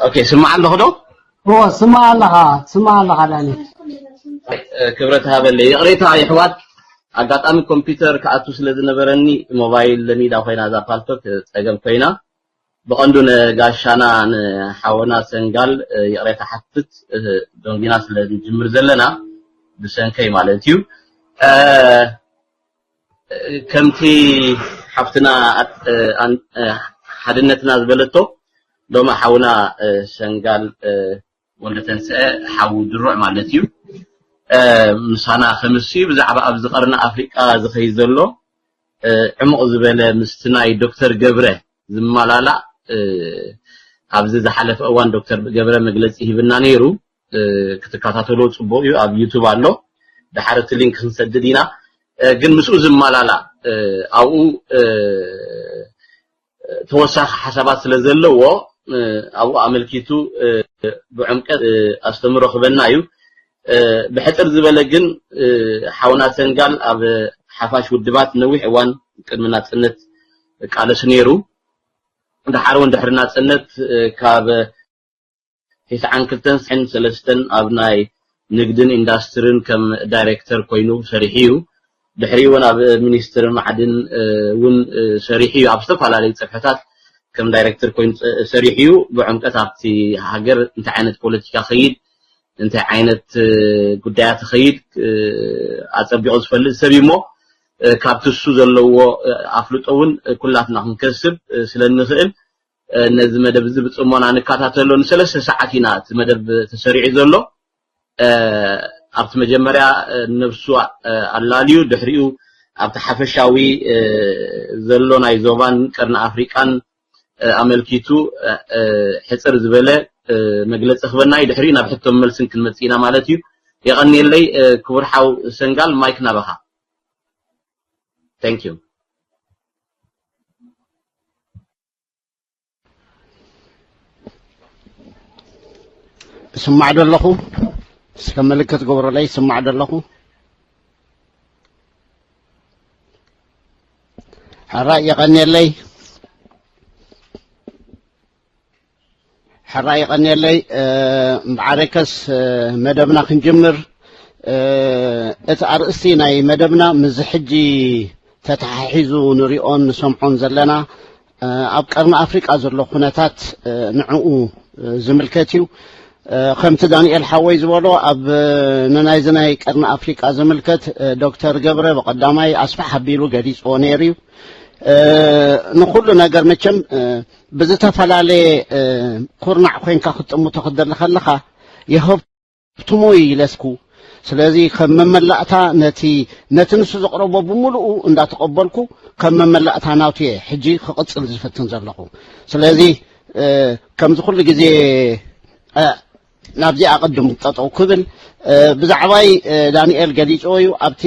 ኦኬ፣ ስማዕ ኣለኹ ዶ? እዎ፣ ስማዕ ኣለኻ፣ ስማዕ ኣለኻ ዳኒ። ክብረት ሃበለይ። ይቕሬታ ይሕዋት፣ ኣጋጣሚ ኮምፒውተር ክኣቱ ስለ ዝነበረኒ ሞባይል ለሚዳ ኮይና እዛ ፓልቶክ ጸገም ኮይና። ብቐንዱ ንጋሻና ንሓወና ሰንጋል ይቕሬታ ሓትት፣ ዶንጊና ስለ ንጅምር ዘለና ብሰንከይ ማለት እዩ። ከምቲ ሓፍትና ሓድነትና ዝበለቶ፣ ሎሚ ሓውና ሰንጋል ወልደተንስአ ሓው ድሩዕ ማለት እዩ ምሳና ከምስዩ ብዛዕባ ኣብዚ ቀርኒ ኣፍሪቃ ዝኸይድ ዘሎ ዕሙቕ ዝበለ ምስቲ ናይ ዶክተር ገብረ ዝመላላእ ኣብዚ ዝሓለፈ እዋን ዶክተር ገብረ መግለፂ ሂብና ነይሩ። ክትከታተሎ ፅቡቅ እዩ። ኣብ ዩቱብ ኣሎ። ድሓር እቲ ሊንክ ክንሰድድ ኢና። ግን ምስኡ ዝመላላእ ኣብኡ ተወሳኺ ሓሳባት ስለ ዘለዎ ኣብኡ ኣመልኪቱ ብዕምቀት ኣስተምሮ ክበና እዩ። ብሕፅር ዝበለ ግን ሓውና ሰንጋል ኣብ ሓፋሽ ውድባት ነዊሕ እዋን ቅድሚ ናፅነት ቃለሱ ነይሩ። ድሓር እውን ድሕሪ ናፅነት ካብ ሒስዓን ክልተን ሰለስተን ኣብ ናይ ንግድን ኢንዳስትርን ከም ዳይሬክተር ኮይኑ ሰሪሑ እዩ። ድሕሪኡ እውን ኣብ ሚኒስትሪ ማዕድን እውን ሰሪሑ እዩ። ኣብ ዝተፈላለዩ ፅፍሕታት ከም ዳይሬክተር ኮይኑ ሰሪሑ እዩ። ብዕምቀት ኣብቲ ሃገር እንታይ ዓይነት ፖለቲካ ከይድ እንታይ ዓይነት ጉዳያት ከይድ ኣፀቢቑ ዝፈልጥ ሰብ እዩ እሞ ካብቲ እሱ ዘለዎ ኣፍልጦ እውን ኩላትና ክንከስብ ስለ እንኽእል ነዚ መደብ እዚ ብፅሞና ንከታተሎ። ንሰለስተ ሰዓት ኢና እቲ መደብ ተሰሪዑ ዘሎ። ኣብቲ መጀመርያ ነብሱ ኣላልዩ ድሕሪኡ ኣብቲ ሓፈሻዊ ዘሎ ናይ ዞባን ቀርኒ ኣፍሪቃን ኣመልኪቱ ሕፅር ዝበለ መግለፂ ክበና እዩ። ድሕሪኡ ናብ ሕቶን መልስን ክንመፅእ ኢና ማለት እዩ። የቐንየለይ ክቡር ሓው ሰንጋል፣ ማይክ ናባኻ። Thank you። እስማዕ ዶ ኣለኹ? እስከ ምልክት ግበሩለይ፣ እስማዕ ዶ ኣለኹ? ሕራይ የቐንየለይ። ሕራይ የቐንየለይ። እምበዓረከስ መደብና ክንጅምር፣ እቲ ኣርእስቲ ናይ መደብና ምስዚ ሕጂ ተተሓሒዙ ንሪኦን ንሰምዖን ዘለና ኣብ ቀርኒ ኣፍሪቃ ዘሎ ኩነታት ንዕኡ ዝምልከት እዩ። ከምቲ ዳንኤል ሓወይ ዝበሎ ኣብ ንናይዚ ናይ ቀርኒ ኣፍሪቃ ዝምልከት ዶክተር ገብረ ብቐዳማይ ኣስፍሕ ኣቢሉ ገሊፅዎ ነይሩ እዩ። ንኩሉ ነገር መቸም ብዝተፈላለየ ኩርናዕ ኮይንካ ክትጥምቶ ክትደሊ ከለኻ የኸብ ትሞ ኢለስኩ። ስለዚ ከም መመላእታ ነቲ ነቲ ንሱ ዘቕረቦ ብምሉኡ እንዳተቐበልኩ ከም መመላእታ ናቱ እየ ሕጂ ክቕጽል ዝፍትን ዘለኹ። ስለዚ ከምዚ ኩሉ ግዜ ናብዚ ኣቐድም ጠጠው ክብል ብዛዕባይ ዳንኤል ገሊፅዎ እዩ። ኣብቲ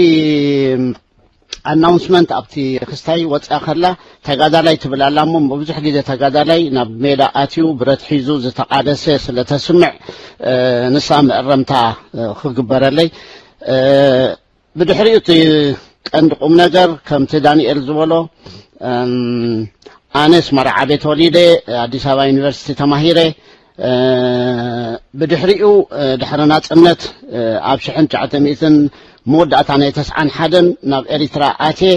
ኣናውንስመንት ኣብቲ ክስታይ ወፅኣ ከላ ተጋዳላይ ትብል ኣላ እሞ ብዙሕ ግዜ ተጋዳላይ ናብ ሜዳ ኣትዩ ብረት ሒዙ ዝተቃለሰ ስለተስምዕ ንሳ መእረምታ ክግበረለይ። ብድሕሪኡ እቲ ቀንዲ ቁም ነገር ከምቲ ዳንኤል ዝበሎ ኣነ ኣስመራ ዓቤ ተወሊደ ኣዲስ ኣበባ ዩኒቨርሲቲ ተማሂረ ብድሕሪኡ ድሕሪ ናፅነት ኣብ ሽሕን ትሽዓተ ሚእትን መወዳእታ ናይ ተስዓን ሓደን ናብ ኤሪትራ ኣትየ።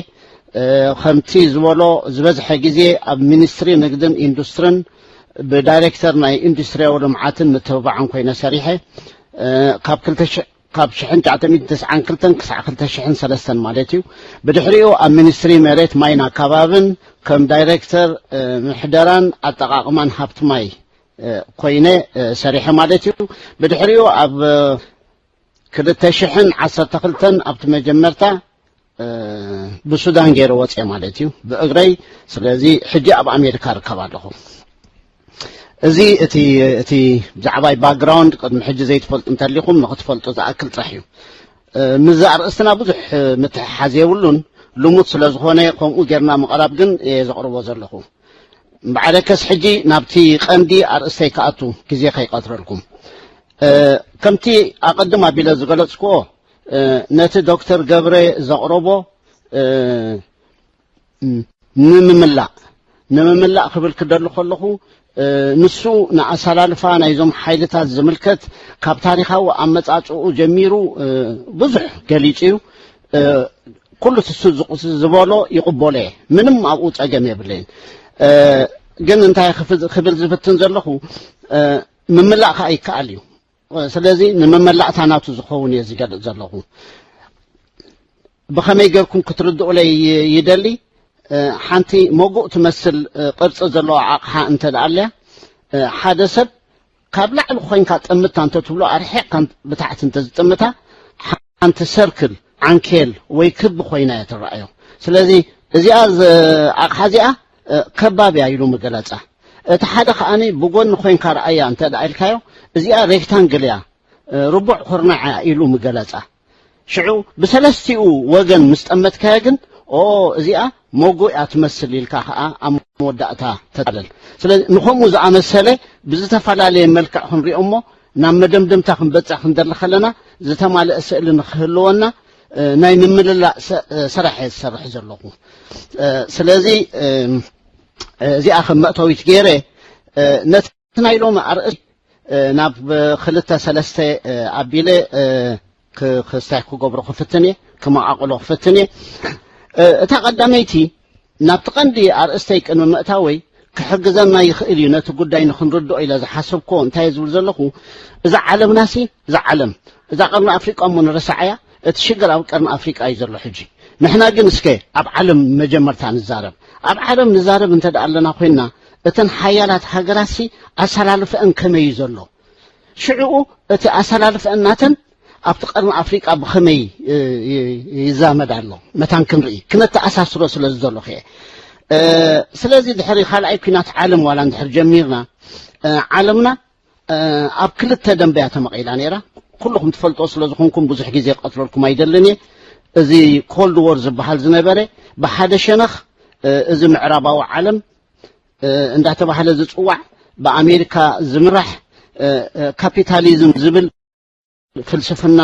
ከምቲ ዝበሎ ዝበዝሐ ግዜ ኣብ ሚኒስትሪ ንግድን ኢንዱስትርን ብዳይሬክተር ናይ ኢንዱስትሪያዊ ልምዓትን ምትብባዕን ኮይነ ሰሪሐ። ካብ ክልተ ሽሕ ካብ ሽሕን ትሽዓተ ሚእትን ተስዓን ክልተን ክሳዕ ክልተ ሽሕን ሰለስተን ማለት እዩ። ብድሕሪኡ ኣብ ሚኒስትሪ መሬት ማይን ኣከባብን ከም ዳይሬክተር ምሕደራን ኣጠቓቕማን ሃብቲ ማይ ኮይነ ሰሪሐ ማለት እዩ። ብድሕሪኡ ኣብ ክልተ ሽሕን ዓሰርተ ክልተን ኣብቲ መጀመርታ ብሱዳን ገይረ ወፅየ ማለት እዩ ብእግረይ። ስለዚ ሕጂ ኣብ ኣሜሪካ ርከብ ኣለኹ። እዚ እቲ እቲ ብዛዕባይ ባክግራውንድ ቅድሚ ሕጂ ዘይትፈልጡ እንተሊኹም ንክትፈልጡ ዝኣክል ጥራሕ እዩ። ምስዚ ኣርእስትና ብዙሕ ምትሕሓዝ የብሉን፣ ልሙድ ስለ ዝኾነ ከምኡ ጌርና ምቕራብ ግን እየ ዘቕርቦ ዘለኹ። እምበዓለከስ ሕጂ ናብቲ ቀንዲ ኣርእስተይ ክኣቱ ግዜ ከይቀትረልኩም። ከምቲ ኣቐድም ኣቢለ ዝገለጽክዎ ነቲ ዶክተር ገብረ ዘቕረቦ ንምምላእ ንምምላእ ክብል ክደሊ ከለኹ፣ እ፣ ንሱ ንኣሰላልፋ ናይዞም ሓይልታት ዝምልከት ካብ ታሪኻዊ ኣመጻጽኡ ጀሚሩ፣ እ፣ ብዙሕ ገሊጹ እዩ። እ፣ ኩሉ ትሱ ዝቕ-፣ ዝበሎ ይቕበሎ እየ። ምንም ኣብኡ ጸገም የብለይን። እ፣ ግን እንታይ ክፍ-፣ ክብል ዝፍትን ዘለኹ፣ እ፣ ምምላእ ከኣ ይከኣል እዩ። ስለዚ ንመመላእታ ናቱ ዝኸውን እየ ዝገልጽ ዘለኹ። ብኸመይ ጌርኩም ክትርድኡለይ ይ-፣ ይደሊ? እ፣ ሓንቲ መጉእ ትመስል፣ እ፣ ቅርጺ ዘለዋ ኣቕሓ እንተ ደኣ ኣልያ፣ እ፣ ሓደ ሰብ ካብ ላዕሊ ኮይንካ ጥምታ እንተ ትብሎ፣ ኣርሒቕካ ብታሕቲ እንተ ዝጥምታ፣ ሓንቲ ሰርክል፣ ዓንኬል ወይ ክቢ ኮይና እያ ትረኣዮ። ስለዚ እዚኣ ዝ-፣ ኣቕሓ እዚኣ፣ እ፣ ከባብ እያ ኢሉ ምገለጻ። እቲ ሓደ ከኣኒ ብጎኒ ኮይንካ ረኣያ እንተ ደኣ ኢልካዮ፣ እዚኣ ሬክታንግል እያ፣ እ፣ ርቡዕ ኩርናዕ እያ ኢሉ ምገለጻ። ሽዑ ብሰለስቲኡ ወገን ምስ ጠመትካዮ ግን፣ ኦ፣ እዚኣ መጎእ እያ ትመስል ኢልካ ከኣ ኣብ መወዳእታ ተታለል። ስለዚ ንኸምኡ ዝኣመሰለ ብዝተፈላለየ መልክዕ ክንሪኦ እሞ ናብ መደምደምታ ክንበጽሕ ክንደሊ ከለና ዝተማልአ ስእሊ ንክህልወና፣ እ፣ ናይ ምምልላእ ሰ-፣ እ፣ ስራሕ እየ ዝሰርሕ ዘለኹ። እ፣ ስለዚ፣ እ፣ እዚኣ ከም መእተዊት ገይረ፣ እ፣ ነቲ ናይ ሎሚ ኣርእስቲ፣ እ፣ ናብ ክልተ ሰለስተ፣ እ፣ ኣቢለ፣ እ፣ ክ-፣ ክስታይ ክገብሮ ክፍትን እየ፣ ክመቓቕሎ ክፍትን እየ። እ፣ እታ ቀዳመይቲ፣ ናብቲ ቀንዲ ኣርእስተይ ቅድሚ ምእታወይ፣ ክሕግዘና ይኽእል እዩ፣ ነቲ ጉዳይ ንኽንርድኦ ኢለ ዝሓሰብክዎ እንታይ እየ ዝብል ዘለኹ፣ እዛ ዓለምናሲ፣ እዛ ዓለም፣ እዛ ቀርኒ ኣፍሪቃ እሞ ንረስዓያ፣ እቲ ሽግር ኣብ ቀርኒ ኣፍሪቃ እዩ ዘሎ ሕጂ። ንሕና ግን እስከ ኣብ ዓለም መጀመርታ ንዛረብ። ኣብ ዓለም ንዛረብ እንተ ደኣ ኣለና ኮይንና፣ እተን ሓያላት ሃገራትሲ ኣሰላልፈአን ከመይ እዩ ዘሎ? ሽዕኡ እቲ ኣሰላልፈአን ናተን ኣብቲ ቀርኒ ኣፍሪቃ ብኸመይ፣ እ፣ ይ-፣ ይዛመድ ኣሎ? መታን ክንርኢ፣ ክነተኣሳስሮ ስለ ዝደለኹ እየ። እ፣ ስለዚ ድሕሪ ካልኣይ ኲናት ዓለም ዋላ እንድሕር ጀሚርና፣ እ፣ ዓለምና፣ እ፣ ኣብ ክልተ ደንበ እያ ተመቒላ ነይራ። ኩልኹም ትፈልጦ ስለ ዝኾንኩም ብዙሕ ግዜ ክቐትለልኩም ኣይደልን እየ። እዚ ኮልድ ዎር ዝበሃል ዝነበረ ብሓደ ሸነኽ፣ እ፣ እዚ ምዕራባዊ ዓለም፣ እ፣ እንዳተባህለ ዝጽዋዕ ብኣሜሪካ ዝምራሕ፣ እ፣ እ፣ ካፒታሊዝም ዝብል ፍልስፍና፣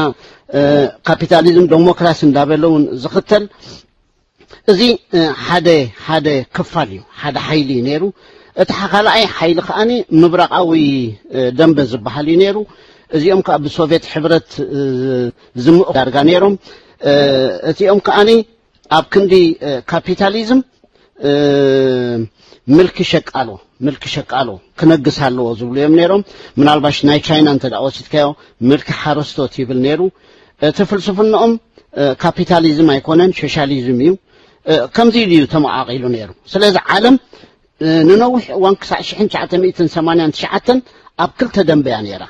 እ፣ ካፒታሊዝም ዴሞክራሲ እንዳበለ እውን ዝኽተል፣ እዚ፣ እ፣ ሓደ፣ ሓደ ክፋል እዩ፣ ሓደ ሓይሊ እዩ ነይሩ። እቲ xa-፣ ካልኣይ ሓይሊ ከኣኒ ምብራቓዊ፣ እ፣ ደንበ ዝበሃል እዩ ነይሩ። እዚኦም ከኣ ብሶቭየት ሕብረት፣ እ፣ ዝምእኹ ዳርጋ ነይሮም። እ፣ እቲኦም ከኣኒ ኣብ ክንዲ፣ እ፣ ካፒታሊዝም፣ እ፣ ምልኪ ሸቃሎ፣ ምልኪ ሸቃሎ ክነግስ ኣለዎ ዝብሉ እዮም ነይሮም። ምናልባሽ ናይ ቻይና እንተ ደኣ ወሲድካዮ፣ ምልኪ ሓረስቶት ይብል ነይሩ። እቲ ፍልስፍናኦም፣ እ፣ ካፒታሊዝም ኣይኮነን፣ ሶሻሊዝም እዩ። እ፣ ከምዚ ኢሉ እዩ ተመቓቒሉ ነይሩ። ስለዚ ዓለም፣ እ፣ ንነዊሕ እዋን ክሳዕ ሽሕን ትሽዓተ ሚእትን ሰማንያን ትሽዓተን ኣብ ክልተ ደንበ እያ ነይራ።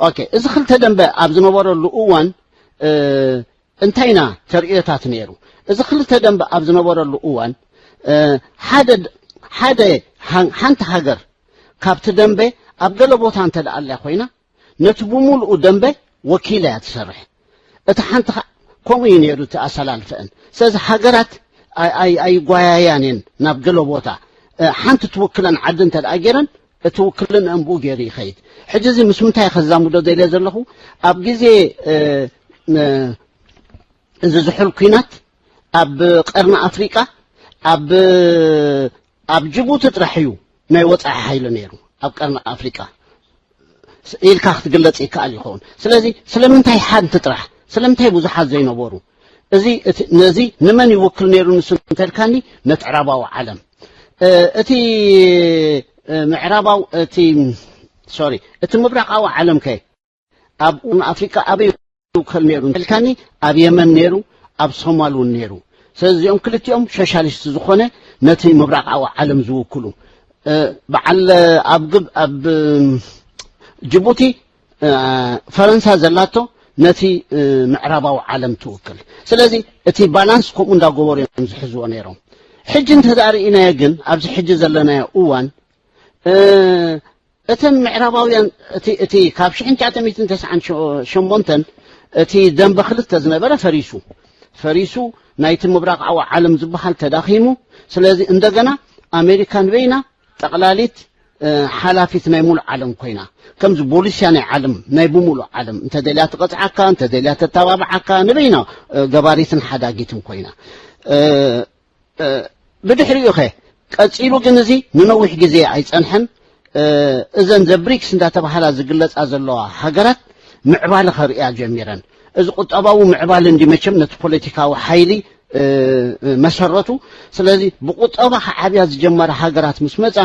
ኦኬ፣ እዚ ክልተ ደንበ ኣብ ዝነበረሉ እዋን፣ እ፣ እንታይ ኢና ተርእዮታት ነይሩ? እዚ ክልተ ደንበ ኣብ ዝነበረሉ እዋን፣ እ፣ ሓደ፣ ሓደ ሃ-፣ ሓንቲ ሃገር ካብቲ ደንበ ኣብ ገለ ቦታ እንተ ደኣ ኣልያ ኮይና፣ ነቲ ብምሉኡ ደንበ ወኪላ እያ ትሰርሕ። እቲ ሓንቲ ኸ-፣ ከምኡ እዩ ነይሩ እቲ ኣሰላልፈአን። ስለዚ ሃገራት ኣይ-፣ ኣይ-፣ ኣይጓያያን እየን ናብ ገለ ቦታ። እ፣ ሓንቲ ትውክለን ዓዲ እንተ ደኣ ገይረን፣ እቲ ውክልንአን ብኡ ገይሩ ይኸይድ። ሕጂ እዚ ምስ ምንታይ ከዛምዶ ደልየ ዘለኹ፣ ኣብ ግዜ፣ እ፣ እ፣ እዚ ዝሑል ኲናት ኣብ ቀርኒ ኣፍሪቃ፣ ኣብ፣ ኣብ ጅቡቲ ጥራሕ እዩ ናይ ወጻኢ ሓይሊ ነይሩ ኣብ ቀርኒ ኣፍሪቃ ኢልካ ክትግለጽ ይከኣል ይኸውን። ስለዚ ስለምንታይ ሓንቲ ጥራሕ፣ ስለምንታይ ብዙሓት ዘይነበሩ? እዚ፣ እቲ፣ ነዚ ንመን ይውክል ነይሩ ንሱ እንተልካኒ፣ ነቲ ዕራባዊ ዓለም። እ፣ እቲ፣ እ፣ ምዕራባው-፣ እቲ፣ ሶሪ፣ እቲ ምብራቓዊ ዓለም ከ ኣብ ኣፍሪቃ ኣበይ ይውከል ነይሩ እንተልካኒ፣ ኣብ የመን ነይሩ፣ ኣብ ሶማል እውን ነይሩ። ስለዚ እዚኦም ክልቲኦም ሶሻሊስት ዝኾነ ነቲ ምብራቓዊ ዓለም ዝውክሉ፣ እ፣ በዓል ኣብ ግብ-፣ ኣብ፣ እ፣ ጅቡቲ፣ እ፣ ፈረንሳ ዘላቶ ነቲ፣ እ፣ ምዕራባዊ ዓለም ትውክል። ስለዚ እቲ ባላንስ ከምኡ እንዳገበሩ እዮም ዝሕዝዎ ነይሮም። ሕጂ እንተ ደኣ ርኢናዮ ግን ኣብዚ ሕጂ ዘለናዮ እዋን፣ እ፣ እተን ምዕራባውያን፣ እቲ፣ እቲ ካብ ሽሕን ትሽዓተ ሚእትን ተስዓን ሸሞንተን እቲ ደንበ ክልተ ዝነበረ ፈሪሱ። ፈሪሱ፣ ናይቲ ምብራቓዊ ዓለም ዝበሃል ተዳኺሙ። ስለዚ እንደገና ኣሜሪካ ንበይና ጠቕላሊት፣ እ፣ ሓላፊት ናይ ሙሉእ ዓለም ኮይና። ከምዚ ቦሊስያ ናይ ዓለም፣ ናይ ብሙሉእ ዓለም፣ እንተ ደልያ ትቐጽዓካ፣ እንተ ደልያ ተተባብዓካ፣ ንበይና፣ እ፣ ገባሪትን ሓዳጊትን ኮይና። እ፣ እ፣ ብድሕሪኡ ኸ፣ ቀጺሉ ግን እዚ ንነዊሕ ግዜ ኣይጸንሐን። እዘን ዘ ብሪክስ እንዳተባሃላ ዝግለጻ ዘለዋ ሃገራት ምዕባለ ከርእያ ጀሚረን። እዚ ቁጠባዊ ምዕባለ እንዲ መቸም ነቲ ፖለቲካዊ ሓይሊ መሰረቱ። ስለዚ ብቁጠባ ክዓብያ ዝጀመራ ሃገራት ምስ መጻ፣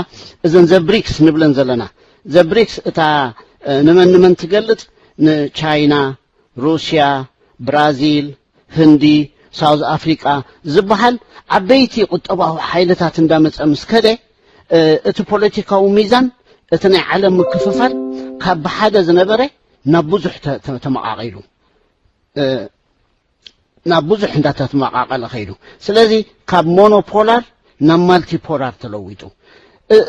እዘን ዘ ብሪክስ ንብለን ዘለና፣ ዘ ብሪክስ እታ ንመን ንመን ትገልጽ? ንቻይና፣ ሩስያ፣ ብራዚል፣ ህንዲ፣ ሳውዝ ኣፍሪቃ ዝበሃል ዓበይቲ ቁጠባዊ ሓይልታት እንዳመጸ ምስ ከደ፣ እቲ ፖለቲካዊ ሚዛን፣ እቲ ናይ ዓለም ምክፍፋል ካብ ብሓደ ዝነበረ ናብ ብዙሕ ተመቓቒሉ፣ ናብ ብዙሕ እንዳተመቓቐለ ከይዱ። ስለዚ ካብ ሞኖፖላር ናብ ማልቲፖላር ተለዊጡ።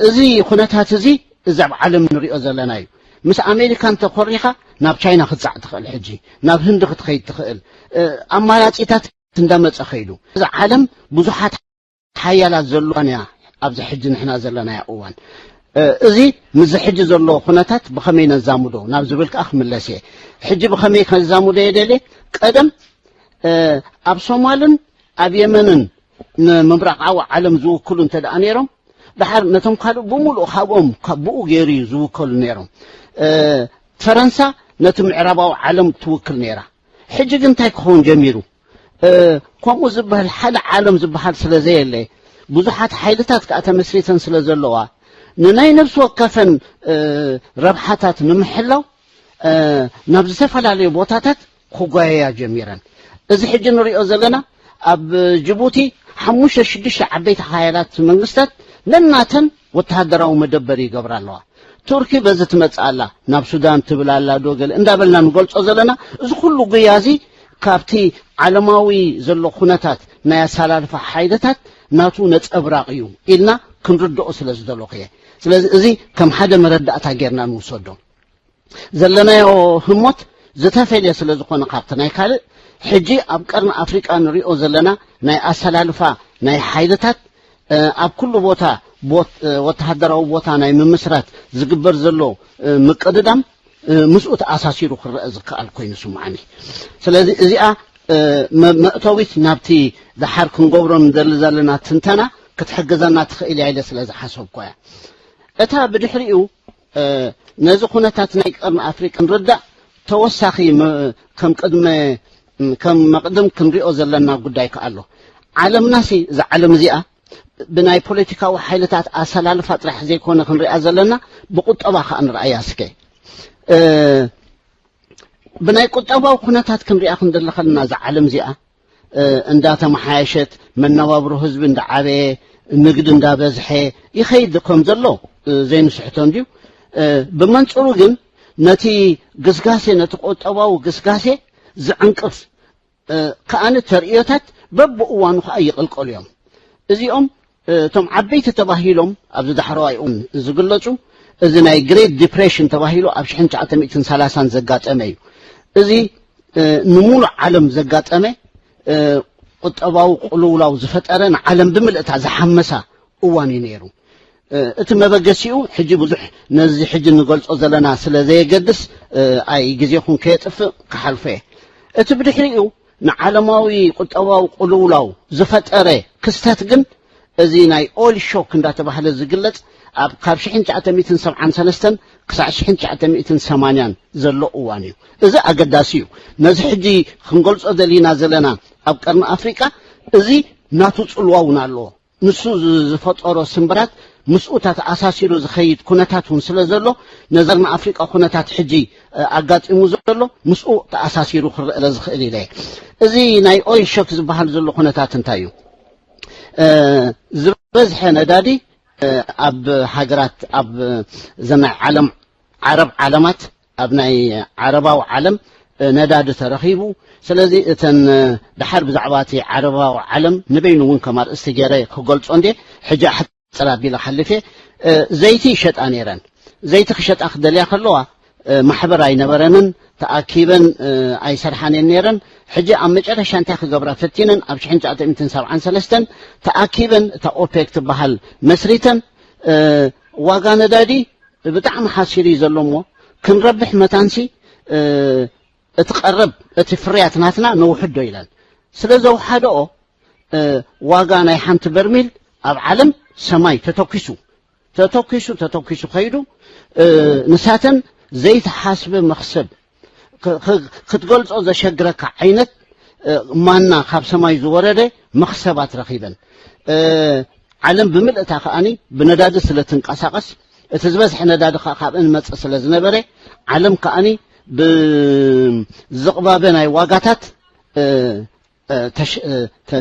እዚ ኩነታት እዚ፣ እዚ ኣብ ዓለም ንሪኦ ዘለና እዩ። ምስ ኣሜሪካ እንተኮሪኻ፣ ናብ ቻይና ክትጻዕ ትኽእል፣ ሕጂ ናብ ህንዲ ክትኸይድ ትኽእል። ኣማራጺታት እንዳመጸ ከይዱ። እዚ ዓለም ብዙሓት ሓያላት ዘለዋን እያ ኣብዚ ሕጂ ንሕና ዘለናዮ እዋን። እዚ ምስዚ ሕጂ ዘሎ ኩነታት ብኸመይ ነዛምዶ ናብ ዝብል ከኣ ክምለስ እየ። ሕጂ ብኸመይ ከዛምዶ እየ ደልየ? ቀደም ኣብ ሶማልን ኣብ የመንን ንምብራቓዊ ዓለም ዝውክሉ እንተ ደኣ ነይሮም፣ ደሓር ነቶም ካልእ ብምሉእ ካብኦም፣ ካብ ብኡ ገይሩ እዩ ዝውከሉ ነይሮም። ፈረንሳ ነቲ ምዕራባዊ ዓለም ትውክል ነይራ። ሕጂ ግን እንታይ ክኸውን ጀሚሩ? ከምኡ ዝበሃል ሓደ ዓለም ዝበሃል ስለ ዘየለ፣ ብዙሓት ሓይልታት ከኣ ተመስሪተን ስለ ዘለዋ፣ ንናይ ነፍሲ ወከፈን ረብሓታት ንምሕላው ናብ ዝተፈላለዩ ቦታታት ክጓየያ ጀሚረን። እዚ ሕጂ ንሪኦ ዘለና፣ ኣብ ጅቡቲ ሓሙሽተ ሽዱሽተ ዓበይቲ ሓያላት መንግስታት ነናተን ወተሃደራዊ መደበር ይገብራ ኣለዋ። ቱርኪ በዚ ትመጽእ ኣላ፣ ናብ ሱዳን ትብል ኣላ ዶ ገለ እንዳበልና ንገልጾ ዘለና። እዚ ኩሉ ጉያ እዚ ካብቲ ዓለማዊ ዘሎ ኩነታት ናይ ኣሰላልፋ ሓይልታት ናቱ ነጸብራቕ እዩ ኢልና ክንርድኦ ስለ ዝደለኹ እየ። ስለዚ እዚ ከም ሓደ መረዳእታ ጌርና ንውሰዶ። ዘለናዮ ህሞት ዝተፈልየ ስለ ዝኾነ ካብቲ ናይ ካልእ፣ ሕጂ ኣብ ቀርኒ ኣፍሪቃ ንሪኦ ዘለና ናይ ኣሰላልፋ ናይ ሓይልታት፣ ኣብ ኩሉ ቦታ ወተሃደራዊ ቦታ ናይ ምምስራት ዝግበር ዘሎ ምቅድዳም ምስኡ ተኣሳሲሩ ክረአ ዝከኣል ኮይኑ ስምዓኒ። ስለዚ እዚኣ መእተዊት ናብቲ ደሓር ክንገብሮ ንደሊ ዘለና ትንተና ክትሕግዘና ትኽእል እያ ኢለ ስለ ዝሓሰብኩ እያ። እታ ብድሕሪኡ ነዚ ኩነታት ናይ ቀርኒ ኣፍሪቃ ንርዳእ ተወሳኺ ከም ቅድመ ከም መቕድም ክንሪኦ ዘለና ጉዳይ ከኣ ኣሎ። ዓለምናሲ፣ እዛ ዓለም እዚኣ ብናይ ፖለቲካዊ ሓይልታት ኣሰላልፋ ጥራሕ ዘይኮነ ክንሪኣ ዘለና፣ ብቁጠባ ከኣ ንርኣያ እስከ። ብናይ ቁጠባዊ ኩነታት ክንሪኣ ክንደሊ ከለና፣ እዛ ዓለም እዚኣ እንዳተመሓየሸት፣ መነባብሮ ህዝቢ እንዳዓበየ፣ ንግዲ እንዳበዝሐ ይኸይድ ከም ዘሎ ዘይንስሕቶ እንድዩ። ብመንጽሩ ግን ነቲ ግስጋሴ፣ ነቲ ቁጠባዊ ግስጋሴ ዝዕንቅፍ ከኣኒ ተርእዮታት በብእዋኑ ከኣ ይቕልቀሉ እዮም። እዚኦም እቶም ዓበይቲ ተባሂሎም ኣብዚ ዳሕረዋይ እዋን ዝግለጹ፣ እዚ ናይ ግሬት ዲፕሬሽን ተባሂሉ ኣብ ሽሕን ትሽዓተ ሚእትን ሰላሳን ዘጋጠመ እዩ። እዚ ንሙሉእ ዓለም ዘጋጠመ ቁጠባዊ ቅልውላው ዝፈጠረ፣ ንዓለም ብምልእታ ዝሓመሳ እዋን እዩ ነይሩ። እቲ መበገሲኡ ሕጂ ብዙሕ ነዚ ሕጂ ንገልጾ ዘለና ስለ ዘየገድስ፣ ኣይ ግዜኹም ከየጥፍእ ክሓልፎ እየ። እቲ ብድሕሪኡ ንዓለማዊ ቁጠባዊ ቅልውላው ዝፈጠረ ክስተት ግን፣ እዚ ናይ ኦይል ሾክ እንዳተባህለ ዝግለጽ፣ ኣብ ካብ ሽሕን ትሽዓተ ሚእትን ሰብዓን ሰለስተን ክሳዕ ሽሕን ትሽዓተ ሚእትን ሰማንያን ዘሎ እዋን እዩ። እዚ ኣገዳሲ እዩ። ነዚ ሕጂ ክንገልጾ ደሊና ዘለና ኣብ ቀርኒ ኣፍሪቃ፣ እዚ ናቱ ጽልዋ እውን ኣለዎ። ንሱ ዝ-፣ ዝፈጠሮ ስምብራት ምስኡ ተኣሳሲሩ ዝኸይድ ኩነታት እውን ስለ ዘሎ፣ ነዚ ኣብ ኣፍሪቃ ኩነታት ሕጂ፣ እ፣ ኣጋጢሙ ዘሎ ምስኡ ተኣሳሲሩ ክረአ ስለ ዝኽእል ኢለ እየ። እዚ ናይ ኦይል ሾክ ዝበሃል ዘሎ ኩነታት እንታይ እዩ? እ፣ ዝበዝሐ ነዳዲ፣ እ፣ ኣብ ሃገራት፣ ኣብ ዘናይ ዓለም፣ ዓረብ ዓለማት፣ ኣብ ናይ ዓረባዊ ዓለም፣ እ፣ ነዳዲ ተረኺቡ። ስለዚ እተን፣ እ፣ ደሓር ብዛዕባ እቲ ዓረባዊ ዓለም ንበይኑ እውን ከም ኣርእስቲ ገይረ ክገልጾ እንዴ፣ ሕጂ ኣሕጽር ኣቢለ ሓሊፈ። እ፣ ዘይቲ ይሸጣ ነይረን። ዘይቲ ክሸጣ ክደልያ ከለዋ፣ እ፣ ማሕበር ኣይነበረንን፣ ተኣኪበን፣ እ፣ ኣይሰርሓን እየን ነይረን። ሕጂ ኣብ መጨረሻ እንታይ ክገብራ ፈቲነን፣ ኣብ ሽሕን ትሽዓተ ሚእትን ሰብዓን ሰለስተን ተኣኪበን እታ ኦፔክ ትበሃል መስሪተን፣ እ፣ ዋጋ ነዳዲ ብጣዕሚ ሓሲሩ እዩ ዘሎ እሞ፣ ክንረብሕ መታንሲ፣ እ፣ እቲ ቀረብ፣ እቲ ፍርያት ናትና ነውሕዶ ኢለን ስለ ዘውሓደኦ፣ እ፣ ዋጋ ናይ ሓንቲ በርሚል ኣብ ዓለም ሰማይ ተተኪሱ ተተኪሱ ተተኪሱ ከይዱ ንሳተን ዘይተሓስበ መኽሰብ ክትገልጾ ዘሸግረካ ዓይነት ማና ካብ ሰማይ ዝወረደ መኽሰባት ረኺበን። ዓለም ብምልእታ ከኣኒ ብነዳዲ ስለ ትንቀሳቐስ እቲ ዝበዝሐ ነዳዲ ከዓ ካብአን መጽእ ስለ ዝነበረ ዓለም ከኣኒ ብዝቕባበ ናይ ዋጋታት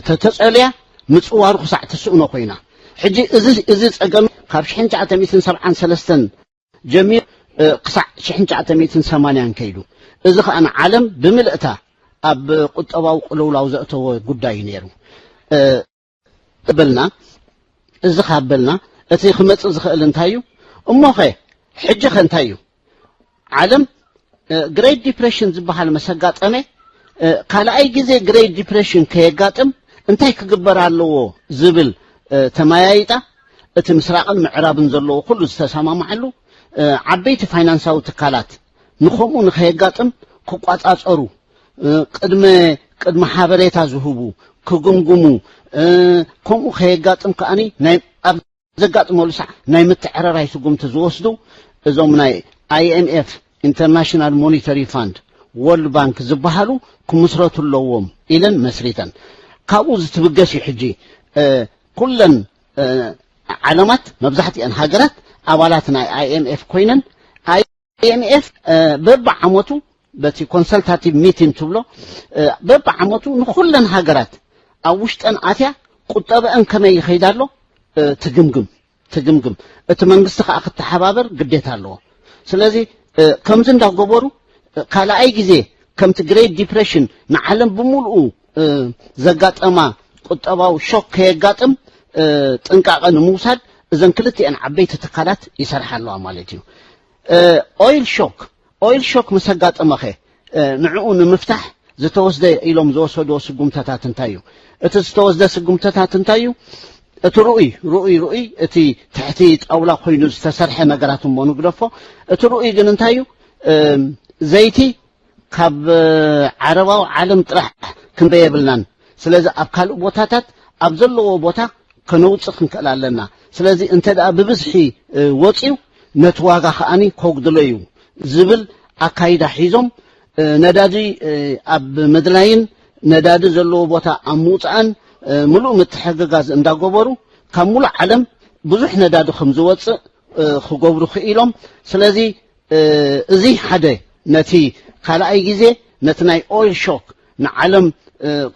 ተተጸልያ ምጽዋሩ ክሳዕ ትስእኖ ኮይና። ሕጂ እዚ ጸገም ካብ ሽሕን ትሽዓተ ሚእትን ሰብዓን ሰለስተን ጀሚሩ ክሳዕ ሽሕን ትሽዓተ ሚእትን ሰማንያን ከይዱ። እዚ ከዓ ንዓለም ብምልእታ ኣብ ቁጠባዊ ቅልውላው ዘእተወ ጉዳይ እዩ ነይሩ። በልና እዚ ካብ በልና እቲ ክመጽእ ዝኽእል እንታይ እዩ? እሞኸ ሕጂ ኸ እንታይ እዩ? ዓለም ግሬት ዲፕሬሽን ዝበሃል መሰጋጠመ ካልኣይ ግዜ ግሬት ዲፕሬሽን ከየጋጥም እንታይ ክግበር ኣለዎ ዝብል ተመያይጣ እቲ ምስራቕን ምዕራብን ዘለዎ ኩሉ ዝተሰማማዓሉ ዓበይቲ ፋይናንሳዊ ትካላት ንኸምኡ ንኸየጋጥም ክቋጻጸሩ ቅድመ ቅድመ ሓበሬታ ዝህቡ ክግምግሙ ከምኡ ከየጋጥም ከኣኒ ናይ ኣብ ዘጋጥመሉ ሳዕ ናይ ምትዕረራይ ስጉምቲ ዝወስዱ እዞም ናይ ኣይኤምኤፍ ኢንተርናሽናል ሞኒተሪ ፋንድ ወርልድ ባንክ ዝበሃሉ ክምስረቱ ኣለዎም ኢለን መስሪተን። ካብኡ ዝትብገስ እዩ ሕጂ ኩለን ዓለማት መብዛሕትአን ሃገራት ኣባላት ናይ ኣይኤምኤፍ ኮይነን ኣይኤምኤፍ በብዓመቱ በቲ ኮንሰልታቲቭ ሚቲንግ ትብሎ በብዓመቱ ንኩለን ሃገራት ኣብ ውሽጠን ኣትያ ቁጠበአን ከመይ ይኸይድ ኣሎ ትግምግም ትግምግም እቲ መንግስቲ ከዓ ክተሓባበር ግዴታ ኣለዎ። ስለዚ ከምዚ እንዳገበሩ ካልኣይ ግዜ ከምቲ ግሬት ዲፕሬሽን ንዓለም ብምሉኡ ዘጋጠማ ቁጠባዊ ሾክ ከየጋጥም ጥንቃቐ ንምውሳድ እዘን ክልቲአን ዓበይቲ ትካላት ይሰርሓ ኣለዋ ማለት እዩ። ኦይል ሾክ ኦይል ሾክ ምስ ኣጋጠመኸ ንዕኡ ንምፍታሕ ዝተወስደ ኢሎም ዝወሰድዎ ስጉምተታት እንታይ እዩ? እቲ ዝተወስደ ስጉምተታት እንታይ እዩ? እቲ ርኡይ ርኡይ ርኡይ እቲ ትሕቲ ጣውላ ኮይኑ ዝተሰርሐ ነገራት እሞ ንግደፎ። እቲ ርኡይ ግን እንታይ እዩ? ዘይቲ ካብ ዓረባዊ ዓለም ጥራሕ ክንበ የብልናን። ስለዚ ኣብ ካልእ ቦታታት ኣብ ዘለዎ ቦታ ከነውፅእ ክንክእል ኣለና። ስለዚ እንተ ደኣ ብብዝሒ ወፅዩ ነቲ ዋጋ ከኣኒ ከጉድሎ እዩ ዝብል ኣካይዳ ሒዞም ነዳዲ ኣብ ምድላይን ነዳዲ ዘለዎ ቦታ ኣብ ምውፃእን ምሉእ ምትሕግጋዝ እንዳገበሩ ካብ ሙሉእ ዓለም ብዙሕ ነዳዲ ከም ዝወፅእ ክገብሩ ክኢሎም። ስለዚ እዚ ሓደ ነቲ ካልኣይ ግዜ ነቲ ናይ ኦይል ሾክ ንዓለም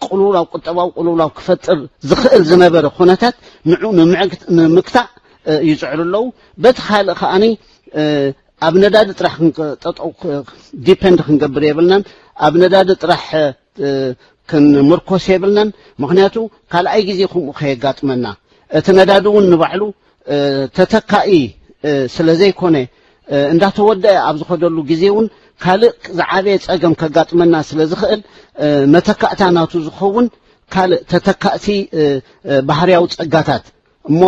ቅልውላው ቁጠባዊ ቅልውላው ክፈጥር ዝኽእል ዝነበረ ኩነታት ንዑ ንምዕግ- ንምክታእ ይፅዕሩ ኣለዉ። በቲ ካልእ ከኣኒ ኣብ ነዳዲ ጥራሕ ጠጠው ዲፐንድ ክንገብር የብልናን። ኣብ ነዳዲ ጥራሕ ክንምርኮስ የብልናን። ምክንያቱ ካልኣይ ግዜ ከምኡ ከየጋጥመና እቲ ነዳዲ እውን ንባዕሉ ተተካኢ ስለ ዘይኮነ እንዳተወደአ ኣብ ዝኸደሉ ግዜ እውን ካልእ ዝዓበየ ፀገም ከጋጥመና ስለ ዝኽእል መተካእታ ናቱ ዝኸውን ካልእ ተተካእቲ ባህርያዊ ፀጋታት እሞ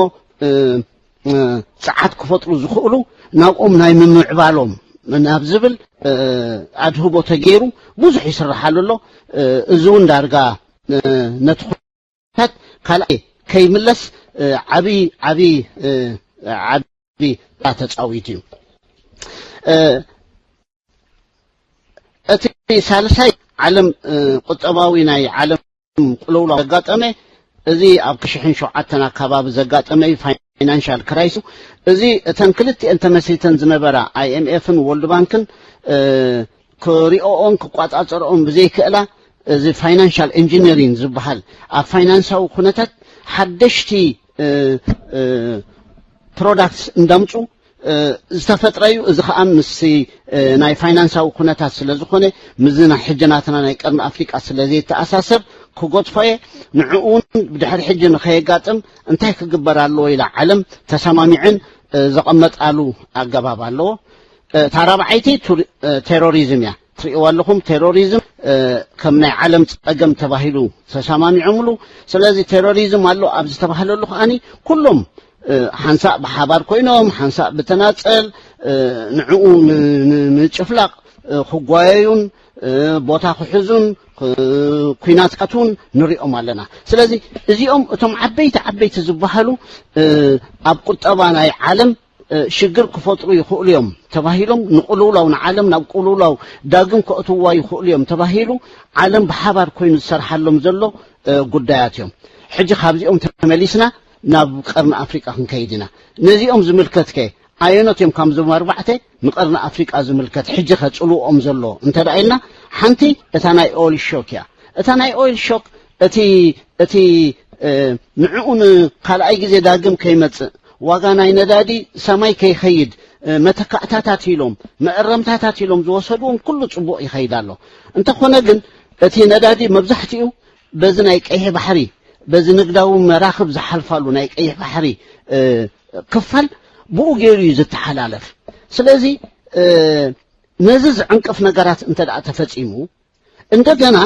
ፀዓት ክፈጥሩ ዝኽእሉ ናብኦም ናይ ምምዕባሎም ናብ ዝብል ኣድህቦ ተገይሩ ብዙሕ ይስርሓሉ ኣሎ። እዚ እውን ዳርጋ ነቲ ኩነታት ካልኣይ ከይምለስ ዓብዪ ዓብዪ ዓብዪ ተፃዊቱ እዩ። እቲ ሳልሳይ ዓለም ቁጠባዊ ናይ ዓለም ቅልውላው ዘጋጠመ እዚ ኣብ ክሽሕን ሸውዓተን ኣካባቢ ዘጋጠመ ፋይናንሻል ክራይሲስ እዚ እተን ክልቲአን ተመስሪተን ዝነበራ ኣይኤምኤፍን ወርልድ ባንክን ክሪኦኦን ክቋፃፀረኦን ብዘይክእላ እዚ ፋይናንሻል ኢንጂነሪንግ ዝበሃል ኣብ ፋይናንሳዊ ኩነታት ሓደሽቲ ፕሮዳክትስ እንዳምፁ ዝተፈጥረ እዩ። እዚ ከዓ ምስ ናይ ፋይናንሳዊ ኩነታት ስለ ዝኾነ ምስዚ ናይ ሕጂ ናትና ናይ ቀርኒ ኣፍሪቃ ስለ ዘይተኣሳሰር ክጎድፎ እየ። ንዕኡ እውን ብድሕሪ ሕጂ ንኸየጋጥም እንታይ ክግበር ኣለዎ ኢላ ዓለም ተሰማሚዐን ዘቐመጣሉ ኣገባብ ኣለዎ። እታ ራብዓይቲ ቴሮሪዝም እያ። ትርእይዋ ኣለኹም ቴሮሪዝም ከም ናይ ዓለም ፀገም ተባሂሉ ተሰማሚዖምሉ። ስለዚ ቴሮሪዝም ኣሎ ኣብ ዝተባህለሉ ከዓኒ ኩሎም ሓንሳእ ብሓባር ኮይኖም ሓንሳእ ብተናፀል ንዕኡ ንምጭፍላቕ ክጓየዩን ቦታ ክሕዙን ኩናት ክኣትዉን ንሪኦም ኣለና። ስለዚ እዚኦም እቶም ዓበይቲ ዓበይቲ ዝበሃሉ ኣብ ቁጠባ ናይ ዓለም ሽግር ክፈጥሩ ይኽእሉ እዮም ተባሂሎም፣ ንቅልውላው፣ ንዓለም ናብ ቅልውላው ዳግም ከእትውዋ ይኽእሉ እዮም ተባሂሉ ዓለም ብሓባር ኮይኑ ዝሰርሓሎም ዘሎ ጉዳያት እዮም። ሕጂ ካብዚኦም ተመሊስና ናብ ቀርኒ ኣፍሪቃ ክንከይድ ኢና። ነዚኦም ዝምልከት ከ ኣየኖት እዮም? ካብዞም ኣርባዕተ ንቀርኒ ኣፍሪቃ ዝምልከት ሕጂ ከ ጽልውኦም ዘሎ እንተ ደኣ ኢልና፣ ሓንቲ እታ ናይ ኦይል ሾክ እያ። እታ ናይ ኦይል ሾክ እቲ እቲ ንዕኡ ንካልኣይ ግዜ ዳግም ከይመጽእ ዋጋ ናይ ነዳዲ ሰማይ ከይኸይድ መተካእታታት ኢሎም መእረምታታት ኢሎም ዝወሰድዎም ኩሉ ጽቡቕ ይኸይድ ኣሎ። እንተኾነ ግን እቲ ነዳዲ መብዛሕትኡ በዚ ናይ ቀይሕ ባሕሪ በዚ ንግዳዊ መራኽብ ዝሓልፋሉ ናይ ቀይሕ ባሕሪ ክፋል ብኡ ገይሩ እዩ ዝተሓላለፍ። ስለዚ ነዚ ዝዕንቅፍ ነገራት እንተ ደኣ ተፈጺሙ እንደገና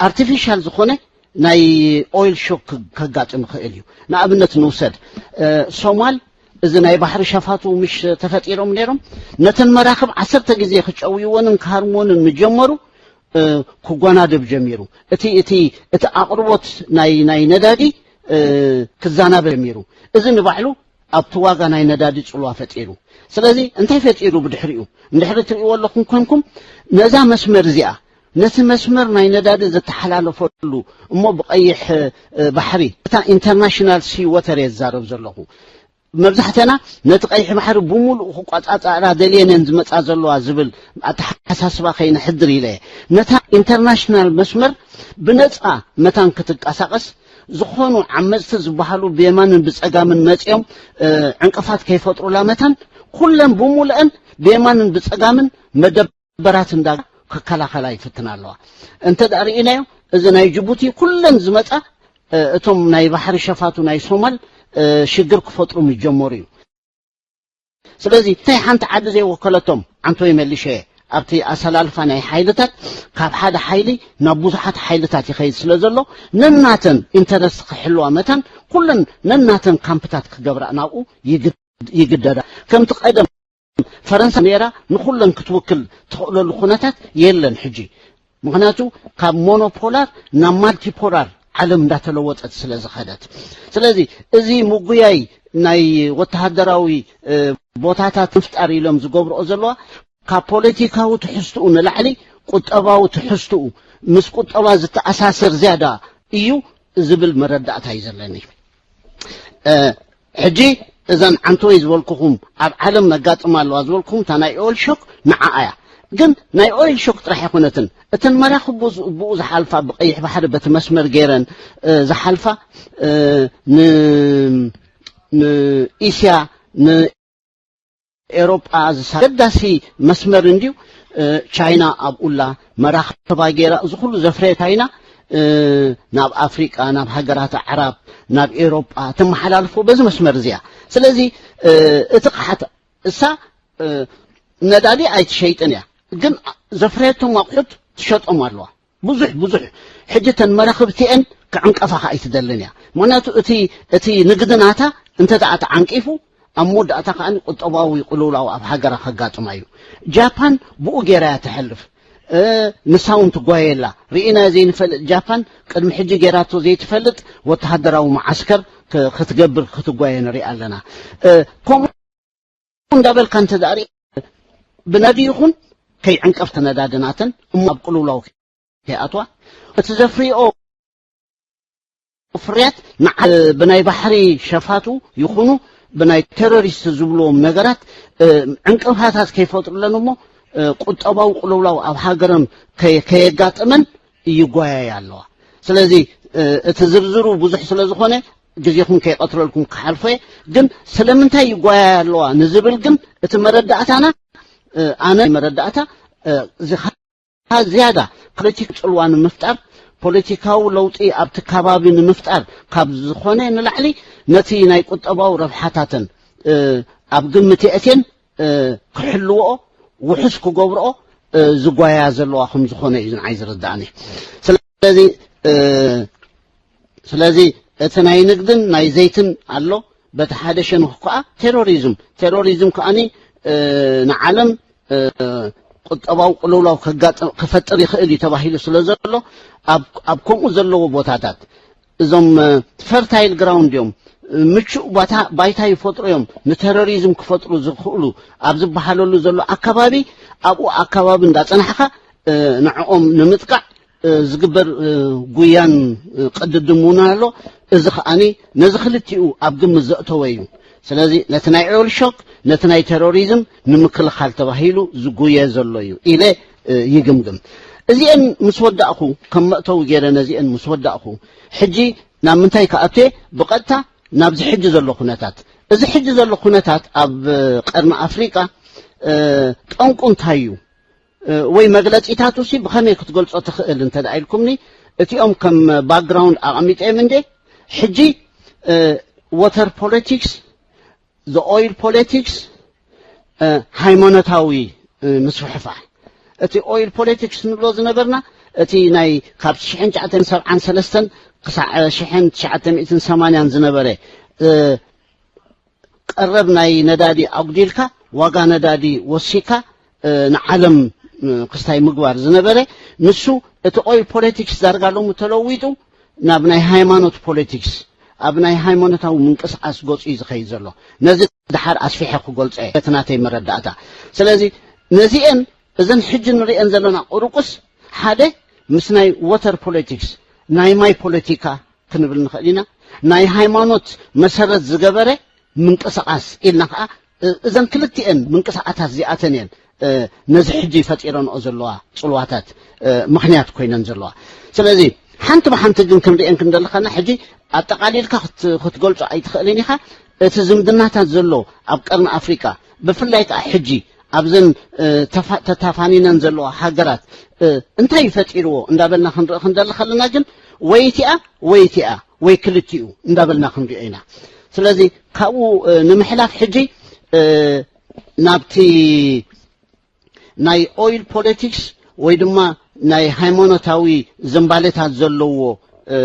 ኣርቲፊሻል ዝኾነ ናይ ኦይል ሾክ ከጋጥም ይኽእል እዩ። ንኣብነት ንውሰድ፣ ሶማል እዚ ናይ ባሕሪ ሸፋቱ ምሽ ተፈጢሮም ነይሮም። ነተን መራኽብ ዓሰርተ ግዜ ክጨውይወንን ክሃርምወንን ምጀመሩ ክጓናደብ ጀሚሩ። እቲ እቲ እቲ ኣቕርቦት ናይ ናይ ነዳዲ ክዛናበ ጀሚሩ። እዚ ንባዕሉ ኣብቲ ዋጋ ናይ ነዳዲ ጽልዋ ፈጢሩ። ስለዚ እንታይ ፈጢሩ ብድሕሪኡ? እንድሕሪ ትርእይዎ ኣለኹም ኮንኩም ነዛ መስመር እዚኣ ነቲ መስመር ናይ ነዳዲ ዝተሓላለፈሉ እሞ ብቐይሕ ባሕሪ እታ ኢንተርናሽናል ሲ ወተር እየ ዝዛረብ ዘለኹ። መብዛሕተና ነቲ ቀይሕ ባሕሪ ብምሉኡ ክቋጻጻራ ደልየን እየን ዝመጻ ዘለዋ ዝብል ኣተሓሳስባ ከይነሕድር ኢለ እየ። ነታ ኢንተርናሽናል መስመር ብነጻ መታን ክትንቀሳቐስ ዝኾኑ ዓመጽቲ ዝበሃሉ ብየማንን ብጸጋምን መጺኦም ዕንቅፋት ከይፈጥሩላ መታን ኩለን ብምሉአን ብየማንን ብጸጋምን መደብ በራት እንዳ ክከላኸላ ይፍትና ኣለዋ። እንተ ደኣ ርኢናዮ እዚ ናይ ጅቡቲ ኩለን ዝመጻ እቶም ናይ ባሕሪ ሸፋቱ ናይ ሶማል ሽግር ክፈጥሩ ምጀመሩ እዩ። ስለዚ እንታይ ሓንቲ ዓዲ ዘይወከለቶም ዓንቶ ይመልሸ ኣብቲ ኣሰላልፋ ናይ ሓይልታት ካብ ሓደ ሓይሊ ናብ ብዙሓት ሓይልታት ይኸይድ ስለ ዘሎ ነናተን ኢንተረስት ክሕልዋ መታን ኩለን ነናተን ካምፕታት ክገብራ ናብኡ ይግደዳ። ከምቲ ቀደም ፈረንሳ ነይራ ንኹለን ክትውክል ትኽእለሉ ኩነታት የለን ሕጂ። ምኽንያቱ ካብ ሞኖፖላር ናብ ማልቲፖላር ዓለም እንዳተለወጠት ስለ ዝኸደት። ስለዚ እዚ ምጉያይ ናይ ወተሃደራዊ ቦታታት ምፍጣር ኢሎም ዝገብርኦ ዘለዋ ካብ ፖለቲካዊ ትሕዝትኡ ንላዕሊ ቁጠባዊ ትሕዝትኡ ምስ ቁጠባ ዝተኣሳሰር ዝያዳ እዩ ዝብል መረዳእታ እዩ ዘለኒ። ሕጂ እዘን ዓንተወይ ዝበልኩኹም ኣብ ዓለም ነጋጥማ ኣለዋ ዝበልኩኹም እታ ናይ ኦል ሾክ ንዓ እያ። ግን ናይ ኦይል ሾክ ጥራሕ ኣይኮነትን። እተን መራኽብ ብኡ ዝሓልፋ ብቀይሕ ባሕሪ በቲ መስመር ገይረን ዝሓልፋ ንኢስያ ን ኤሮጳ ዝሳ ኣገዳሲ መስመር እንድዩ። ቻይና ኣብኡላ መራኽባ ገይራ እዚ ኩሉ ዘፍረየ ቻይና ናብ ኣፍሪቃ ናብ ሃገራት ኣዕራብ ናብ ኤሮጳ ተመሓላልፎ በዚ መስመር እዚያ። ስለዚ እቲ ቕሓት እሳ ነዳዲ ኣይትሸይጥን እያ፣ ግን ዘፍረየቶም ኣቑሑት ትሸጦም ኣለዋ። ብዙሕ ብዙሕ ሕጂ ተን መራኽብቲኤን ክዕንቀፋ ከኣ ኣይትደልን እያ። ምክንያቱ እቲ እቲ ንግዲ ናታ እንተ ደኣ ተዓንቂፉ ኣብ መወዳእታ ከኣ ቁጠባዊ ቅልውላው ኣብ ሃገራ ከጋጥማ እዩ። ጃፓን ብኡ ገይራ እያ ትሐልፍ። ንሳ እውን ትጓየላ ርኢና ዘይንፈልጥ ጃፓን ቅድሚ ሕጂ ገይራቶ ዘይትፈልጥ ወተሃደራዊ መዓስከር ክትገብር ክትጓየ ንሪኣ ኣለና። ከምኡ እንዳበልካ እንተ ደኣ ብነዲ ይኹን ከይዕንቀፍ ተነዳድናተን እሞ ኣብ ቅልውላው ከይኣትዋ እቲ ዘፍርዮ ፍርያት ብናይ ባሕሪ ሸፋቱ ይኹኑ ብናይ ቴሮሪስት ዝብልዎም ነገራት ዕንቅፋታት ከይፈጥሩለን እሞ ቁጠባዊ ቅልውላው ኣብ ሃገረን ከየጋጥመን ይጓያያ ኣለዋ። ስለዚ እቲ ዝርዝሩ ብዙሕ ስለ ዝኾነ ግዜኹም ከይቐትለልኩም ክሓልፎ እየ። ግን ስለምንታይ ይጓያያ ኣለዋ ንዝብል ግን እቲ መረዳእታና ኣነ መረዳእታ ዝያዳ ፖለቲክ ጽልዋ ንምፍጣር ፖለቲካዊ ለውጢ ኣብቲ ከባቢ ንምፍጣር ካብ ዝኾነ ንላዕሊ ነቲ ናይ ቁጠባዊ ረብሓታተን ኣብ ግምት የእቴን ክሕልወኦ ውሑስ ክገብርኦ ዝጓያ ዘለዋ ከም ዝኾነ እዩ ንዓይ ዝርዳእኒ። ስለዚ ስለዚ እቲ ናይ ንግድን ናይ ዘይትን ኣሎ በቲ ሓደ ሸነኽ ከኣ ቴሮሪዝም ቴሮሪዝም ከኣኒ ንዓለም ቁጠባዊ ቅልውላው ከጋጥም፣ ክፈጥር ይኽእል እዩ ተባሂሉ ስለ ዘሎ፣ ኣብ፣ ኣብ ከምኡ ዘለዎ ቦታታት እዞም፣ እ፣ ፈርታይል ግራውንድ እዮም፣ እ፣ ምቹእ ባታ፣ ባይታ ይፈጥሩ እዮም፣ ንቴሮሪዝም ክፈጥሩ ዝኽእሉ ኣብ ዝበሃለሉ ዘሎ ኣካባቢ፣ ኣብኡ ኣካባቢ እንዳጸናሕካ፣ እ፣ ንዕኦም ንምጥቃዕ፣ እ፣ ዝግበር፣ እ፣ ጉያን፣ እ፣ ቅድድም እውን ኣሎ። እዚ ከኣኒ ነዚ ክልቲኡ ኣብ ግምት ዘእተወ እዩ። ስለዚ ነቲ ናይ ኦይል ሾክ፣ ነቲ ናይ ቴሮሪዝም ንምክልኻል ተባሂሉ ዝጉየ ዘሎ እዩ ኢለ፣ እ፣ ይግምግም። እዚአን ምስ ወዳእኹ፣ ከም መእተዊ ገይረ ነዚአን ምስ ወዳእኹ፣ ሕጂ ናብ ምንታይ ክኣቱ እየ? ብቐጥታ ናብዚ ሕጂ ዘሎ ኩነታት። እዚ ሕጂ ዘሎ ኩነታት ኣብ፣ እ፣ ቀርኒ ኣፍሪቃ፣ እ፣ ጠንቁ እንታይ እዩ? እ፣ ወይ መግለጺታቱ ሲ ብኸመይ ክትገልጾ ትኽእል እንተ ደኣ ኢልኩምኒ፣ እቲኦም ከም ባክግራውንድ ኣቐሚጠዮም እንዴ። ሕጂ፣ እ፣ ወተር ፖለቲክስ፣ ዘ ኦይል ፖለቲክስ፣ እ፣ ሃይማኖታዊ፣ እ፣ ምስፍሕፋሕ። እቲ ኦይል ፖለቲክስ ንብሎ ዝነበርና፣ እቲ ናይ ካብ ሽሕን ትሽዓተ ሚእትን ሰብዓን ሰለስተን ክሳዕ ሽሕን ትሽዓተ ሚእትን ሰማንያን ዝነበረ፣ እ፣ ቀረብ ናይ ነዳዲ ኣጉዲልካ፣ ዋጋ ነዳዲ ወሲካ፣ እ፣ ንዓለም፣ እ፣ ክስታይ ምግባር ዝነበረ፣ ንሱ እቲ ኦይል ፖለቲክስ ዳርጋ ሎሚ ተለዊጡ ናብ ናይ ሃይማኖት ፖለቲክስ፣ ኣብ ናይ ሃይማኖታዊ ምንቅስቃስ ገጹ እዩ ዝኸይድ ዘሎ። ነዚ ደሓር ኣስፊሐ ክገልጾ እየ፣ እቲ ናተይ መረዳእታ። ስለዚ ነዚአን፣ እዘን ሕጂ ንሪአን ዘለና ቁሩቁስ ሓደ ምስ ናይ ወተር ፖለቲክስ፣ ናይ ማይ ፖለቲካ ክንብል ንኽእል ኢና። ናይ ሃይማኖት መሰረት ዝገበረ ምንቅስቃስ ኢልና ከዓ፣ እ-፣ እዘን ክልቲአን ምንቅስቃሳት እዚኣተን እየን፣ እ፣ ነዚ ሕጂ ፈጢረንኦ ዘለዋ ጽልዋታት፣ እ፣ ምኽንያት ኮይነን ዘለዋ። ስለዚ ሓንቲ ብሓንቲ ግን ክንሪአን ክንደለኸና፣ ሕጂ ኣጠቓሊልካ ክት-፣ ክትገልጾ ኣይትኽእልን ኢኻ። እቲ ዝምድናታት ዘሎ ኣብ ቀርኒ ኣፍሪቃ፣ ብፍላይ ከዓ ሕጂ ኣብዘን፣ እ፣ ተፋ-፣ ተታፋኒነን ዘለዋ ሃገራት፣ እ፣ እንታይ እዩ ፈጢርዎ እንዳበልና ክንርኢ ክንደሊ ከለና ግን፣ ወይ እቲኣ ወይ እቲኣ ወይ ክልቲኡ እንዳበልና ክንሪኦ ኢና። ስለዚ ካብኡ፣ እ፣ ንምሕላፍ ሕጂ፣ እ፣ ናብቲ ናይ ኦይል ፖለቲክስ ወይ ድማ ናይ ሃይማኖታዊ ዝንባሌታት ዘለዎ፣ እ፣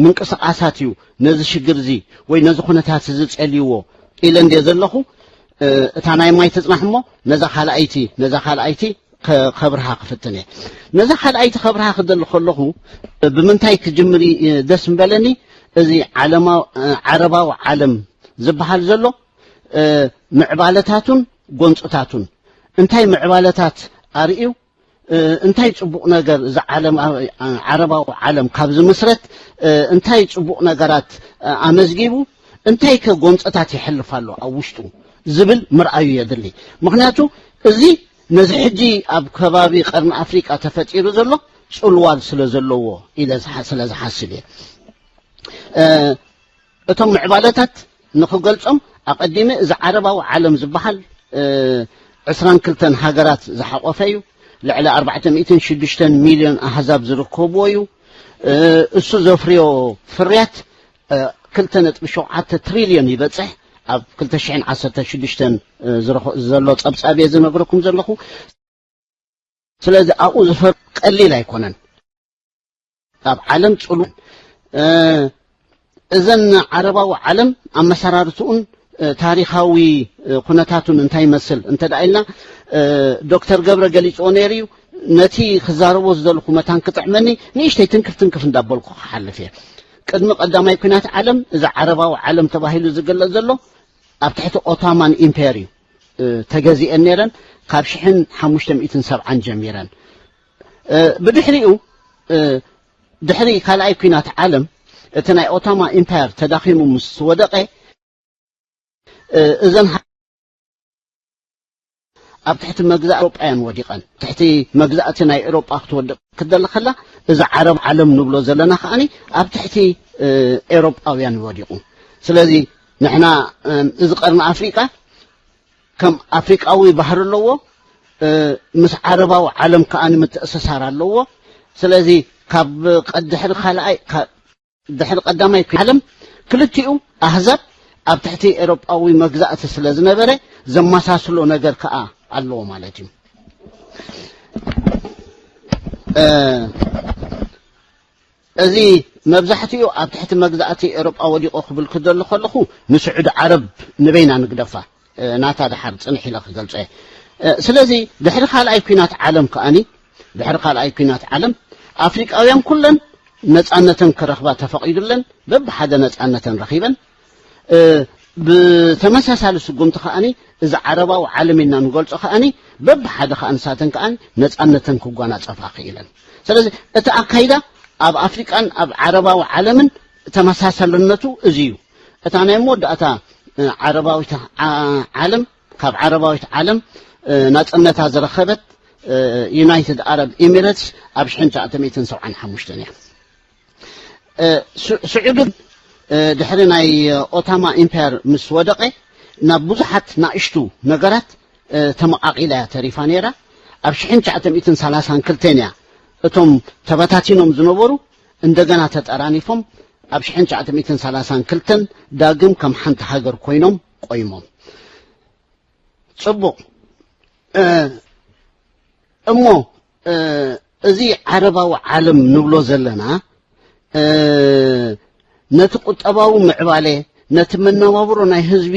ምንቅስቃሳት እዩ ነዚ ሽግር እዚ ወይ ነዚ ኩነታት እዚ ጸልይዎ ኢለ እንድየ ዘለኹ። እ፣ እታ ናይ ማይ ትጽናሕ እሞ ነዛ ካልኣይቲ፣ ነዛ ካልኣይቲ ከ-፣ ከብርሃ ክፍትን እየ። ነዛ ካልኣይቲ ከብርሃ ክደሊ ከለኹ፣ እ፣ ብምንታይ ክጅምር እ፣ ደስ ምበለኒ? እዚ ዓለማዊ፣ እ፣ ዓረባዊ ዓለም ዝበሃል ዘሎ፣ እ፣ ምዕባለታቱን ጎንጽታቱን፣ እንታይ ምዕባለታት ኣርእዩ፣ እ፣ እንታይ ጽቡቕ ነገር እዚ ዓለም፣ ኣ-፣ ዓረባዊ ዓለም ካብ ዝምስረት፣ እ፣ እንታይ ጽቡቕ ነገራት፣ እ፣ ኣመዝጊቡ፣ እንታይ ከ ጎንጽታት የሕልፍ ኣሎ ኣብ ውሽጡ ዝብል ምርኣዩ የድሊ። ምኽንያቱ እዚ ነዚ ሕጂ ኣብ ከባቢ ቀርኒ ኣፍሪቃ ተፈጢሩ ዘሎ ጽልዋል ስለ ዘለዎ ኢለ ዝሓ-፣ ስለ ዝሓስብ እየ። እ፣ እቶም ምዕባለታት ንኽገልጾም ኣቐዲመ፣ እዚ ዓረባዊ ዓለም ዝበሃል፣ እ፣ ዕስራን ክልተን ሃገራት ዝሓቖፈ እዩ። ልዕሊ ኣርባዕተ ሚእትን ሽዱሽተን ሚልዮን ኣህዛብ ዝርከብዎ እዩ። እ፣ እሱ ዘፍርዮ ፍርያት፣ እ፣ ክልተ ነጥቢ ሸውዓተ ትሪልዮን ይበጽሕ። ኣብ ክልተ ሽሕን ዓሰርተ ሽዱሽተን፣ እ፣ ዝረኸ-፣ ዘሎ ጸብጻብ እየ ዝነግረኩም ዘለኹ። ስለዚ ኣብኡ ዝፈር ቀሊል ኣይኮነን። ኣብ ዓለም ጽሉ፣ እ፣ እዘን ዓረባዊ ዓለም ኣመሰራርትኡን፣ እ፣ ታሪኻዊ፣ እ፣ ኩነታቱን እንታይ ይመስል እንተ ደኣ ኢልና፣ እ፣ ዶክተር ገብረ ገሊጽዎ ነይሩ እዩ። ነቲ ክዛረቦ ዝደልኹ መታን ክጥዕመኒ ንእሽተይ ትንክፍ ትንክፍ እንዳበልኩ ክሓልፍ እየ። ቅድሚ ቀዳማይ ኲናት ዓለም እዚ ዓረባዊ ዓለም ተባሂሉ ዝግለጽ ዘሎ ኣብ ትሕቲ ኦቶማን ኢምፔር እዩ፣ እ፣ ተገዚኤን ነይረን ካብ ሽሕን ሓሙሽተ ሚእትን ሰብዓን ጀሚረን። እ፣ ብድሕሪኡ፣ እ፣ ድሕሪ ካልኣይ ኲናት ዓለም እቲ ናይ ኦቶማ ኢምፓየር ተዳኺሙ ምስ ወደቐ፣ እ፣ እዘን ሃ-፣ ኣብ ትሕቲ መግዛእ ኤውሮጳ እየን ወዲቐን። ትሕቲ መግዛእቲ ናይ ኤውሮጳ ክትወድቕ ክትደሊ ከላ፣ እዚ ዓረብ ዓለም ንብሎ ዘለና ከኣኒ ኣብ ትሕቲ፣ እ፣ ኤውሮጳውያን እዩ ወዲቑ። ስለዚ ንሕና፣ እ፣ እዚ ቀርኒ ኣፍሪቃ ከም ኣፍሪቃዊ ባህሪ ኣለዎ፣ እ፣ ምስ ዓረባዊ ዓለም ከኣ ንምትእስሳር ኣለዎ። ስለዚ ካብ ቀ-፣ ድሕሪ ካልኣይ፣ ካ-፣ ድሕሪ ቀዳማይ ዓለም ክልቲኡ ኣህዛብ ኣብ ትሕቲ ኤውሮጳዊ መግዛእቲ ስለ ዝነበረ ዘመሳስሎ ነገር ከኣ ኣለዎ ማለት እዩ። እ፣ እዚ መብዛሕትኡ ኣብ ትሕቲ መግዛእቲ ኤውሮጳ ወዲቑ ክብል ክደሊ ከለኹ፣ ንስዑዲ ዓረብ ንበይና ንግደፋ፣ እ፣ ናታ ደሓር ጽንሕ ኢለ ክገልጾ እየ። ስለዚ ድሕሪ ካልኣይ ኲናት ዓለም ከኣኒ ድሕሪ ካልኣይ ኲናት ዓለም ኣፍሪቃውያን ኩለን ነጻነተን ክረኽባ ተፈቒዱለን፣ በብሓደ ነጻነተን ረኺበን። ብተመሳሳሊ ስጉምቲ ከኣኒ እዚ ዓረባዊ ዓለም ኢልና ንገልጾ ከኣኒ በብሓደ ከኣ ንሳተን ከኣ ነጻነተን ክጓናጸፋ ክኢለን። ስለዚ እቲ ኣካይዳ ኣብ ኣፍሪቃን ኣብ ዓረባዊ ዓለምን ተመሳሳልነቱ እዚ እዩ። እታ ናይ መወዳእታ ዓረባዊት ዓለም ካብ ዓረባዊት ዓለም ናጽነታ ዝረኸበት ዩናይትድ ኣረብ ኤሚሬትስ ኣብ ሽሕን ትሽዓተ ሚእትን ሰብዓን ሓሙሽተን እያ። ስዑዲ ድሕሪ ናይ ኦታማ ኢምፓየር ምስ ወደቐ ናብ ብዙሓት ናእሽቱ ነገራት ተመቓቒላ እያ ተሪፋ ነይራ። ኣብ ሽሕን ትሽዓተ ሚእትን ሰላሳን ክልተን እያ እቶም ተበታቲኖም ዝነበሩ እንደገና ተጠራኒፎም ኣብ ሽሕን ትሽዓተ ሚእትን ሰላሳን ክልተን ዳግም ከም ሓንቲ ሃገር ኮይኖም ቆይሞም። ጽቡቕ። እሞ እዚ ዓረባዊ ዓለም ንብሎ ዘለና ነቲ ቁጠባዊ ምዕባለ፣ ነቲ መነባብሮ ናይ ህዝቢ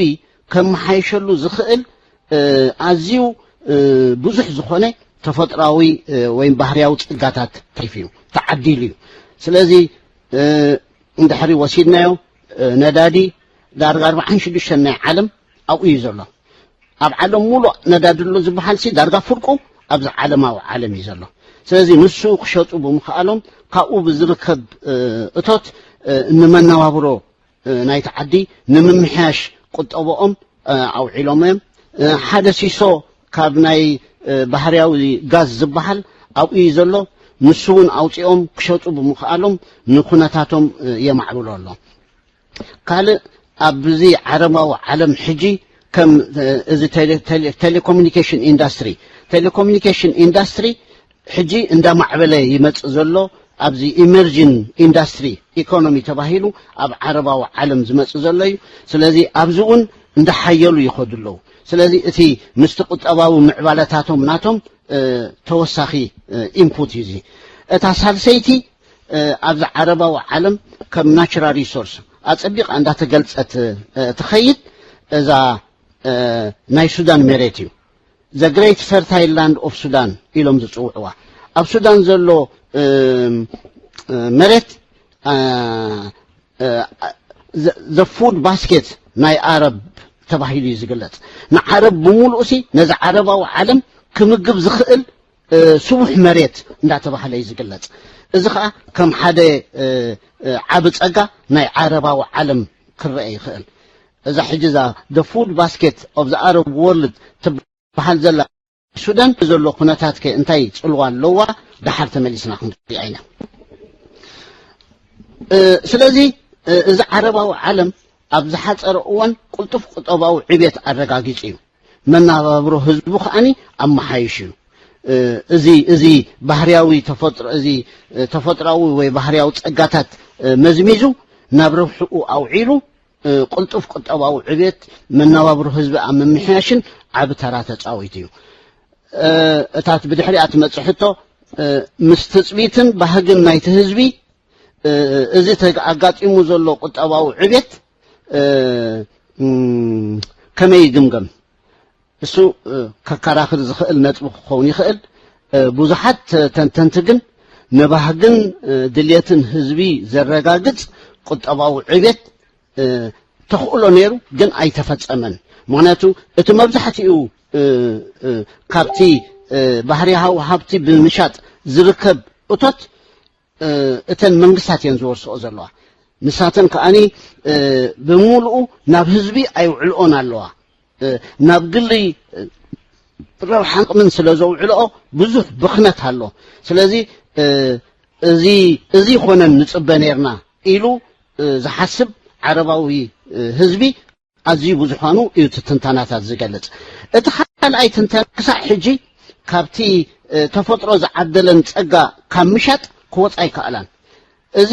ከመሓይሸሉ ዝኽእል ኣዝዩ ብዙሕ ዝኾነ ተፈጥራዊ ወይ ባህርያዊ ጸጋታት ተሪፉ እዩ፣ ተዓዲሉ እዩ። ስለዚ እንድሕሪ ወሲድናዮ ነዳዲ ዳርጋ ኣርባዓን ሽዱሽተን ናይ ዓለም ኣብኡ እዩ ዘሎ። ኣብ ዓለም ሙሉእ ነዳዲ ኣሎ ዝበሃል ሲ ዳርጋ ፍርቁ ኣብዚ ዓለማዊ ዓለም እዩ ዘሎ። ስለዚ ንሱ ክሸጡ ብምኽኣሎም ካብኡ ብዝርከብ እቶት ንመነባብሮ ናይቲ ዓዲ ንምምሕያሽ ቁጠብኦም ኣውዒሎም እዮም። ሓደ ሲሶ ካብ ናይ ባህርያዊ ጋዝ ዝበሃል ኣብኡ እዩ ዘሎ። ንሱ እውን ኣውፂኦም ክሸጡ ብምኽኣሎም ንኩነታቶም የማዕብሎ ኣሎ። ካልእ ኣብዚ ዓረባዊ ዓለም ሕጂ ከም እዚ ቴሌኮሙኒኬሽን ኢንዳስትሪ ቴሌኮሙኒኬሽን ኢንዳስትሪ ሕጂ እንዳማዕበለ ይመጽእ ዘሎ ኣብዚ ኢመርጂን ኢንዳስትሪ ኢኮኖሚ ተባሂሉ ኣብ ዓረባዊ ዓለም ዝመጽእ ዘሎ እዩ። ስለዚ ኣብዚ እውን እንዳሓየሉ ይኸዱ ኣለዉ። ስለዚ እቲ ምስቲ ቁጠባዊ ምዕባለታቶም ናቶም ተወሳኺ ኢንፑት እዩ። እዚ እታ ሳልሰይቲ ኣብዚ ዓረባዊ ዓለም ከም ናቹራል ሪሶርስ ኣጸቢቓ እንዳተገልጸት ትኸይድ እዛ ናይ ሱዳን መሬት እዩ። The Great Fertile Land of Sudan ኢሎም ዝጽውዕዋ ኣብ ሱዳን ዘሎ መሬት the food basket ናይ ኣረብ ተባሂሉ እዩ ዝግለጽ። ንዓረብ ብምሉእሲ ነዚ ዓረባዊ ዓለም ክምግብ ዝኽእል ስቡሕ መሬት እንዳተባህለ እዩ ዝግለጽ። እዚ ኸኣ ከም ሓደ ዓቢ ጸጋ ናይ ዓረባዊ ዓለም ክረአ ይኽእል። እዛ ሕጂ እዛ the food basket of the Arab world ትበሃል ዘላ ሱዳን ዘሎ ኩነታት ከ እንታይ ጽልዋ ኣለዋ? ደሓር ተመሊስና ክንሪኣ ኢና። ስለዚ እዚ ዓረባዊ ዓለም ኣብ ዝሓጸረ እዋን ቅልጡፍ ቁጠባዊ ዕቤት ኣረጋጊጹ እዩ። መናባብሮ ህዝቡ ከኣኒ ኣመሓይሹ እዩ። እዚ እዚ ባህርያዊ ተፈጥሮ እዚ ተፈጥራዊ ወይ ባህርያዊ ጸጋታት መዝሚዙ ናብ ረብሕኡ ኣውዒሉ ቅልጡፍ ቁጠባዊ ዕቤት መነባብሮ ህዝቢ ኣብ ምምሕያሽን ዓቢ ተራ ተጻዊቱ እዩ። እታ ብድሕሪኣ ትመጽእ ሕቶ ምስ ትጽቢትን ባህግን ናይቲ ህዝቢ እዚ ኣጋጢሙ ዘሎ ቁጠባዊ ዕቤት ከመይ ይግምገም? እሱ ከከራኽር ዝኽእል ነጥቢ ክኸውን ይኽእል። ብዙሓት ተንተንቲ ግን ንባህግን ድልየትን ህዝቢ ዘረጋግጽ ቁጠባዊ ዕቤት ተኽእሎ ነይሩ፣ ግን ኣይተፈጸመን። ምኽንያቱ እቲ መብዛሕትኡ ካብቲ ባህርያዊ ሃብቲ ብምሻጥ ዝርከብ እቶት እተን መንግስታት እየን ዝወርስኦ ዘለዋ። ንሳተን ከኣኒ ብምሉኡ ናብ ህዝቢ ኣይውዕልኦን ኣለዋ። ናብ ግሊ ረብሓን ጥቕምን ስለ ዘውዕልኦ ብዙሕ ብኽነት ኣሎ። ስለዚ እዚ እዚ ይኾነን ንጽበ ነይርና ኢሉ ዝሓስብ ዓረባዊ ህዝቢ ኣዝዩ ብዙሓኑ እዩ እቲ ትንተናታት ዝገልጽ። እቲ ካልኣይ ትንተና ክሳዕ ሕጂ ካብቲ ተፈጥሮ ዝዓደለን ጸጋ ካብ ምሻጥ ክወጽ ኣይከኣላን። እዚ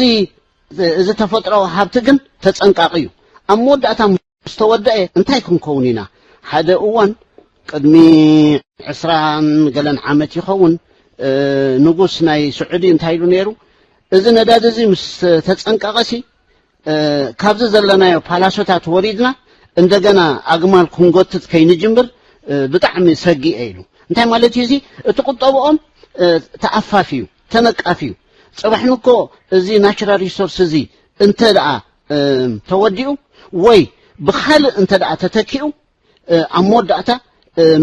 እዚ ተፈጥሮዊ ሃብቲ ግን ተጸንቃቂ እዩ። ኣብ መወዳእታ ምስ ተወደአ እንታይ ክንከውን ኢና? ሓደ እዋን ቅድሚ ዕስራን ገለን ዓመት ይኸውን ንጉስ ናይ ስዑዲ እንታይ ኢሉ ነይሩ? እዚ ነዳዲ እዚ ምስ ተጸንቀቐሲ ካብዚ ዘለናዮ ፓላሶታት ወሪድና እንደገና ኣግማል ክንጎትት ከይንጅምር ብጣዕሚ ሰጊኤ ኢሉ። እንታይ ማለት እዩ እዚ? እቲ ቁጠብኦም ተኣፋፊ እዩ፣ ተነቃፊ እዩ። ጽባሕ ንኮ እዚ ናቹራል ሪሶርስ እዚ እንተ ደኣ ተወዲኡ ወይ ብኻልእ እንተ ደኣ ተተኪኡ፣ ኣብ መወዳእታ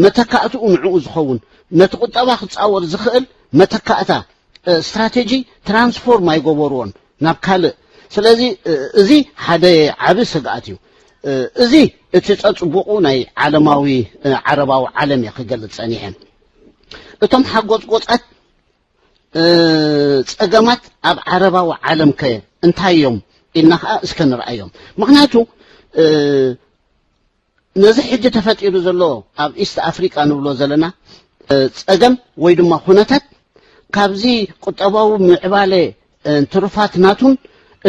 መተካእትኡ ንዕኡ ዝኸውን፣ ነቲ ቁጠባ ክጻወር ዝኽእል መተካእታ ስትራቴጂ ትራንስፎርም ኣይገበርዎን ናብ ካልእ። ስለዚ እዚ ሓደ ዓቢ ስግኣት እዩ። እዚ እቲ ጸጽቡቑ ናይ ዓለማዊ፣ ዓረባዊ ዓለም እየ ክገልጽ ጸኒሐ። እቶም ሓጎጽጎጻት ጸገማት ኣብ ዓረባዊ ዓለም ከ እንታይ እዮም ኢልና ከኣ እስከ ንርኣዮም። ምኽንያቱ ነዚ ሕጂ ተፈጢሩ ዘሎ ኣብ ኢስት ኣፍሪቃ ንብሎ ዘለና ጸገም ወይ ድማ ኩነታት ካብዚ ቁጠባዊ ምዕባለ ትሩፋት ናቱን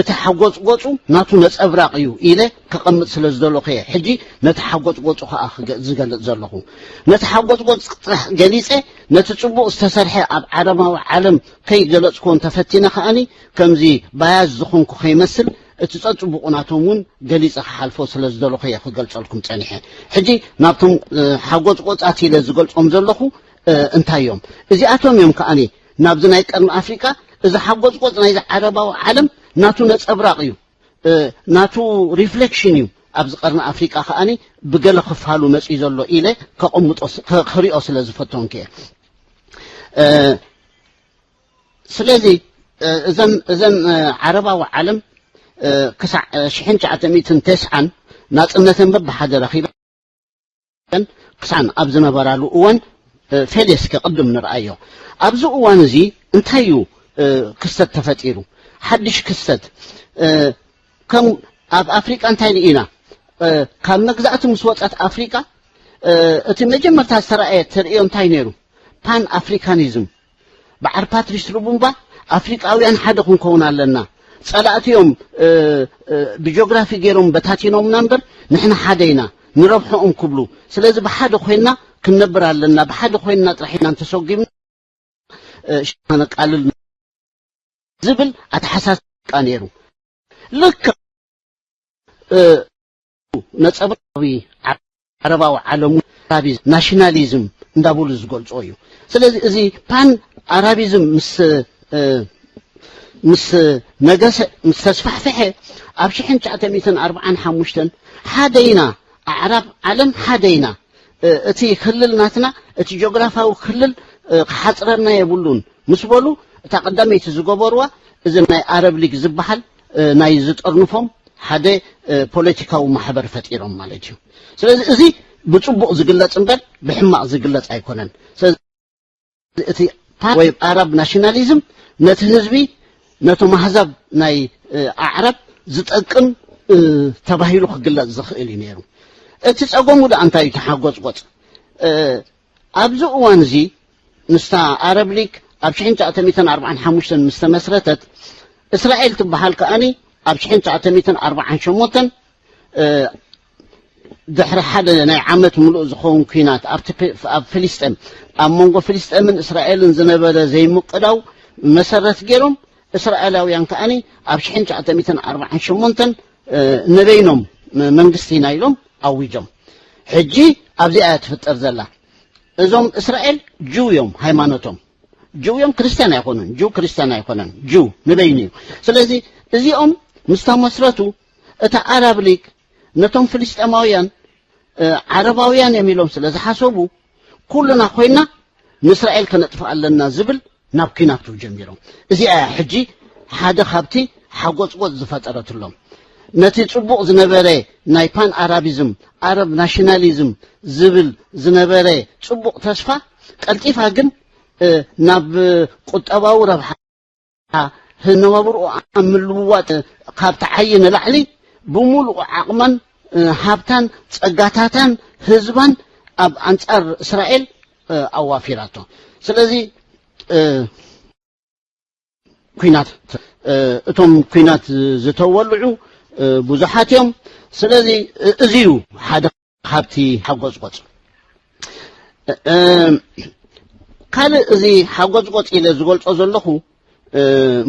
እቲ ሓጎጽጎጹ ናቱ ነጸብራቕ እዩ ኢለ ከቐምጥ ስለ ዝደለኹ እየ ሕጂ ነቲ ሓጎጽጎጹ ከኣ ክገ-፣ ዝገልጽ ዘለኹ። ነቲ ሓጎጽጎጽ ጥራሕ ገሊጸ፣ ነቲ ጽቡቕ ዝተሰርሐ ኣብ ዓለማዊ ዓለም ከይገለጽኩዎ እንተፈቲነ ከኣኒ ከምዚ ባያዝ ዝኾንኩ ከይመስል እቲ ጸጽቡቑ ናቶም እውን ገሊጸ ክሓልፎ ስለ ዝደለኹ እየ ክገልጸልኩም ጸኒሐ። ሕጂ ናብቶም ሓጎጽጎጻት ኢለ ዝገልጾም ዘለኹ እንታይ እዮም? እዚኣቶም እዮም ከኣኒ ናብዚ ናይ ቀርኒ ኣፍሪቃ እዚ ሓጎጽጎጽ ናይዚ ዓረባዊ ዓለም ናቱ ነጸብራቕ እዩ፣ ናቱ ሪፍሌክሽን እዩ። ኣብዚ ቀርኒ ኣፍሪቃ ከኣኒ ብገለ ክፋሉ መጺኡ ዘሎ ኢለ ከቐምጦ ስ-፣ ከ-፣ ክሪኦ ስለ ዝፈተንኩ እየ። ስለዚ እዘን፣ እዘን ዓረባዊ ዓለም ክሳዕ ሽሕን ትሽዓተ ሚእትን ተስዓን ናጽነተን በብሓደ ረኺበን ክሳን ኣብ ዝነበራሉ እዋን፣ እ፣ ፌል እስከ ቅድም ንርኣዮ። ኣብዚ እዋን እዚ እንታይ እዩ፣ እ፣ ክስተት ተፈጢሩ? ሓድሽ ክስተት፣ እ፣ ከም ኣብ ኣፍሪቃ እንታይ ርኢና? እ፣ ካብ መግዛእቲ ምስ ወጸት ኣፍሪቃ፣ እ፣ እቲ መጀመርታ ዝተረኣየ ተርእዮ እንታይ ነይሩ? ፓን ኣፍሪካኒዝም። በዓል ፓትሪስ ሉሙምባ ኣፍሪቃውያን ሓደ ክንከውን ኣለና። ጸላእቲ እዮም፣ እ፣ እ፣ ብጂኦግራፊ ገይሮም በታቲኖምና እምበር ንሕና ሓደ ኢና፣ ንረብሐኦም ክብሉ። ስለዚ ብሓደ ኮይንና ክንነብር ኣለና፣ ብሓደ ኮይንና ጥራሕ ኢና እንተሰጒምና፣ እ፣ ሽግርና ነቃልል ዝብል ኣተሓሳስባ ነይሩ። ልክዕ፣ እ፣ ነጸብራዊ ዓረባዊ ዓለሙ ኣራቢዝም፣ ናሽናሊዝም እንዳበሉ ዝገልጾ እዩ። ስለዚ እዚ ፓን ኣራቢዝም ምስ፣ እ፣ ምስ ነገሰ፣ ምስ ተስፋሕፈሐ፣ ኣብ ሽሕን ትሽዓተ ሚእትን ኣርብዓን ሓሙሽተን ሓደ ኢና፣ ኣዕራብ ዓለም ሓደ ኢና፣ እ፣ እቲ ክልል ናትና፣ እቲ ጂኦግራፋዊ ክልል፣ እ፣ ክሓጽረና የብሉን ምስ በሉ፣ እታ ቀዳመይቲ ዝገበርዋ፣ እዚ ናይ ኣረብ ሊግ ዝበሃል፣ እ፣ ናይ ዝጠርንፎም ሓደ፣ እ፣ ፖለቲካዊ ማሕበር ፈጢሮም ማለት እዩ። ስለዚ እዚ ብጽቡቕ ዝግለጽ እምበር ብሕማቕ ዝግለጽ ኣይኮነን። ስለዚ እቲ ፓ-፣ ወይ ኣረብ ናሽናሊዝም ነቲ ህዝቢ፣ ነቶም ኣህዛብ ናይ፣ እ፣ ኣዕራብ ዝጠቅም፣ እ፣ ተባሂሉ ክግለጽ ዝኽእል እዩ ነይሩ። እቲ ጸገሙ ደኣ እንታይ እዩ? ተሓጎጽጎጽ፣ እ፣ ኣብዚ እዋን እዚ ምስታ ኣረብ ሊግ ኣብ ሽሕን ትሽዓተ ሚእትን ኣርብዓን ሓሙሽተን ምስ ተመስረተት፣ እስራኤል ትበሃል ከኣኒ ኣብ ሽሕን ትሽዓተ ሚእትን ኣርብዓን ሸሞንተን፣ እ፣ ድሕሪ ሓደ ናይ ዓመት ምሉእ ዝኸውን ኲናት ኣብቲ ፊ-፣ ኣብ ፍልስጤም፣ ኣብ መንጎ ፍልስጤምን እስራኤልን ዝነበረ ዘይምቅዳው መሰረት ገይሮም፣ እስራኤላውያን ከኣኒ ኣብ ሽሕን ትሽዓተ ሚእትን ኣርብዓን ሸሞንተን፣ እ፣ ንበይኖም መ-፣ መንግስቲ ኢና ኢሎም ኣዊጆም። ሕጂ ኣብዚኣ እያ ትፍጠር ዘላ። እዞም እስራኤል ጅው እዮም ሃይማኖቶም። ጅው እዮም፣ ክርስትያን ኣይኮኑን። ጅው ክርስትያን ኣይኮነን። ጅው ንበይኑ እዩ። ስለዚ እዚኦም ምስ ተመስረቱ፣ እታ ኣራብ ሊግ ነቶም ፍልስጤማውያን፣ እ፣ ዓረባውያን እዮም ኢሎም ስለ ዝሓሰቡ፣ ኩልና ኮይና ንእስራኤል ከነጥፍኣ ኣለና ዝብል ናብ ኲናት ጀሚሮም። እዚኣ እያ ሕጂ ሓደ ካብቲ ሓጎጽጎጽ ዝፈጠረትሎም። ነቲ ጽቡቕ ዝነበረ ናይ ፓን ኣራቢዝም፣ ኣረብ ናሽናሊዝም ዝብል ዝነበረ ጽቡቕ ተስፋ፣ ቀልጢፋ ግን፣ እ፣ ናብ ቁጠባዊ ረብሓ፣ ህነባብርኡ ኣብ ምልውዋጥ ካብ ትዓዪ ንላዕሊ ብምሉእ ዓቕማን፣ እ፣ ሃብታን ጸጋታታን ህዝባን ኣብ ኣንጻር እስራኤል፣ እ፣ ኣዋፊራቶ። ስለዚ፣ እ፣ ኲናት፣ እ፣ እቶም ኲናት ዝተወልዑ፣ እ፣ ብዙሓት እዮም። ስለዚ፣ እ፣ እዚ እዩ ሓደ ካብቲ ሓጎጽጎጽ። እ፣ ካልእ እዚ ሓጎጽጎጽ ኢለ ዝገልጾ ዘለኹ፣ እ፣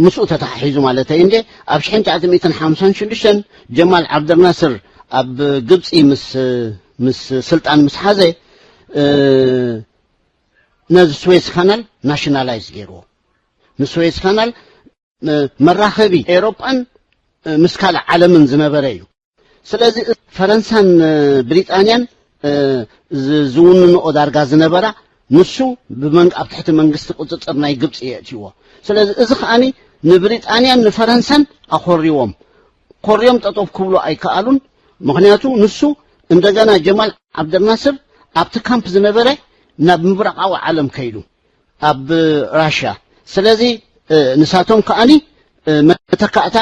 ምስኡ ተተሓሒዙ ማለተይ እንደ፣ ኣብ ሽሕን ትሽዓተ ሚእትን ሓምሳን ሽዱሽተን ጀማል ዓብደልናስር ኣብ ግብጺ ምስ፣ ምስ ስልጣን ምስ ሓዘ፣ ነዚ ስዌዝ ካናል ናሽናላይዝ ገይርዎ። ንስዌዝ ካናል መራኸቢ ኤውሮጳን ምስ ካልእ ዓለምን ዝነበረ እዩ። ስለዚ ፈረንሳን ብሪጣንያን ዝውንንኦ ዳርጋ ዝነበራ ንሱ ኣብ ትሕቲ መንግስቲ ቁፅፅር ናይ ግብፂ የእትይዎ። ስለዚ እዚ ከዓኒ ንብሪጣንያን ንፈረንሳን ኣኾርዎም ኮርዮም ጠጠው ክብሉ ኣይከኣሉን። ምክንያቱ ንሱ እንደገና ጀማል ዓብደልናስር ኣብቲ ካምፕ ዝነበረ ናብ ምብራቃዊ ዓለም ከይዱ ኣብ ራሽያ። ስለዚ ንሳቶም ከዓኒ መተካእታ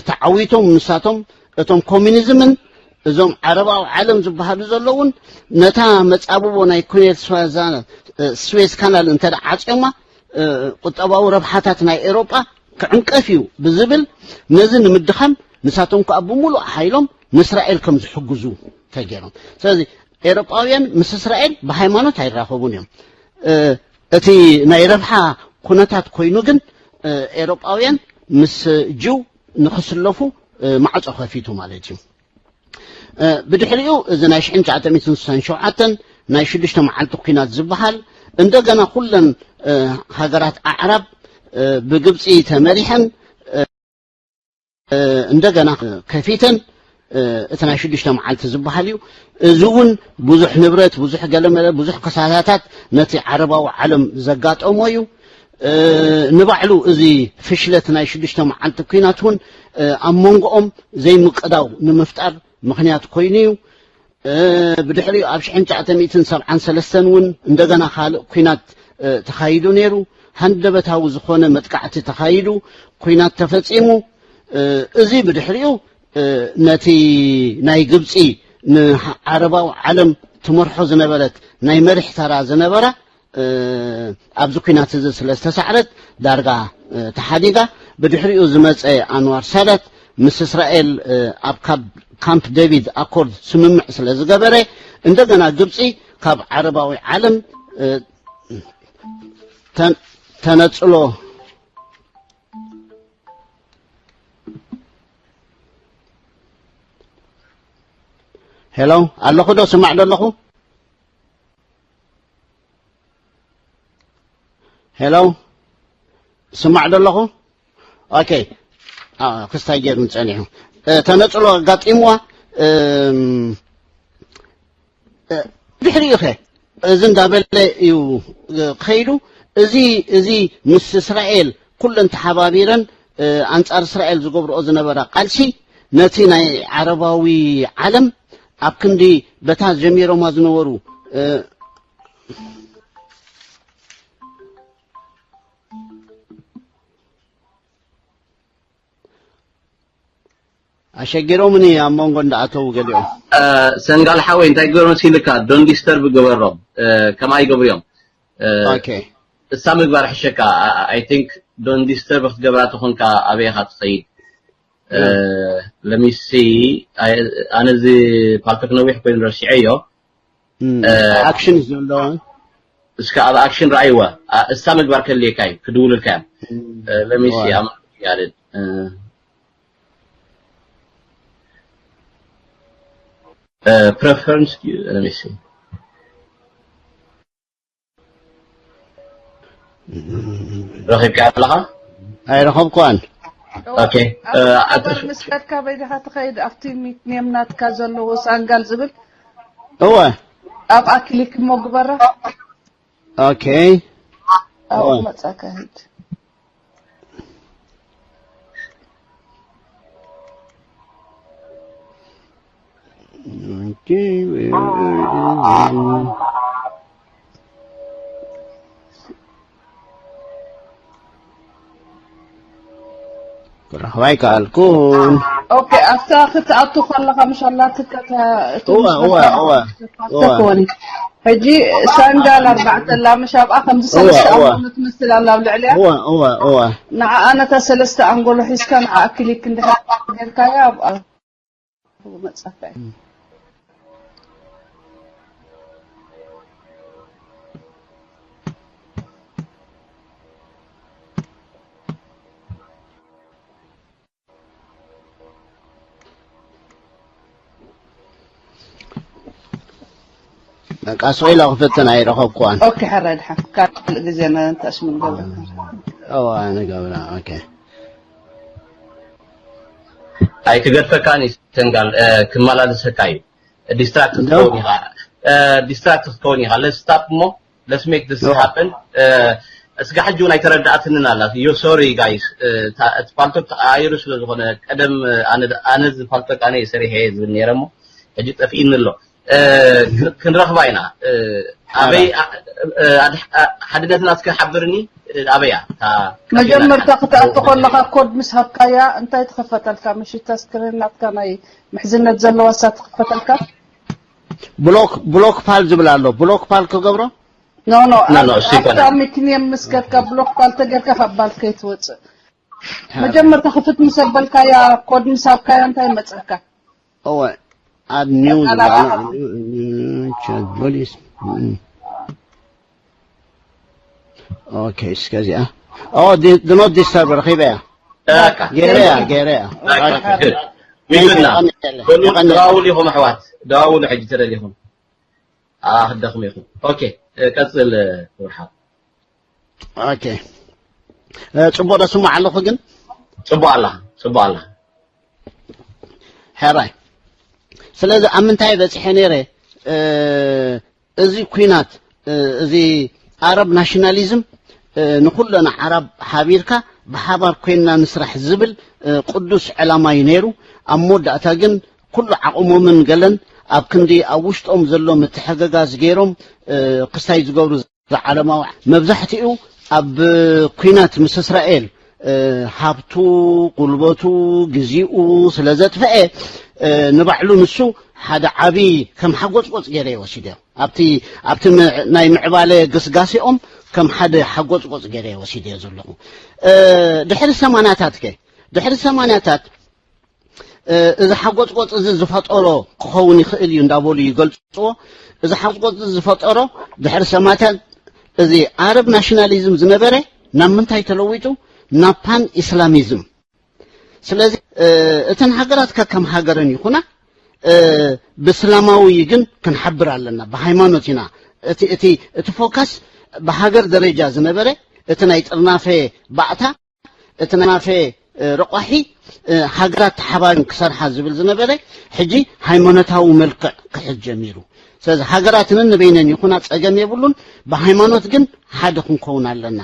ተዓዊቶም ንሳቶም እቶም ኮሚኒዝምን እዞም ዓረባዊ ዓለም ዝበሃሉ ዘለውን ነታ መጻብቦ ናይ ኩኔት ስዌዝ ካናል እንተ ዓጽዮማ ቁጠባዊ ረብሓታት ናይ ኤውሮጳ ክዕንቀፍ እዩ ብዝብል ነዚ ንምድኻም ንሳቶም ከዓ ብምሉእ ሓይሎም ንእስራኤል ከም ዝሕግዙ ተገይሮም። ስለዚ ኤውሮጳውያን ምስ እስራኤል ብሃይማኖት ኣይራኸቡን እዮም። እቲ ናይ ረብሓ ኩነታት ኮይኑ ግን ኤውሮጳውያን ምስ ጅው ንክስለፉ ማዕጾ ከፊቱ ማለት እዩ። ብድሕሪኡ እዚ ናይ ሽሕን ትሽዓተ ሚእትን ስሳን ሸውዓተን ናይ ሽዱሽተ መዓልቲ ኩናት ዝበሃል እንደገና ኩለን ሃገራት ኣዕራብ ብግብፂ ተመሪሐን እንደገና ከፊተን እቲ ናይ ሽዱሽተ መዓልቲ ዝበሃል እዩ። እዚ እውን ብዙሕ ንብረት ብዙሕ ገለመለ ብዙሕ ከሳታታት ነቲ ዓረባዊ ዓለም ዘጋጠሞ እዩ። ንባዕሉ እዚ ፍሽለት ናይ ሽዱሽተ መዓልቲ ኩናት እውን ኣብ መንጎኦም ዘይምቅዳው ንምፍጣር ምክንያት ኮይኑ እዩ። ብድሕሪኡ ኣብ ሽሕን ትሽዓተ ሚእትን ሰብዓን ሰለስተን እውን እንደገና ካልእ ኩናት ተኻይዱ ነይሩ። ሃንደበታዊ ዝኾነ መጥቃዕቲ ተኻይዱ ኩናት ተፈፂሙ። እዚ ብድሕሪኡ ነቲ ናይ ግብፂ ንዓረባዊ ዓለም ትመርሖ ዝነበረት ናይ መሪሕ ተራ ዝነበራ ኣብዚ ኩናት እዚ ስለ ዝተሳዕረት ዳርጋ ተሓዲጋ። ብድሕሪኡ ዝመፀ ኣንዋር ሳዳት ምስ እስራኤል ኣብ ካምፕ ዴቪድ ኣኮርድ ስምምዕ ስለ ዝገበረ እንደገና ግብፂ ካብ ዓረባዊ ዓለም ተነፅሎ። ሄሎ ኣለኹ ዶ ስማዕ ዶ ኣለኹ? ሄሎ ስማዕ ዶ ኣለኹ? ኦኬ። ክስታይ ጌርኒ ጸኒሑ ተነጽሎ ኣጋጢምዋ። ድሕሪኡ ኸ እዚ እንዳበለ እዩ ከይዱ። እዚ እዚ ምስ እስራኤል ኩለን ተሓባቢረን ኣንጻር እስራኤል ዝገብርኦ ዝነበራ ቃልሲ ነቲ ናይ ዓረባዊ ዓለም ኣብ ክንዲ በታ ጀሚሮማ ዝነበሩ ኣሸጊሮምኒ ኣብ መንጎ እንዳኣተዉ ገሊኦም። ሰንጋል ሓወይ እንታይ ግበር መሲልካ ዶን ዲስተርብ ግበሮም። ከምኣ ይገብሩ እዮም። እሳ ምግባር ሕሸካ። I think ዶን ዲስተርብ ክትገብራ ተኾንካ ኣበይ ኢኻ ትኸይድ? ለሚሲ ኣነ እዚ ፓልቶክ ነዊሕ ኮይኑ ረሲዐዮ። ኣክሽን ዘለዋ እስከ ኣብ ኣክሽን ረኣይዋ። እሳ ምግባር ከልየካ እዩ ክድውልልካ እዮም። ለሚሲ ኣማያድድ ፕሬፈረንስ ለሚሲ ረኺብካ ኣለኻ? ኣይረኸብኳን። ኦኬ። ኣበር ምስ ከድካ በይድኻ ትኸይድ ኣብቲ ሚትኒየም ናትካ ዘለዎ ሳንጋል ዝብል እወ ኣብኣ ክሊክ እሞ ግበራ። ኦኬ። ኣብኡ መጻካ ሂድ። ክረኽባ ኣይከኣልኩን። ኦኬ ኣብታ ክትኣቱ ከለኻ ምሽ ኣላትካ እዋ እዋ እዋ እዋ ተኮኒ ሕጂ ሳንጋል ኣርባዕተ ኣላ ምሽ ኣብኣ ከምዚ እዋ ሰለስተ እዋ ኣንጎሎ ትመስል ኣላ ኣብ ልዕሊያ እዋ እዋ እዋ ንዓኣ ነታ ሰለስተ ኣንጎሎ ሒዝካ ንዓኣ ክሊክ እንድሕር ጌርካያ ኣብኣ መጻካ እዩ። ቃስ ኢለ ክፍትን ኣይረኸብኩዋን። ኦኬ፣ ሕራይ ድሓን ካልእ ግዜ ነንተእስሙ ንገብረ። እዋ ንገብራ። ኦኬ። ኣይትገድፈካን እዩ፣ ሰንጋል ክመላለሰካ እዩ። ዲስትራክት ክትከውን ኢኻ። ዲስትራክት ክትከውን ኢኻ። Let's stop እሞ let's make this happen። እስጋ ሕጂ እውን ኣይተረዳእትንን ኣላ። Yo, sorry guys። እቲ ፓልቶክ ተቐያይሩ ስለ ዝኾነ፣ ቀደም ኣነ ኣነ እዚ ፓልቶክ ኣነ እየ ሰሪሐ ዝብል ነይረ እሞ ሕጂ ጠፊእኒ ኣሎ። ክንረኽባ ኢና። ኣበይ ሓድነትና እስከ ሓብርኒ። ኣበያ መጀመርታ ክትኣቱ ከለኻ ኮድ ምስ ሃብካያ እንታይ ትኸፈተልካ? ምሽታ ስክሪን ናትካ ናይ ምሕዝነት ዘለዋ እሳ ትኸፈተልካ። ብሎክ ብሎክ ፓል ዝብል ኣሎ። ብሎክ ፓል ክገብሮ ኖ ኖ ኣብታ ሚክኒየም ምስ ከድካ ብሎክ ፓል ተገርካ ካብ ባልት ከይትወፅእ። መጀመርታ ክፍት ምስ ኣበልካያ ኮድ ምስ ሃብካያ እንታይ ይመፀካ? እወ ኣድ ኒው ዝባላ ቻት ቦዲስ። ኦኬ፣ እስከዚኣ ኦ ድኖት ዲስተርብ ረኺበያ። ገይረያ ገይረያ። ሚግና ደዋውሉ ኢኹም ኣሕዋት፣ ደዋውሉ ሕጂ ተደሊኹም። ኣኽደኹም ኢኹም። ኦኬ፣ ቀጽል። ወርሓብ ኦኬ፣ ጽቡቕ ዶ ስማዕ ኣለኹ ግን? ጽቡቕ ኣላ፣ ጽቡቕ ኣላ። ሕራይ። ስለዚ ኣብ ምንታይ በጺሐ ነይረ? እዚ ኲናት፣ እዚ ኣረብ ናሽናሊዝም፣ ንኹለና ዓረብ ሓቢርካ ብሓባር ኮይንና ንስራሕ ዝብል ቅዱስ ዕላማ እዩ ነይሩ። ኣብ መወዳእታ ግን ኩሉ ዓቕሞምን ገለን ኣብ ክንዲ ኣብ ውሽጦም ዘሎ ምትሕግጋዝ ገይሮም ክስታይ ዝገብሩ ዝዓለማዊ መብዛሕትኡ ኣብ ኲናት ምስ እስራኤል ሃብቱ፣ ጉልበቱ፣ ግዜኡ ስለ ዘጥፍአ ንባዕሉ ንሱ ሓደ ዓቢ ከም ሓጎጽጎጽ ገይረ ይወሲድዮ። ኣብቲ ኣብቲ ናይ ምዕባለ ግስጋሴኦም ከም ሓደ ሓጎጽጎጽ ገይረ ይወሲድዮ ዘለኹ። ድሕሪ ሰማንያታት ከ ድሕሪ ሰማንያታት እዚ ሓጎጽጎጽ እዚ ዝፈጠሮ ክኸውን ይኽእል እዩ እንዳበሉ ይገልጽዎ። እዚ ሓጎጽጎጽ እዚ ዝፈጠሮ ድሕሪ ሰማንያታት እዚ ኣረብ ናሽናሊዝም ዝነበረ ናብ ምንታይ ተለዊጡ? ናብ ፓን ኢስላሚዝም። ስለዚ እተን ሃገራት ከከም ሃገረን ይኹና ብእስላማዊ ግን ክንሓብር ኣለና፣ ብሃይማኖት ኢና። እቲ እቲ እቲ ፎካስ ብሃገር ደረጃ ዝነበረ እቲ ናይ ጥርናፈ ባእታ እቲ ናይ ናፈ ረቋሒ ሃገራት ተሓባሪን ክሰርሓ ዝብል ዝነበረ ሕጂ ሃይማኖታዊ መልክዕ ክሕዝ ጀሚሩ። ስለዚ ሃገራት ነንበይነን ይኹና ጸገም የብሉን፣ ብሃይማኖት ግን ሓደ ክንከውን ኣለና።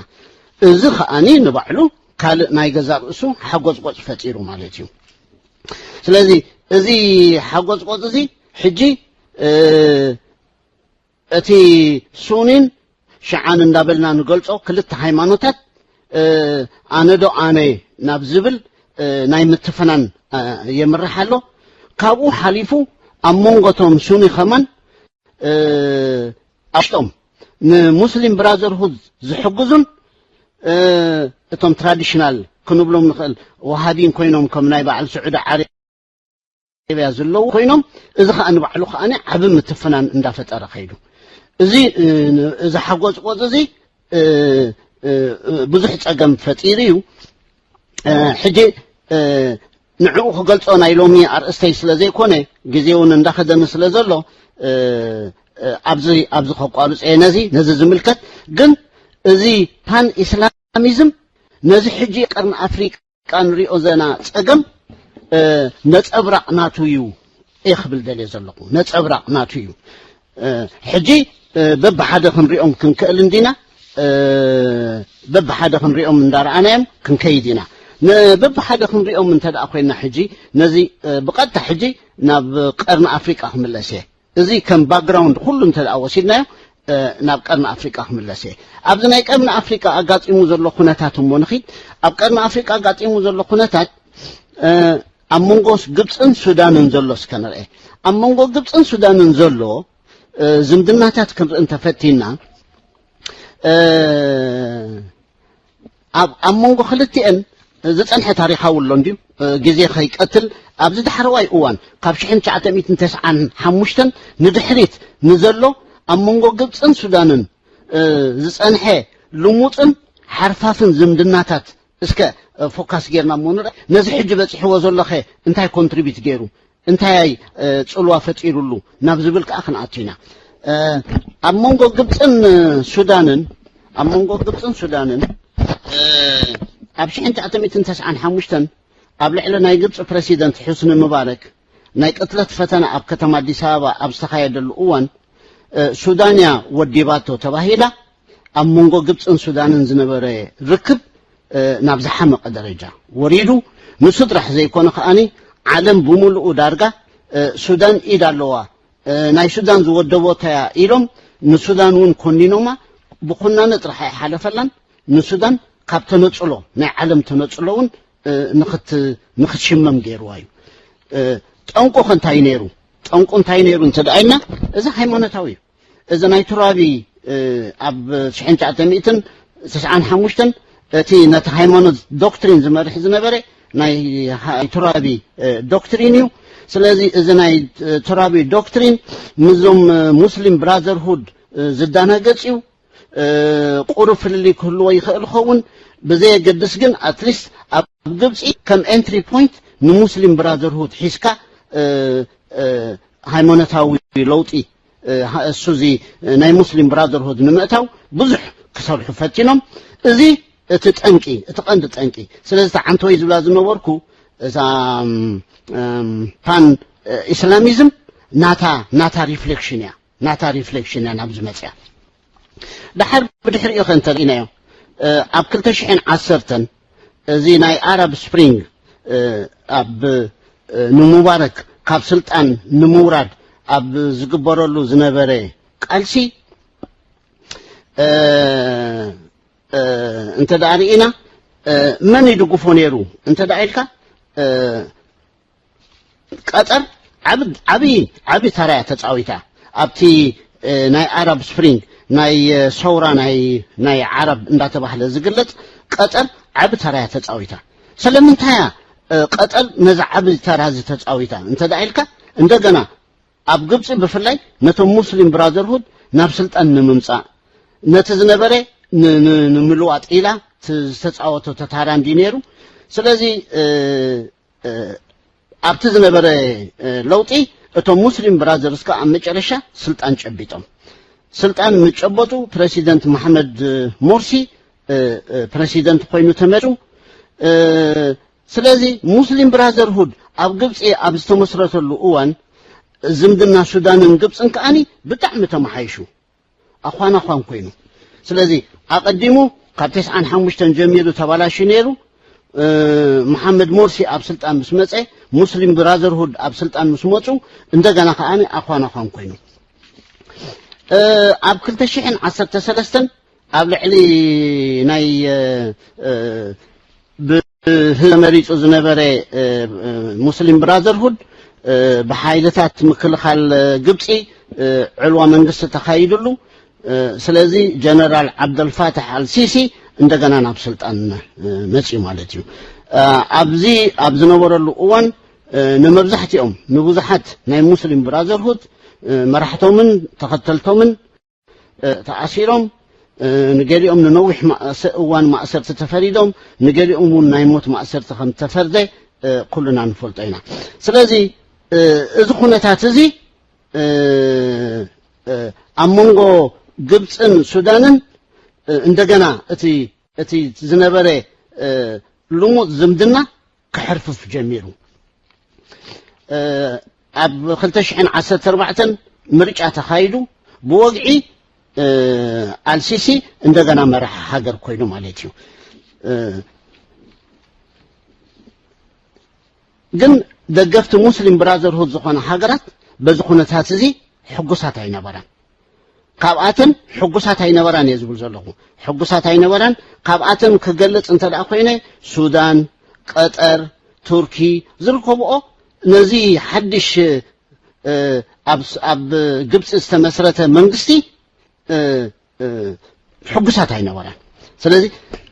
እዚ ከኣኒ ንባዕሉ ካልእ ናይ ገዛእ ርእሱ ሓጎጽጎጽ ፈጢሩ ማለት እዩ። ስለዚ እዚ ሓጎጽጎጽ እዚ ሕጂ እቲ ሱኒን ሽዓን እንዳበልና ንገልጾ ክልተ ሃይማኖታት ኣነ ዶ ኣነ ናብ ዝብል ናይ ምትፍናን የምርሕ ኣሎ። ካብኡ ሓሊፉ ኣብ መንጎቶም ሱኒ ከማን ኣብ ውሽጦም ንሙስሊም ብራዘርሁድ ዝሕግዙን እቶም ትራዲሽናል ክንብሎም ንኽእል ወሃቢን ኮይኖም ከም ናይ በዓል ስዑዲ ዓረብ ኣረብያ ዘለዉ ኮይኖም፣ እዚ ከኣ ንባዕሉ ከኣ ዓቢ ምትፍናን እንዳፈጠረ ከይዱ። እዚ እዚ ሓጎጽጎጽ እዚ ብዙሕ ጸገም ፈጢሩ እዩ። ሕጂ ንዕኡ ክገልጾ ናይ ሎሚ ኣርእስተይ ስለ ዘይኮነ፣ ግዜ እውን እንዳኸደኒ ስለ ዘሎ ኣብዚ ኣብዚ ከቋርጽ እየ። ነዚ ነዚ ዝምልከት ግን እዚ ፓን ኢስላሚዝም ነዚ ሕጂ ቀርኒ ኣፍሪቃ ንሪኦ ዘለና ጸገም ነጸብራቕ ናቱ እዩ እየ ክብል ደልየ ዘለኹ። ነጸብራቕ ናቱ እዩ። ሕጂ በብሓደ ክንሪኦም ክንክእል እንዲና፣ በብሓደ ክንሪኦም እንዳረኣናዮም ክንከይድ ኢና። በብሓደ ክንሪኦም እንተ ደኣ ኮይንና ሕጂ ነዚ ብቐጥታ ሕጂ ናብ ቀርኒ ኣፍሪቃ ክምለስ እየ። እዚ ከም ባክግራውንድ ኩሉ እንተ ደኣ ወሲድናዮ ናብ ቀርኒ ኣፍሪቃ ክምለስ እየ። ኣብዚ ናይ ቀርኒ ኣፍሪቃ ኣጋጢሙ ዘሎ ኩነታት እሞ ንኺድ። ኣብ ቀርኒ ኣፍሪቃ ኣጋጢሙ ዘሎ ኩነታት ኣብ መንጎ ግብፅን ሱዳንን ዘሎ እስከ ንርአ። ኣብ መንጎ ግብፅን ሱዳንን ዘሎ ዝምድናታት ክንርኢ እንተፈቲና ኣብ ኣብ መንጎ ክልቲአን ዝጸንሐ ታሪኻዊ ኣሎ እንድዩ። ግዜ ከይቀትል ኣብዚ ዳሕረዋይ እዋን ካብ ሽሕን ትሽዓተ ሚእትን ተስዓን ሓሙሽተን ንድሕሪት ንዘሎ ኣብ መንጎ ግብጽን ሱዳንን ዝጸንሐ ልሙጽን ሓርፋፍን ዝምድናታት እስከ ፎካስ ጌርና እሞ ንርአ። ነዚ ሕጂ በጺሕዎ ዘሎ ኸ እንታይ ኮንትሪቢዩት ገይሩ? እንታይ ጽልዋ ፈጢሩሉ ናብ ዝብል ከኣ ክንኣቱ ኢና። ኣብ መንጎ ግብፅን ሱዳንን ኣብ መንጎ ግብፅን ሱዳንን ኣብ ሽሕን ትሽዓተ ሚእትን ተስዓን ሓሙሽተን ኣብ ልዕሊ ናይ ግብፂ ፕረሲደንት ሑስኒ ሙባረክ ናይ ቅትለት ፈተና ኣብ ከተማ ኣዲስ ኣበባ ኣብ ዝተኻየደሉ እዋን ሱዳንያ ወዲባቶ ተባሂላ ኣብ መንጎ ግብፅን ሱዳንን ዝነበረ ርክብ ናብ ዝሓመቐ ደረጃ ወሪዱ። ንሱ ጥራሕ ዘይኮነ ከኣኒ ዓለም ብምሉኡ ዳርጋ ሱዳን ኢድ ኣለዋ፣ ናይ ሱዳን ዝወደቦታያ ኢሎም ንሱዳን እውን ኮኒኖማ። ብኩናነ ጥራሕ ኣይሓለፈላን። ንሱዳን ካብ ተነፅሎ ናይ ዓለም ተነፅሎ እውን ንክትሽመም ገይርዋ እዩ። ጠንቁ ከ እንታይ ነይሩ? ጠንቁ እንታይ ነይሩ እንተ ደኣ ኢልና፣ እዚ ሃይማኖታዊ እዩ። እዚ ናይ ቱራቢ ኣብ ሽሕን ትሽዓተ ሚእትን ተስዓን ሓሙሽተን እቲ ነቲ ሃይማኖት ዶክትሪን ዝመርሕ ዝነበረ ናይ ቱራቢ ዶክትሪን እዩ። ስለዚ እዚ ናይ ቱራቢ ዶክትሪን ምስዞም ሙስሊም ብራዘርሁድ ዝዳናገጽ እዩ። ቁሩብ ፍልልይ ክህልዎ ይኽእል ኸውን። ብዘየገድስ ግን ኣትሊስት ኣብ ግብፂ ከም ኤንትሪ ፖይንት ንሙስሊም ብራዘርሁድ ሒዝካ ሃይማኖታዊ ለውጢ እሱ እዚ ናይ ሙስሊም ብራዘርሁድ ንምእታው ብዙሕ ክሰርሑ ፈቲኖም። እዚ እቲ ጠንቂ፣ እቲ ቀንዲ ጠንቂ። ስለዚ እታ ዓንተወይ ዝብላ ዝነበርኩ እዛ ፓን ኢስላሚዝም ናታ ናታ ሪፍሌክሽን እያ፣ ናታ ሪፍሌክሽን እያ ናብዚ መፅያ። ድሓር ብድሕሪኡ ከ እንተርኢናዮ ኣብ ክልተ ሽሕን ዓሰርተን እዚ ናይ ኣራብ ስፕሪንግ ኣብ ንሙባረክ ካብ ስልጣን ንምውራድ ኣብ ዝግበረሉ ዝነበረ ቃልሲ እንተ ደኣ ርኢና መን ይድግፎ ነይሩ እንተ ደኣ ኢልካ ቀጠር ዓቢ ዓቢ ዓቢ ተራ እያ ተጻዊታ ኣብቲ ናይ ኣራብ ስፕሪንግ ናይ ሰውራ ናይ ናይ ዓረብ እንዳተባህለ ዝግለጽ ቀጠር ዓቢ ተራ እያ ተጻዊታ። ስለምንታይ እያ ቀጠር ነዚ ዓቢ ተራ እዚ ተጻዊታ እንተ ደኣ ኢልካ እንደገና ኣብ ግብፂ ብፍላይ ነቶም ሙስሊም ብራዘርሁድ ናብ ስልጣን ንምምፃእ ነቲ ዝነበረ ንምልዋጥ ኢላ ዝተፃወተቶ ታራ እንዲ ነይሩ። ስለዚ ኣብቲ ዝነበረ ለውጢ እቶም ሙስሊም ብራዘርስ ከዓ ኣብ መጨረሻ ስልጣን ጨቢጦም። ስልጣን ምስ ጨበጡ ፕረሲደንት መሓመድ ሞርሲ ፕረሲደንት ኮይኑ ተመሪፁ። ስለዚ ሙስሊም ብራዘርሁድ ኣብ ግብፂ ኣብ ዝተመስረተሉ እዋን ዝምድና ሱዳንን ግብፅን ከዓኒ ብጣዕሚ ተመሓይሹ። ኣኳን ኣኳን ኮይኑ። ስለዚ ኣቐዲሙ ካብ ተስዓን ሓሙሽተን ጀሚሩ ተባላሹ ነይሩ። መሓመድ ሞርሲ ኣብ ስልጣን ምስ መፀ፣ ሙስሊም ብራዘርሁድ ኣብ ስልጣን ምስ መፁ እንደገና ከዓኒ ኣኳን ኣኳን ኮይኑ። ኣብ ክልተ ሽሕን ዓሰርተ ሰለስተን ኣብ ልዕሊ ናይ ብህዝቢ ተመሪፁ ዝነበረ ሙስሊም ብራዘርሁድ ብሓይልታት ምክልኻል ግብፂ ዕልዋ መንግስቲ ተኻይድሉ። ስለዚ ጀነራል ዓብደልፋታሕ ኣልሲሲ እንደገና ናብ ስልጣን መፅዩ ማለት እዩ። ኣብዚ ኣብ ዝነበረሉ እዋን ንመብዛሕትኦም ንብዙሓት ናይ ሙስሊም ብራዘርሁድ መራሕቶምን ተኸተልቶምን ተኣሲሮም፣ ንገሊኦም ንነዊሕ እዋን ማእሰርቲ ተፈሪዶም፣ ንገሊኦም እውን ናይ ሞት ማእሰርቲ ከም ተፈርደ ኩልና ንፈልጦ ኢና። ስለዚ እዚ ኩነታት እዚ ኣብ መንጎ ግብፅን ሱዳንን እንደገና እቲ እቲ ዝነበረ ልሙፅ ዝምድና ክሕርፍፍ ጀሚሩ። ኣብ ክልተ ሽሕን ዓሰርተ ኣርባዕተን ምርጫ ተኻይዱ ብወግዒ ኣልሲሲ እንደገና መራሒ ሃገር ኮይኑ ማለት እዩ። ግን ደገፍቲ ሙስሊም ብራዘርሁድ ዝኾነ ሃገራት በዚ ኩነታት እዚ ሕጉሳት ኣይነበራን። ካብኣተን ሕጉሳት ኣይነበራን እየ ዝብል ዘለኹ። ሕጉሳት ኣይነበራን። ካብኣተን ክገልጽ እንተ ደኣ ኮይነ ሱዳን፣ ቀጠር፣ ቱርኪ ዝርከብኦ ነዚ ሓድሽ ኣብ ግብፂ ዝተመስረተ መንግስቲ ሕጉሳት ኣይነበራን። ስለዚ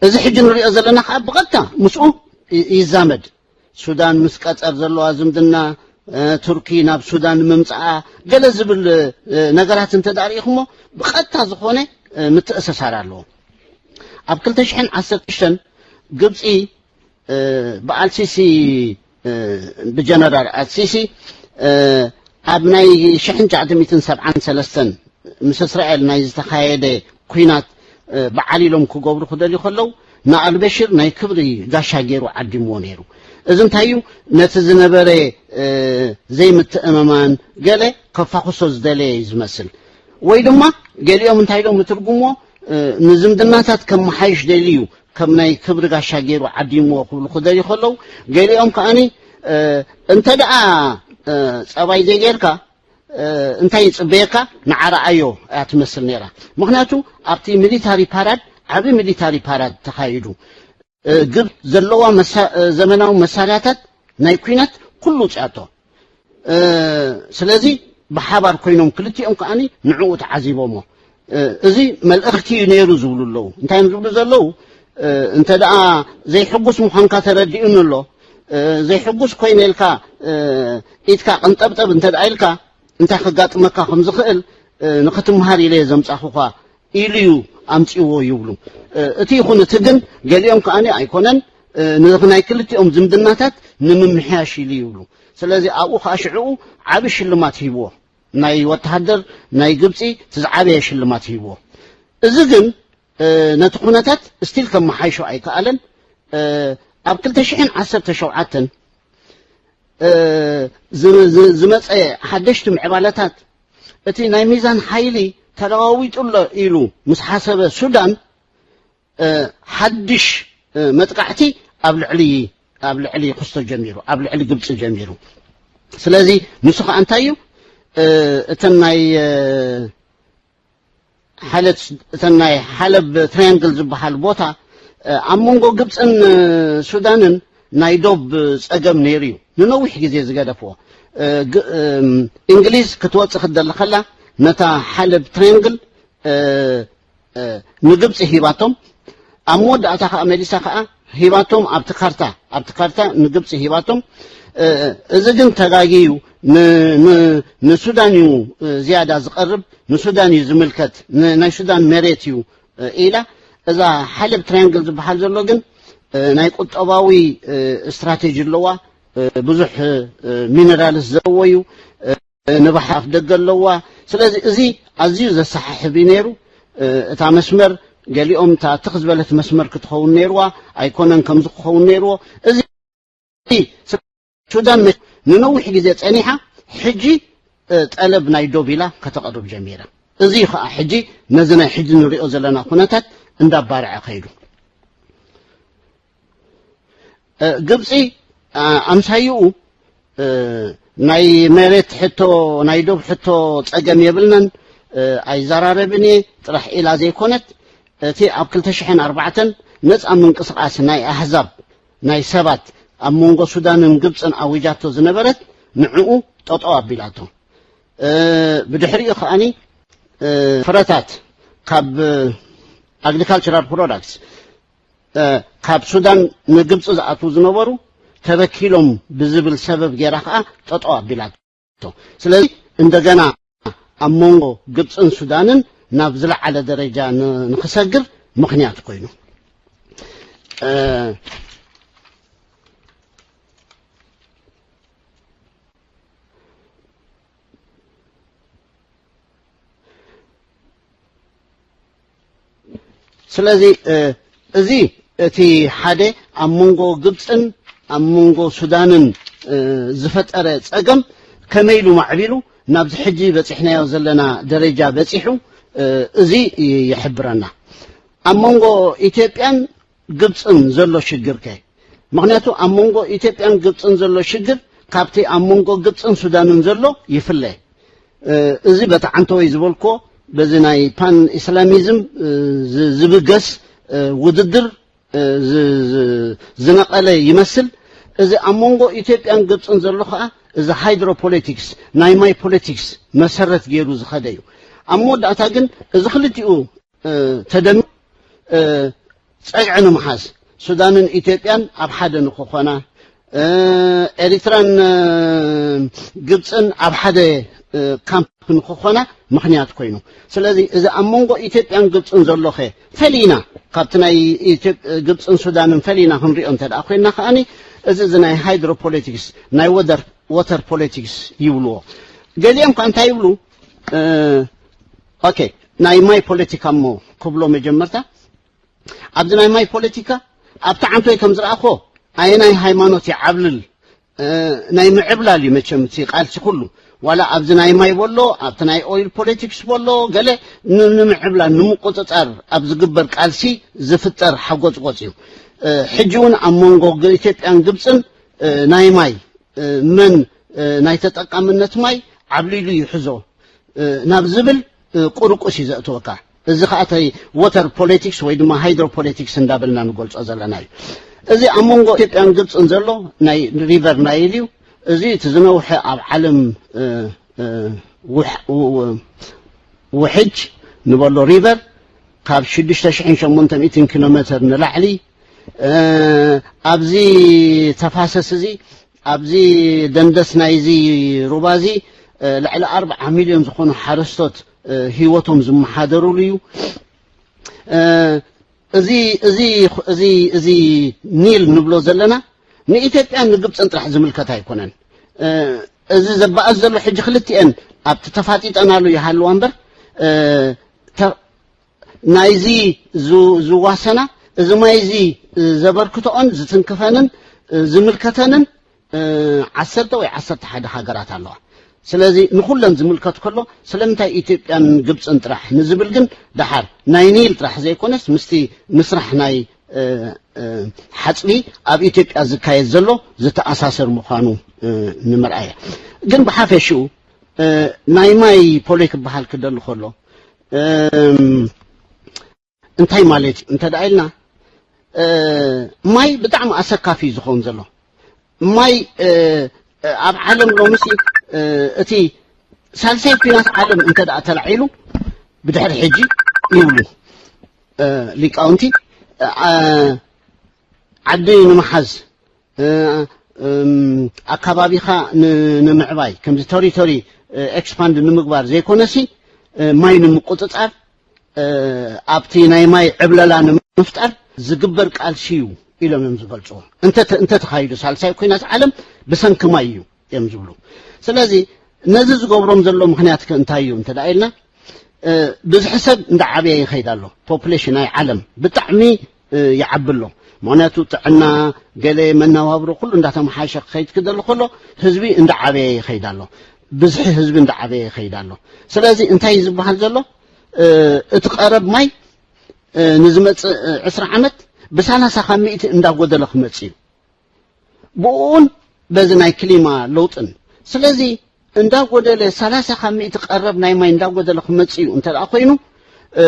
እዚ ሕጂ ንሪኦ ዘለና ከዓ ብቐጥታ ምስኡ ይዛመድ። ሱዳን ምስ ቀጠር ዘለዋ ዝምድና፣ ቱርኪ ናብ ሱዳን ምምፅኣ ገለ ዝብል ነገራት እንተ ደኣ ርኢኹሞ ብቐጥታ ዝኾነ ምትእስሳር ኣለዎ። ኣብ ክልተ ሽሕን ዓሰርተ ሽዱሽተን ግብፂ ብኣልሲሲ ብጀነራል ኣልሲሲ ኣብ ናይ ሽሕን ትሽዓተ ሚእትን ሰብዓን ሰለስተን ምስ እስራኤል ናይ ዝተኻየደ ኲናት በዓል ኢሎም ክገብሩ ክደልዩ ከለዉ ንኣልበሽር ናይ ክብሪ ጋሻ ገይሩ ዓዲምዎ ነይሩ። እዚ እንታይ እዩ? ነቲ ዝነበረ ዘይምትእምማን ገለ ከፋኹሶ ዝደለየ እዩ ዝመስል። ወይ ድማ ገሊኦም እንታይ ኢሎም ይትርጉምዎ? ንዝምድናታት ከመሓይሽ ደልዩ ከም ናይ ክብሪ ጋሻ ገይሩ ዓዲምዎ ክብሉ ክደልዩ ከለዉ፣ ገሊኦም ከኣኒ እንተ ደኣ ጸባይ ዘይጌርካ እንታይ ይጽበየካ? ንዓረኣዮ እያ ትመስል ነይራ። ምኽንያቱ ኣብቲ ሚሊታሪ ፓራድ ዓቢ ሚሊታሪ ፓራድ ተኻይዱ። ግብ ዘለዋ ዘመናዊ መሳርያታት ናይ ኲናት ኩሉ ውፅኣቶ። ስለዚ ብሓባር ኮይኖም ክልቲኦም ከዓኒ ንዕኡ ተዓዚቦሞ። እዚ መልእኽቲ እዩ ነይሩ ዝብሉ ኣለዉ። እንታይ እዮም ዝብሉ ዘለዉ? እንተ ደኣ ዘይሕጉስ ምዃንካ ተረዲኡኒ ኣሎ። ዘይሕጉስ ኮይነ ኢልካ ኢድካ ቅንጠብጠብ እንተ ደኣ ኢልካ እንታይ ከጋጥመካ ከም ዝኽእል ንኽትምሃር ኢለ እየ ዘምጻኹኻ ኢሉ እዩ ኣምጺእዎ ይብሉ። እቲ ይኹን እቲ ግን ገሊኦም ከኣ ኣይኮነን፣ ነዚ ናይ ክልቲኦም ዝምድናታት ንምምሕያሽ ኢሉ ይብሉ። ስለዚ ኣብኡ ከኣ ሽዕኡ ዓቢ ሽልማት ሂብዎ። ናይ ወተሃደር ናይ ግብጺ እቲ ዝዓበየ ሽልማት ሂብዎ። እዚ ግን ነቲ ኩነታት ስቲል ከመሓይሾ ኣይከኣለን። ኣብ ክልተ ሽሕን ዓሰርተ ሸውዓተን ዝመፀ ሓደሽቲ ምዕባለታት እቲ ናይ ሚዛን ሓይሊ ተለዋዊጡ ኣሎ ኢሉ ምስ ሓሰበ ሱዳን ሓድሽ መጥቃዕቲ ኣብ ልዕሊ ኣብ ልዕሊ ክስቶ ጀሚሩ፣ ኣብ ልዕሊ ግብፂ ጀሚሩ። ስለዚ ንሱ ከዓ እንታይ እዩ እተን ናይ ሓለት እተን ናይ ሓለብ ትራያንግል ዝበሃል ቦታ ኣብ መንጎ ግብፅን ሱዳንን ናይ ዶብ ፀገም ነይሩ እዩ። ንነዊሕ ግዜ ዝገደፍዎ እንግሊዝ ክትወፅእ ክትደሊ ከላ ነታ ሓለብ ትራያንግል ንግብፂ ሂባቶም፣ ኣብ መወዳእታ ከዓ መሊሳ ከዓ ሂባቶም ኣብቲ ካርታ ኣብቲ ካርታ ንግብፂ ሂባቶም። እዚ ግን ተጋጊ እዩ። ንሱዳን እዩ ዝያዳ ዝቐርብ፣ ንሱዳን እዩ ዝምልከት፣ ናይ ሱዳን መሬት እዩ ኢላ። እዛ ሓለብ ትራያንግል ዝበሃል ዘሎ ግን ናይ ቁጠባዊ ስትራቴጂ ኣለዋ። ብዙሕ ሚነራልስ ዘለዎ እዩ። ንባሕሪ ኣፍደገ ኣለዋ። ስለዚ እዚ ኣዝዩ ዘሰሓሕብ እዩ ነይሩ። እታ መስመር ገሊኦም እታ ትኽ ዝበለት መስመር ክትኸውን ነይርዋ ኣይኮነን ከምዚ ክኸውን ነይርዎ። እዚ ሱዳን ንነዊሕ ግዜ ጸኒሓ ሕጂ ጠለብ ናይ ዶብ ኢላ ከተቕርብ ጀሚራ። እዚ ከዓ ሕጂ ነዚ ናይ ሕጂ ንሪኦ ዘለና ኩነታት እንዳባርዐ ከይዱ። ግብፂ ኣምሳይኡ ናይ መሬት ሕቶ ናይ ዶብ ሕቶ ፀገም የብልናን ኣይዘራረብን እየ ጥራሕ ኢላ ዘይኮነት እቲ ኣብ ክልተ ሽሕን ኣርባዕተን ነፃ ምንቅስቃስ ናይ ኣህዛብ ናይ ሰባት ኣብ መንጎ ሱዳንን ግብፅን ኣዊጃቶ ዝነበረት ንዕኡ ጠጠው ኣቢላቶ። ብድሕሪኡ ከዓኒ ፍረታት ካብ agricultural products ካብ ሱዳን ንግብፂ ዝኣትዉ ዝነበሩ ተበኪሎም ብዝብል ሰበብ ገይራ ከዓ ጠጠው ኣቢላቶ። ስለዚ እንደገና ኣብ መንጎ ግብፅን ሱዳንን ናብ ዝለዓለ ደረጃ ንክሰግር ምክንያት ኮይኑ። ስለዚ እዚ እቲ ሓደ ኣብ መንጎ ግብፅን ኣብ መንጎ ሱዳንን ዝፈጠረ ፀገም ከመይ ኢሉ ማዕቢሉ ናብዚ ሕጂ በፂሕናዮ ዘለና ደረጃ በፂሑ እዚ ይሕብረና። ኣብ መንጎ ኢትዮጵያን ግብፅን ዘሎ ሽግር ከ? ምክንያቱ ኣብ መንጎ ኢትዮጵያን ግብፅን ዘሎ ሽግር ካብቲ ኣብ መንጎ ግብፅን ሱዳንን ዘሎ ይፍለ። እዚ በቲ ዓንተወይ ዝበልኮ በዚ ናይ ፓን ኢስላሚዝም ዝብገስ ውድድር ዝነቐለ ይመስል። እዚ ኣብ መንጎ ኢትዮጵያን ግብፅን ዘሎ ከዓ እዚ ሃይድሮፖለቲክስ ናይ ማይ ፖለቲክስ መሰረት ገይሩ ዝኸደ እዩ። ኣብ መወዳእታ ግን እዚ ክልቲኡ ተደሚሩ ፀግዒ ንምሓዝ ሱዳንን ኢትዮጵያን ኣብ ሓደ ንክኾና ኤሪትራን ግብፅን ኣብ ሓደ ካምፕ ንክኾና ምክንያት ኮይኑ። ስለዚ እዚ ኣብ መንጎ ኢትዮጵያን ግብፅን ዘሎኸ ፈሊና ካብቲ ናይ ግብፅን ሱዳንን ፈሊና ክንሪኦ እንተ ኮይና ከዓኒ እዚ እዚ ናይ ሃይድሮፖለቲክስ ናይ ወደር ወተር ፖለቲክስ ይብልዎ። ገሊኦም ከ እንታይ ይብሉ? ኦኬ፣ ናይ ማይ ፖለቲካ እሞ ክብሎ መጀመርታ፣ ኣብዚ ናይ ማይ ፖለቲካ ኣብቲ ዓንቶይ ከም ዝረኣኹ ኣየናይ ሃይማኖት ይዓብልል፣ እ፣ ናይ ምዕብላል እዩ መቸም እቲ ቃልሲ ኩሉ። ዋላ ኣብዚ ናይ ማይ በሎ፣ ኣብቲ ናይ ኦይል ፖለቲክስ በሎ፣ ገለ ን-፣ ንምዕብላል፣ ንምቁጽጻር ኣብ ዝግበር ቃልሲ ዝፍጠር ሓጎጽጎጽ እዩ። እ፣ ሕጂ እውን ኣብ መንጎ ግ-፣ ኢትዮጵያን ግብጽን፣ እ፣ ናይ ማይ፣ እ፣ መን፣ እ፣ ናይ ተጠቃምነት ማይ ዓብሊሉ ይሕዞ፣ እ፣ ናብ ዝብል፣ እ፣ ቁርቁስ እዩ ዘእትወካ። እዚ ከኣ ተይ ወተር ፖለቲክስ ወይ ድማ ሃይድሮ ፖለቲክስ እንዳበልና ንገልጾ ዘለና እዩ። እዚ ኣብ መንጎ ኢትዮጵያን ግብጽን ዘሎ ናይ ሪቨር ናይል እዩ። እዚ እቲ ዝነውሐ ኣብ ዓለም፣ እ፣ እ፣ ውሕ-፣ ው-፣ ው-፣ ውሕጅ ንበሎ ሪቨር ካብ ሽዱሽተ ሽሕን ሸሞንተ ሚእትን ኪሎ ሜትር ንላዕሊ፣ እ፣ ኣብዚ ተፋሰስ እዚ፣ ኣብዚ ደንደስ ናይዚ ሩባ እዚ፣ እ፣ ልዕሊ ኣርብዓ ሚልዮን ዝኾኑ ሓረስቶት፣ እ፣ ህይወቶም ዝመሓደሩሉ እዩ። እ፣ እዚ፣ እዚ፣ እዚ፣ እዚ ኒል ንብሎ ዘለና ንኢትዮጵያን ንግብፅን ጥራሕ ዝምልከት ኣይኮነን። እ፣ እዚ ዘባእስ ዘሎ ሕጂ ክልቲኤን ኣብቲ ተፋጢጠናሉ ይሃልዋ እምበር፣ እ፣ ተ-፣ ናይዚ ዝ-፣ ዝዋሰና፣ እዚ ማይ እዚ ዘበርክተኦን ዝትንክፈንን ዝምልከተንን፣ እ፣ ዓሰርተ ወይ ዓሰርተ ሓደ ሃገራት ኣለዋ። ስለዚ ንኹለን ዝምልከት ከሎ ስለምንታይ ኢትዮጵያን ግብፅን ጥራሕ ንዝብል ግን ደሓር ናይ ኒል ጥራሕ ዘይኮነስ ምስቲ ምስራሕ ናይ፣ እ፣ እ፣ ሓፅቢ ኣብ ኢትዮጵያ ዝካየድ ዘሎ ዝተኣሳሰር ምዃኑ፣ እ፣ ንምርኣያ። ግን ብሓፈሽኡ፣ እ፣ ናይ ማይ ፖለቲክ ክበሃል ክደሊ ከሎ፣ እም፣ እንታይ ማለት እዩ እንተ ደኣ ኢልና፣ እ፣ ማይ ብጣዕሚ ኣሰካፊ እዩ ዝኸውን ዘሎ። ማይ፣ እ፣ እ፣ ኣብ ዓለም ሎምሲ፣ እ፣ እቲ ሳልሳይ ኲናት ዓለም እንተ ደኣ ተላዒሉ ብድሕሪ ሕጂ ይብሉ፣ እ፣ ሊቃውንቲ፣ እ፣ ዓ-፣ ዓዲ ንምሓዝ፣ እ፣ እም፣ ኣከባቢኻ ን-፣ ንምዕባይ፣ ከምዚ ተሪቶሪ፣ እ፣ ኤክስፓንድ ንምግባር ዘይኮነሲ፣ እ፣ ማይ ንምቁጽጻር፣ እ፣ ኣብቲ ናይ ማይ ዕብለላ ንምፍጣር ዝግበር ቃልሲ እዩ ኢሎም እዮም ዝገልጽዎ። እንተ-፣ እንተተኻይዱ ሳልሳይ ኲናት ዓለም ብሰንኪ ማይ እዩ እዮም ዝብሉ። ስለዚ ነዚ ዝገብሮም ዘሎ ምኽንያት ከ እንታይ እዩ እንተ ደኣ ኢልና፣ እ፣ ብዝሒ ሰብ እንዳዓበየ ይኸይድ ኣሎ። ፖፑሌሽን ናይ ዓለም ብጣዕሚ፣ እ፣ ይዓቢ ኣሎ። ምኽንያቱ ጥዕና፣ ገለ መነባብሮ ኩሉ እንዳተመሓየሸ ክኸይድ ክደሊ ከሎ ህዝቢ እንዳዓበየ ይኸይድ ኣሎ። ብዝሒ ህዝቢ እንዳዓበየ ይኸይድ ኣሎ። ስለዚ እንታይ እዩ ዝበሃል ዘሎ? እ፣ እቲ ቀረብ ማይ፣ እ፣ ንዝመጽእ፣ እ፣ ዕስራ ዓመት ብሰላሳ ካብ ሚእቲ እንዳጎደለ ክመጽእ እዩ። ብኡን በዚ ናይ ክሊማ ለውጥን። ስለዚ እንዳጎደለ ሰላሳ ካብ ሚእቲ ቀረብ ናይ ማይ እንዳጎደለ ክመጽእ እዩ እንተ ደኣ ኮይኑ፣ እ፣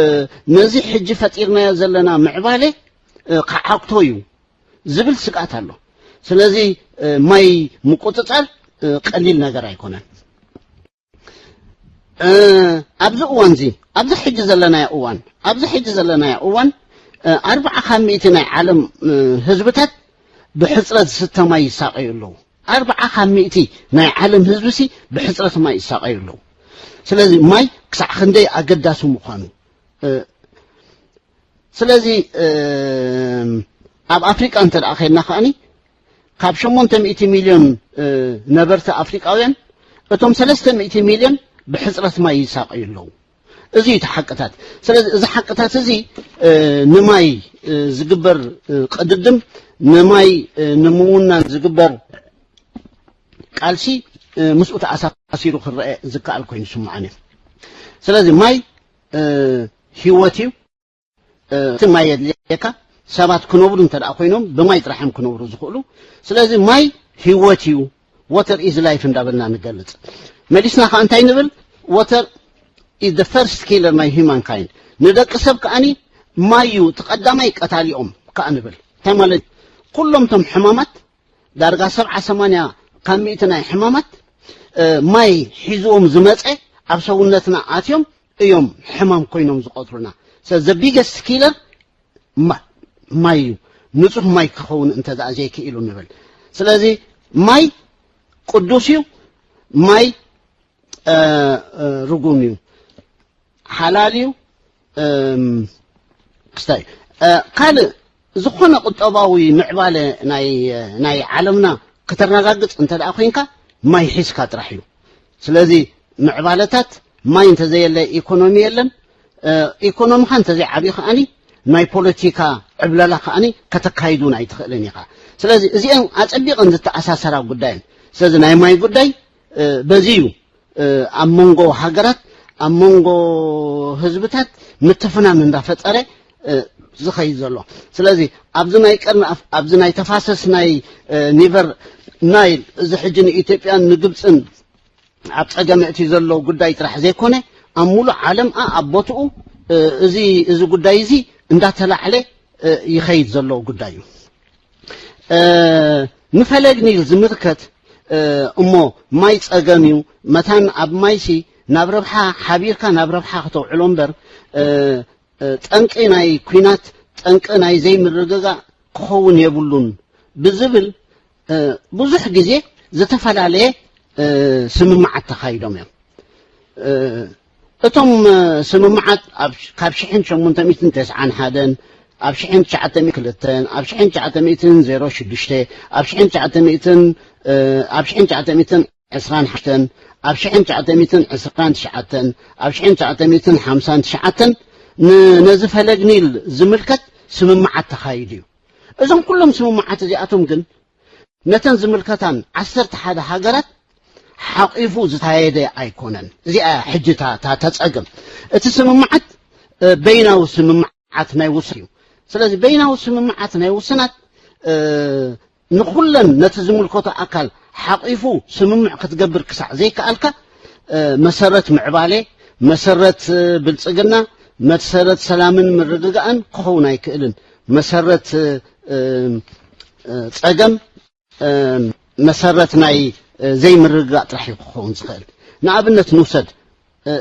ነዚ ሕጂ ፈጢርናዮ ዘለና ምዕባለ፣ እ፣ ክዓግቶ እዩ ዝብል ስግኣት ኣሎ። ስለዚ፣ እ፣ ማይ ምቁጽጻር፣ እ፣ ቀሊል ነገር ኣይኮነን። እ፣ ኣብዚ እዋን እዚ፣ ኣብዚ ሕጂ ዘለናዮ እዋን፣ ኣብዚ ሕጂ ዘለናዮ እዋን፣ እ፣ ኣርብዓ ካብ ሚእቲ ናይ ዓለም፣ እ፣ ህዝብታት ብሕጽረት ዝስተ ማይ ይሳቐዩ ኣለዉ። ኣርብዓ ካብ ሚእቲ ናይ ዓለም ህዝቢ ሲ ብሕጽረት ማይ ይሳቐዩ ኣለዉ። ስለዚ ማይ ክሳዕ ክንደይ ኣገዳሲ ምዃኑ፣ እ፣ ስለዚ፣ እ፣ ኣብ ኣፍሪቃ እንተ ደኣ ኸድና ከኣኒ ካብ ሸሞንተ ሚእቲ ሚልዮን፣ እ፣ ነበርቲ ኣፍሪቃውያን እቶም ሰለስተ ሚእቲ ሚልዮን ብሕጽረት ማይ ይሳቐዩ ኣለዉ። እዚ እዩ እቲ ሓቅታት። ስለዚ እዚ ሓቅታት እዚ፣ እ፣ ንማይ፣ እ፣ ዝግበር፣ እ፣ ቅድድም፣ ንማይ፣ እ፣ ንምውናን ዝግበር ቃልሲ፣ እ፣ ምስኡ ተኣሳሲሩ ክረአ ዝከኣል ኮይኑ ይስምዓኒ። ስለዚ ማይ፣ እ፣ ህይወት እዩ። እ፣ እቲ ማይ የድልየካ። ሰባት ክነብሩ እንተ ደኣ ኮይኖም ብማይ ጥራሕ እዮም ክነብሩ ዝኽእሉ። ስለዚ ማይ ህይወት እዩ። Water is life እንዳበልና ንገልጽ። መሊስና ከኣ እንታይ ንብል? Water is the first killer ናይ humankind። ንደቂ ሰብ ከኣኒ ማይ እዩ እቲ ቀዳማይ ቀታሊኦም ከኣ ንብል። እንታይ ማለት? ኩሎም እቶም ሕማማት ዳርጋ ሰብዓ ሰማንያ ካብ ሚእቲ ናይ ሕማማት፣ እ፣ ማይ ሒዝዎም ዝመጸ ኣብ ሰውነትና ኣትዮም እዮም ሕማም ኮይኖም ዝቆጽሩና። So the biggest killer ማ-፣ ማይ እዩ። ንጹህ ማይ ክኸውን እንተ ደኣ ዘይክኢሉ ንብል። ስለዚ ማይ ቅዱስ እዩ። ማይ፣ እ፣ እ፣ ርጉም እዩ። ሓላል እዩ። እም፣ ክስታይ፣ እ፣ ካልእ ዝኾነ ቁጠባዊ ምዕባለ ናይ፣ ናይ ዓለምና ከተረጋግጽ እንተ ደኣ ኮይንካ ማይ ሒዝካ ጥራሕ እዩ። ስለዚ ምዕባለታት ማይ እንተዘየለ ኢኮኖሚ የለን። ኢኮኖሚኻ እንተዘይዓብዩ ከዓኒ ናይ ፖለቲካ ዕብለላ ከዓኒ ከተካይዱን ኣይትኽእልን ኢኻ። ስለዚ እዚኦም ኣጸቢቐን ዝተኣሳሰራ ጉዳይን። ስለዚ ናይ ማይ ጉዳይ በዚ እዩ ኣብ መንጎ ሃገራት፣ ኣብ መንጎ ህዝብታት ምትፍናን እንዳፈጠረ ዝኸይድ ዘሎ። ስለዚ ኣብዚ ናይ ቀርኒ ኣፍ-፣ ኣብዚ ናይ ተፋሰስ ናይ ኒቨር ናይል፣ እዚ ሕጂ ንኢትዮጵያን ንግብፅን ኣብ ጸገም እቲ ዘሎ ጉዳይ ጥራሕ ዘይኮነ፣ ኣብ ሙሉእ ዓለም ኣብ ቦትኡ እዚ፣ እዚ ጉዳይ እዚ እንዳተላዕለ ይኸይድ ዘሎ ጉዳይ እዩ። ንፈለግ ኒል ዝምልከት እሞ ማይ ጸገም እዩ። መታን ኣብ ማይሲ ናብ ረብሓ ሓቢርካ ናብ ረብሓ ክተውዕሎ እምበር፣ ጠንቂ ናይ ኲናት፣ ጠንቂ ናይ ዘይምርግጋእ ክኸውን የብሉን ብዝብል ብዙሕ ግዜ ዝተፈላለየ ስምምዓት ተኻይዶም እዮም። እቶም ስምምዓት ኣብ፣ ካብ ሽሕን ሸሞንተ ሚእትን ተስዓን ሓደን፣ ኣብ ሽሕን ትሽዓተ ሚእትን ክልተን፣ ኣብ ሽሕን ትሽዓተ ሚእትን ዜሮ ሽዱሽተ፣ ኣብ ሽሕን ትሽዓተ ሚእትን፣ ኣብ ሽሕን ትሽዓተ ሚእትን ዕስራን ሓሙሽተን፣ ኣብ ሽሕን ትሽዓተ ሚእትን ዕስራን ትሽዓተን፣ ኣብ ሽሕን ትሽዓተ ሚእትን ሓምሳን ትሽዓተን፣ ን-፣ ነዚ ፈለግ ኒል ዝምልከት ስምምዓት ተኻይዱ እዩ። እዞም ኩሎም ስምምዓት እዚኣቶም ግን ነተን ዝምልከታን ዓሰርተ ሓደ ሃገራት ሓቒፉ ዝተኻየደ ኣይኮነን። እዚኣ ሕጂ እታ፣ እታ፣ እታ ጸገም። እቲ ስምምዓት በይናዊ ስምምዓት ናይ ውሱን እዩ። ስለዚ በይናዊ ስምምዓት ናይ ውሱናት ንኹለን ነቲ ዝምልከቶ ኣካል ሓቒፉ ስምምዕ ክትገብር ክሳዕ ዘይከኣልካ፣ መሰረት ምዕባሌ፣ መሰረት ብልጽግና፣ መሰረት ሰላምን ምርግጋእን ክኸውን ኣይክእልን። መሰረት ጸገም፣ መሰረት ናይ ዘይምርግጋእ ጥራሕ እዩ ክኸውን ዝኽእል። ንኣብነት ንውሰድ፣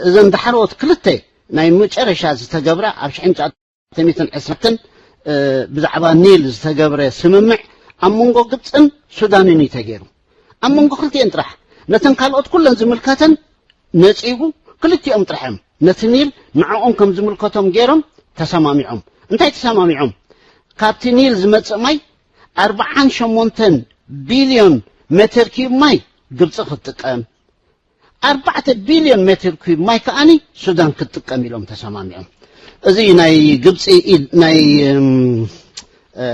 እዘን ዳሕረዎት ክልተ ናይ መጨረሻ ዝተገብራ ኣብ ሽሕን ትሽዓተ ሚእትን ዕስራን ብዛዕባ ኒል ዝተገብረ ስምምዕ ኣብ መንጎ ግብፅን ሱዳንን እዩ ተገይሩ። ኣብ መንጎ ክልቲኤን ጥራሕ፣ ነተን ካልኦት ኩለን ዝምልከተን ነፂጉ፣ ክልቲኦም ጥራሕ እዮም ነቲ ኒል ንዕኦም ከም ዝምልከቶም ገይሮም ተሰማሚዖም። እንታይ ተሰማሚዖም? ካብቲ ኒል ዝመፅእ ማይ ኣርብዓን ሸሞንተን ቢልዮን ሜትር ኪዩብ ማይ ግብፂ ክትጥቀም፣ ኣርባዕተ ቢልዮን ሜትር ኪዩብ ማይ ከዓኒ ሱዳን ክትጥቀም ኢሎም ተሰማሚዖም። እዚ ናይ ግብፂ ኢድ፣ ናይ፣ እም፣ እ፣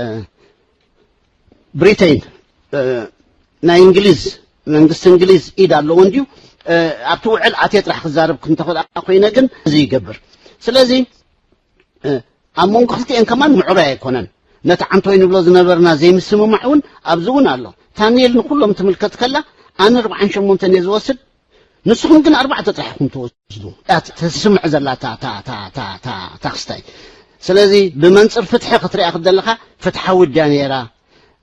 ብሪተይን፣ እ፣ ናይ እንግሊዝ፣ መንግስቲ እንግሊዝ ኢድ ኣለዎ እንድዩ። እ፣ ኣብቲ ውዕል ኣትየ ጥራሕ ክዛረብ እንተኽእል ኮይነ ግን እዚ ይገብር። ስለዚ እ፣ ኣብ መንጎ ክልቲኤን ከማን ምዕሩይ ኣይኮነን። ነቲ ዓንቶይ ንብሎ ዝነበርና ዘይምስምማዕ እውን ኣብዚ እውን ኣሎ። ታኒል ንኩሎም ትምልከት ከላ ኣነ ኣርባዓን ሸሞንተን እየ ዝወስድ፣ ንስኹም ግን ኣርባዕተ ጥራሕ ኢኹም ትወስዱ። እያ ተስምዕ ዘላ እታ፣ እታ፣ እታ፣ እታ፣ እታ፣ እታ ክስታይ። ስለዚ ብመንጽር ፍትሒ ክትሪኣ ክደለኻ ፍትሓዊ ድያ ነይራ?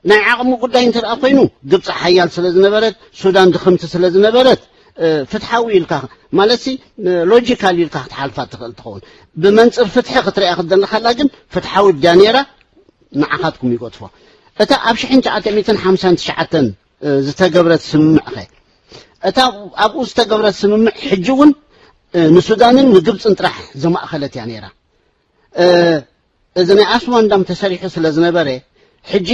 ናይ ዓቕሚ ጉዳይ እንተ ደኣ ኮይኑ፣ ግብጺ ሓያል ስለ ዝነበረት፣ ሱዳን ድኽምቲ ስለ ዝነበረት፣ እ፣ ፍትሓዊ ኢልካ፣ ማለትሲ፣ እ፣ ሎጂካል ኢልካ ክትሓልፋ ትኽእል ትኸውን። ብመንጽር ፍትሒ ክትሪኣ ክትደለኻላ ግን፣ ፍትሓዊ ድያ ነይራ? ንዓኻትኩም ይገድፎ። እታ ኣብ ሽሕን ትሽዓተ ሚእትን ሓምሳን ትሽዓተን፣ እ፣ ዝተገብረት ስምምዕ ኸ? እታ ኣብኡ ዝተገብረት ስምምዕ ሕጂ እውን፣ እ፣ ንሱዳንን ንግብጽን ጥራሕ ዘማእኸለት እያ ነይራ። እ፣ እዚ ናይ ኣስዋን ዳም ተሰሪሑ ስለ ዝነበረ፣ ሕጂ፣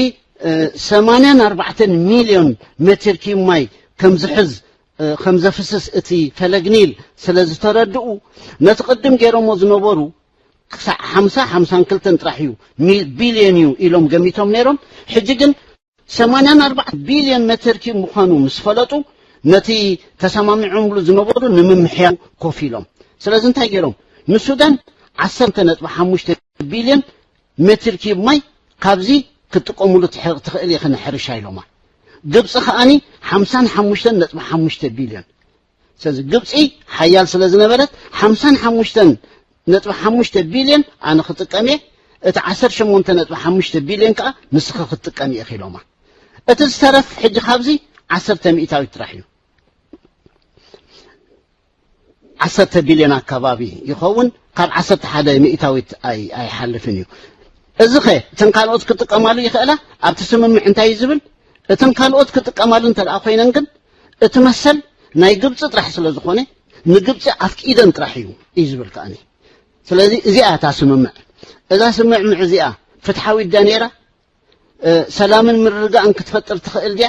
እ፣ ሰማንያን ኣርባዕተን ሚልዮን ሜትር ኪዩብ ማይ ከም ዝሕዝ፣ እ፣ ከም ዘፍስስ እቲ ፈለግ ኒል ስለ ዝተረድኡ፣ ነቲ ቅድም ገይሮሞ ዝነበሩ ክሳዕ ሓምሳ፣ ሓምሳን ክልተን ጥራሕ እዩ፣ ሚ-፣ ቢልዮን እዩ ኢሎም ገሚቶም ነይሮም። ሕጂ ግን ሰማንያን ኣርባዕተን ቢልዮን ሜትር ኪዩብ ምዃኑ ምስ ፈለጡ፣ ነቲ ተሰማሚዖምሉ ዝነበሩ ንምምሕያው ኮፍ ኢሎም። ስለዚ እንታይ ገይሮም? ንሱዳን ዓሰርተ ነጥቢ ሓሙሽተ ቢልዮን ሜትር ኪዩብ ማይ ካብዚ ክትጥቀሙሉ ትሕ-፣ ትኽእል ኢኺ ንሕርሻ ኢሎማ። ግብፂ ከዓኒ ሓምሳን ሓሙሽተን ነጥቢ ሓሙሽተ ቢልዮን። ስለዚ ግብፂ ሓያል ስለ ዝነበረት ሓምሳን ሓሙሽተን ነጥቢ ሓሙሽተ ቢልዮን ኣነ ክጥቀም እየ፣ እቲ ዓሰርተ ሸሞንተ ነጥቢ ሓሙሽተ ቢልዮን ከዓ ንስኺ ክትጥቀሚ ኢኺ ኢሎማ። እቲ ዝተረፍ ሕጂ ካብዚ ዓሰርተ ሚእታዊት ጥራሕ እዩ። ዓሰርተ ቢልዮን ኣካባቢ ይኸውን፣ ካብ ዓሰርተ ሓደ ሚእታዊት ኣይ-፣ ኣይሓልፍን እዩ። እዚ ኸ እተን ካልኦት ክጥቀማሉ ይኽእላ? ኣብቲ ስምምዕ እንታይ እዩ ዝብል? እተን ካልኦት ክጥቀማሉ እንተ ደኣ ኮይነን ግን እቲ መሰል ናይ ግብፂ ጥራሕ ስለ ዝኾነ ንግብፂ ኣፍቂደን ጥራሕ እዩ፣ እዩ ዝብል ከኣኒ። ስለዚ እዚኣ እታ ስምምዕ፣ እዛ ስምምዕ እዚኣ ፍትሓዊት ድያ ነይራ? እ፣ ሰላምን ምርግጋእን ክትፈጥር ትኽእል ድያ?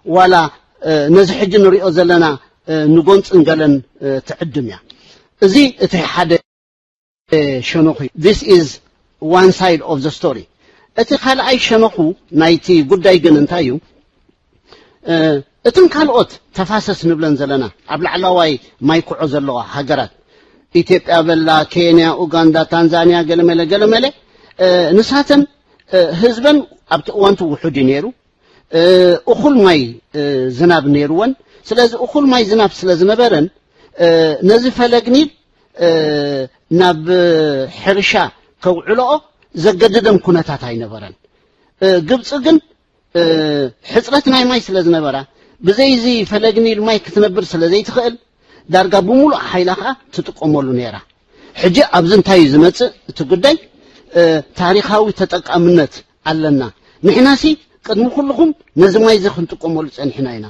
ዋላ፣ እ፣ ነዚ ሕጂ ንሪኦ ዘለና፣ እ፣ ንጎንፅን ገለን፣ እ፣ ትዕድም እያ? እዚ እቲ ሓደ ሸነኹ እዩ። This is one side of the story። እቲ ካልኣይ ሸነኹ ናይቲ ጉዳይ ግን እንታይ እዩ? እተን ካልኦት ተፋሰስ ንብለን ዘለና ኣብ ላዕላዋይ ማይ ኩዖ ዘለዋ ሃገራት፣ ኢትዮጵያ በላ፣ ኬንያ፣ ኡጋንዳ፣ ታንዛንያ፣ ገለመለ ገለመለ፣ ንሳተን ህዝበን ኣብቲ እዋንቱ ውሑድ እዩ ነይሩ። እኹል ማይ ዝናብ ነይርወን። ስለዚ እኹል ማይ ዝናብ ስለ ዝነበረን ነዚ ፈለግ ኒል ናብ ሕርሻ ከውዕልኦ ዘገድደን ኩነታት ኣይነበረን። ግብፂ ግን ሕፅረት ናይ ማይ ስለ ዝነበራ፣ ብዘይ እዚ ፈለግ ኒል ማይ ክትነብር ስለ ዘይትኽእል፣ ዳርጋ ብምሉእ ሓይላ ከዓ ትጥቀመሉ ነይራ። ሕጂ ኣብዚ እንታይ እዩ ዝመፅእ እቲ ጉዳይ? ታሪኻዊ ተጠቃምነት ኣለና። ንሕናሲ ቅድሚ ኩልኹም ነዚ ማይ እዚ ክንጥቀመሉ ፀኒሕና ኢና።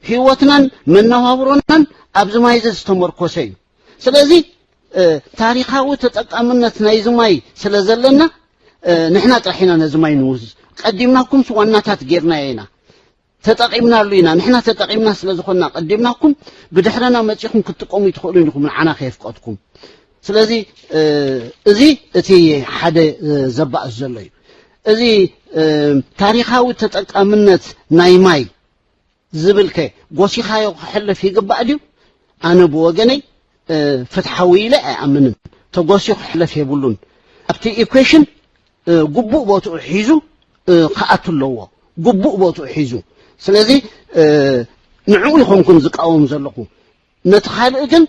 ህይወትናን መነባብሮናን ኣብዚ ማይ እዚ ዝተመርኮሰ እዩ። ስለዚ ታሪኻዊ ተጠቃምነት ናይዚ ማይ ስለ ዘለና፣ ንሕና ጥራሕ ኢና ነዚ ማይ ንውዝ። ቀዲምናኩምስ ዋናታት ጌርናዮ ኢና፣ ተጠቒምናሉ ኢና። ንሕና ተጠቒምና ስለ ዝኾንና ቀዲምናኩም፣ ብድሕረና መጺኹም ክትጥቀሙ ይትኽእሉ ኢኹም፣ ንዓና ከየፍቀድኩም። ስለዚ እዚ እቲ ሓደ ዘባእስ ዘሎ እዩ። እዚ ታሪኻዊ ተጠቃምነት ናይ ማይ ዝብልከ ጎሲኻዮ ክሕለፍ ይግባእ ድዩ? ኣነ ብወገነይ ፍትሓዊ ኢለ ኣይኣምንን። ተጎስዩ ክሕለፍ የብሉን። ኣብቲ ኢኩዌሽን ግቡእ ቦትኡ ሒዙ ክኣቱ ኣለዎ። ግቡእ ቦትኡ ሒዙ። ስለዚ ንዕኡ ይኾንኩን ዝቃወም ዘለኹ። ነቲ ካልእ ግን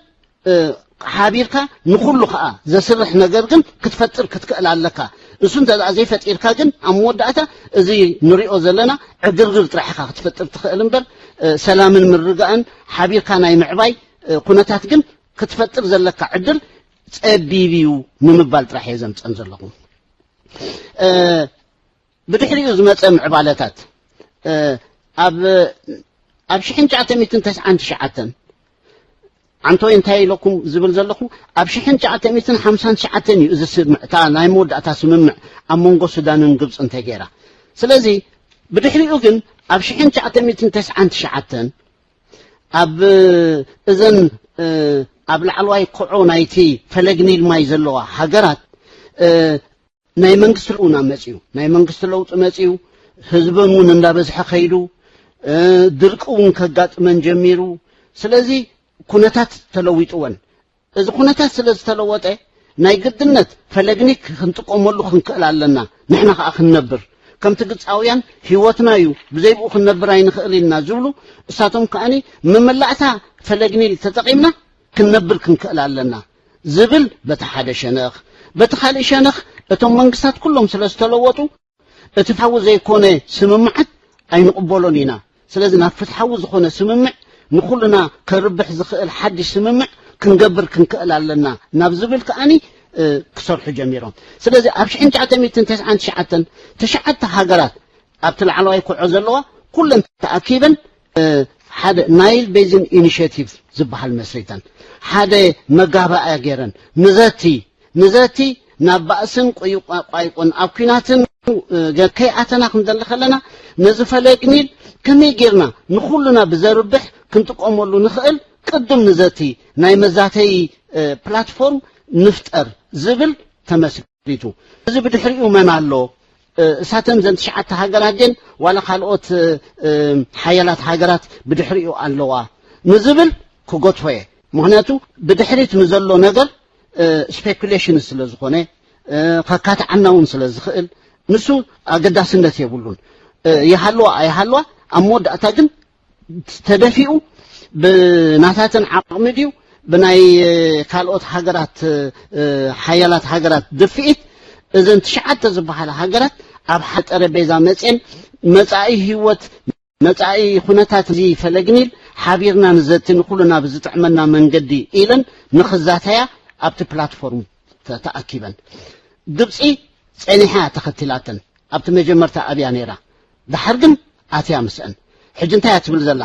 ሓቢርካ ንኹሉ ከዓ ዘስርሕ ነገር ግን ክትፈጥር ክትክእል ኣለካ። እሱ እንተ ዘይፈጢርካ ግን ኣብ መወዳእታ እዚ ንሪኦ ዘለና ዕግርግር ጥራሕ ኢኻ ክትፈጥር ትኽእል እምበር ሰላምን ምርጋእን ሓቢርካ ናይ ምዕባይ ኩነታት ግን ክትፈጥር ዘለካ ዕድል ጸቢብ እዩ ንምባል ጥራሕ እየ ዘምጸን ዘለኹ። ብድሕሪኡ ዝመጸ ምዕባለታት ኣብ ኣብ ሽሕን ትሽዓተ ሚእትን ተስዓን ትሽዓተን ዓንቶይ እንታይ ኢለኩም ዝብል ዘለኹ ኣብ ሽሕን ትሽዓተ ሚእትን ሓምሳን ትሽዓተን እዩ እዚ ስምዕ እታ ናይ መወዳእታ ስምምዕ ኣብ መንጎ ሱዳንን ግብፅን ተገይራ። ስለዚ ብድሕሪኡ ግን ኣብ ሽሕን ትሽዓተ ሚእትን ተስዓን ትሽዓተን ኣብ እዘን ኣብ ላዕለዋይ ኮዖ ናይቲ ፈለግ ኒል ማይ ዘለዋ ሃገራት ናይ መንግስቲ ለውጢ መፅዩ፣ ናይ መንግስቲ ለውጢ መፅዩ፣ ህዝበን እውን እንዳበዝሐ ከይዱ፣ ድርቂ እውን ከጋጥመን ጀሚሩ። ስለዚ ኩነታት ተለዊጥወን። እዚ ኩነታት ስለ ዝተለወጠ ናይ ግድነት ፈለግ ኒል ክንጥቀመሉ ክንክእል ኣለና። ንሕና ከዓ ክንነብር ከምቲ ግብፃውያን ህይወትና እዩ፣ ብዘይ ብኡ ክንነብር ኣይንኽእል ኢልና ዝብሉ እሳቶም ከዓኒ መመላእታ ፈለግ ኒል ተጠቒምና ክንነብር ክንክእል ኣለና ዝብል በቲ ሓደ ሸነኽ። በቲ ካልእ ሸነኽ እቶም መንግስታት ኩሎም ስለ ዝተለወጡ እቲ ፍትሓዊ ዘይኮነ ስምምዓት ኣይንቕበሎን ኢና። ስለዚ ናብ ፍትሓዊ ዝኾነ ስምምዕ ንኹልና ከርብሕ ዝኽእል ሓድሽ ስምምዕ ክንገብር ክንክእል ኣለና ናብ ዝብል ከዓኒ ክሰርሑ ጀሚሮም። ስለዚ ኣብ ሽሕን ትሽዓተ ሚእትን ተስዓን ትሽዓተን ትሽዓተ ሃገራት ኣብቲ ላዕለዋይ ኩዖ ዘለዋ ኩለን ተኣኪበን ሓደ ናይል ቤዚን ኢኒሽቲቭ ዝበሃል መስሪተን ሓደ መጋባእያ ገይረን ንዘቲ ንዘቲ ናብ ባእስን ቁይቋቋይቁን ኣብ ኲናትን ከይኣተና ክንደሊ ከለና ነዚ ፈለግ ኒል ከመይ ጌርና ንኹልና ብዘርብሕ ክንጥቀመሉ ንኽእል ቅድም ንዘቲ ናይ መዛተይ ፕላትፎርም ንፍጠር ዝብል ተመስሪቱ። እዚ ብድሕሪኡ መን ኣሎ? እሳተን ዘን ትሽዓተ ሃገራት ድየን ዋላ ካልኦት ሓያላት ሃገራት ብድሕሪኡ ኣለዋ ንዝብል ክጎትፎ እየ። ምኽንያቱ ብድሕሪት ንዘሎ ነገር ስፔኩሌሽን ስለ ዝኾነ ከካትዓና እውን ስለ ዝኽእል ንሱ ኣገዳስነት የብሉን። ይሃልዋ ኣይሃልዋ ኣብ መወዳእታ ግን ተደፊኡ ብናታተን ዓቕሚ ድዩ ብናይ ካልኦት ሃገራት ሓያላት ሃገራት ድፍኢት እዘን ትሽዓተ ዝበሃላ ሃገራት ኣብ ሓደ ጠረጴዛ መፅየን መፃኢ ህይወት መፃኢ ኩነታት እዚ ፈለግ ኒል ሓቢርና ንዘቲ ንኩልና ብዝጥዕመና መንገዲ ኢለን ንኽዛተያ ኣብቲ ፕላትፎርም ተኣኪበን። ግብፂ ፀኒሓ ተኸቲላተን ኣብቲ መጀመርታ ኣብያ ነይራ። ድሓር ግን ኣትያ ምስአን። ሕጂ እንታይ እያ ትብል ዘላ?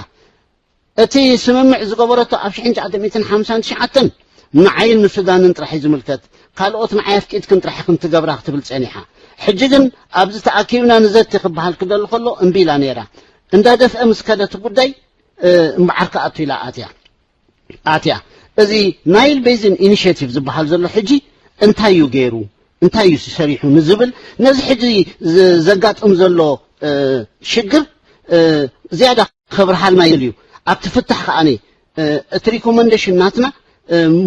እቲ ስምምዕ ዝገበረቶ ኣብ ሽሕን ትሽዓተ ሚእትን ሓምሳን ትሽዓተን ንዓይን ንሱዳንን ጥራሕ እዩ ዝምልከት። ካልኦት ንዓይ ኣፍቂድክን ጥራሕ ኢኽን ትገብራ ክትብል ጸኒሓ። ሕጂ ግን ኣብዚ ተኣኪብና ንዘቲ ክበሃል ክደሊ ከሎ እምቢ ኢላ ነይራ። እንዳ ደፍአ ምስ ከደ እቲ ጉዳይ እምበዓር ክኣቱ ኢላ ኣትያ ኣትያ። እዚ ናይል ቤዚን ኢኒሽቲቭ ዝበሃል ዘሎ ሕጂ እንታይ እዩ ገይሩ፣ እንታይ እዩ ሰሪሑ ንዝብል፣ ነዚ ሕጂ ዘጋጥም ዘሎ ሽግር ዝያዳ ከብርሃልና ይል እዩ። ኣብቲ ፍታሕ ከዓኒ እቲ ሪኮመንዴሽን ናትና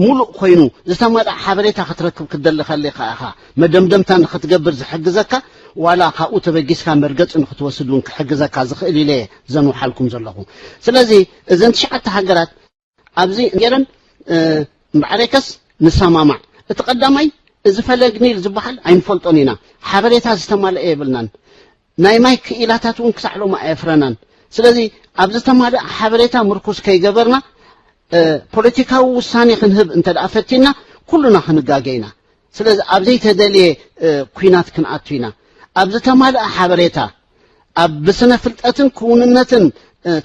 ሙሉእ ኮይኑ ዝተመልኣ ሓበሬታ ክትረክብ ክትደሊ ከለኻ ኢኻ መደምደምታ ንክትገብር ዝሕግዘካ፣ ዋላ ካብኡ ተበጊስካ መርገፂ ንክትወስድ እውን ክሕግዘካ ዝኽእል ኢለ ዘንውሓልኩም ዘለኹ። ስለዚ እዘን ትሽዓተ ሃገራት ኣብዚ ገይረን እምበዓረይከስ ንሰማማዕ። እቲ ቀዳማይ እዚ ፈለግ ኒል ዝበሃል ኣይንፈልጦን ኢና፣ ሓበሬታ ዝተማልአ የብልናን። ናይ ማይ ክኢላታት እውን ክሳዕ ሎሚ ኣየፍረናን። ስለዚ ኣብ ዝተማልእ ሓበሬታ ምርኩስ ከይገበርና ፖለቲካዊ ውሳኔ ክንህብ እንተ ደኣ ፈቲና ኩሉና ክንጋገ ኢና። ስለዚ ኣብ ዘይተደልየ ኩናት ክንኣቱ ኢና። ኣብ ዝተማልአ ሓበሬታ ኣብ ብስነ ፍልጠትን ክውንነትን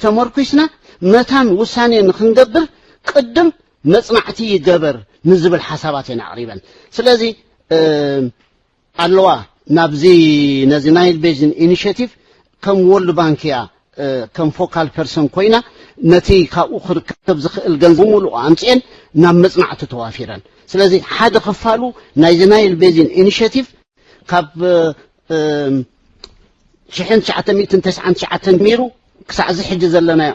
ተመርኩስና መታን ውሳኔ ንክንገብር ቅድም መጽናዕቲ ይገበር ንዝብል ሓሳባት እየን ኣቕሪበን። ስለዚ ኣለዋ ናብዚ ነዚ ናይል ቤዚን ኢኒሽቲቭ ከም ወርልድ ባንክ እያ ከም ፎካል ፐርሰን ኮይና ነቲ ካብኡ ክርከብ ዝኽእል ገንዘብ ሙሉእ ኣምፅኤን ናብ መጽናዕቲ ተዋፊረን። ስለዚ ሓደ ክፋሉ ናይዚ ናይል ቤዚን ኢኒሽቲቭ ካብ ሽሕን ትሽዓተ ሚእትን ተስዓን ትሽዓተን ጀሚሩ ክሳዕ እዚ ሕጂ ዘለናዮ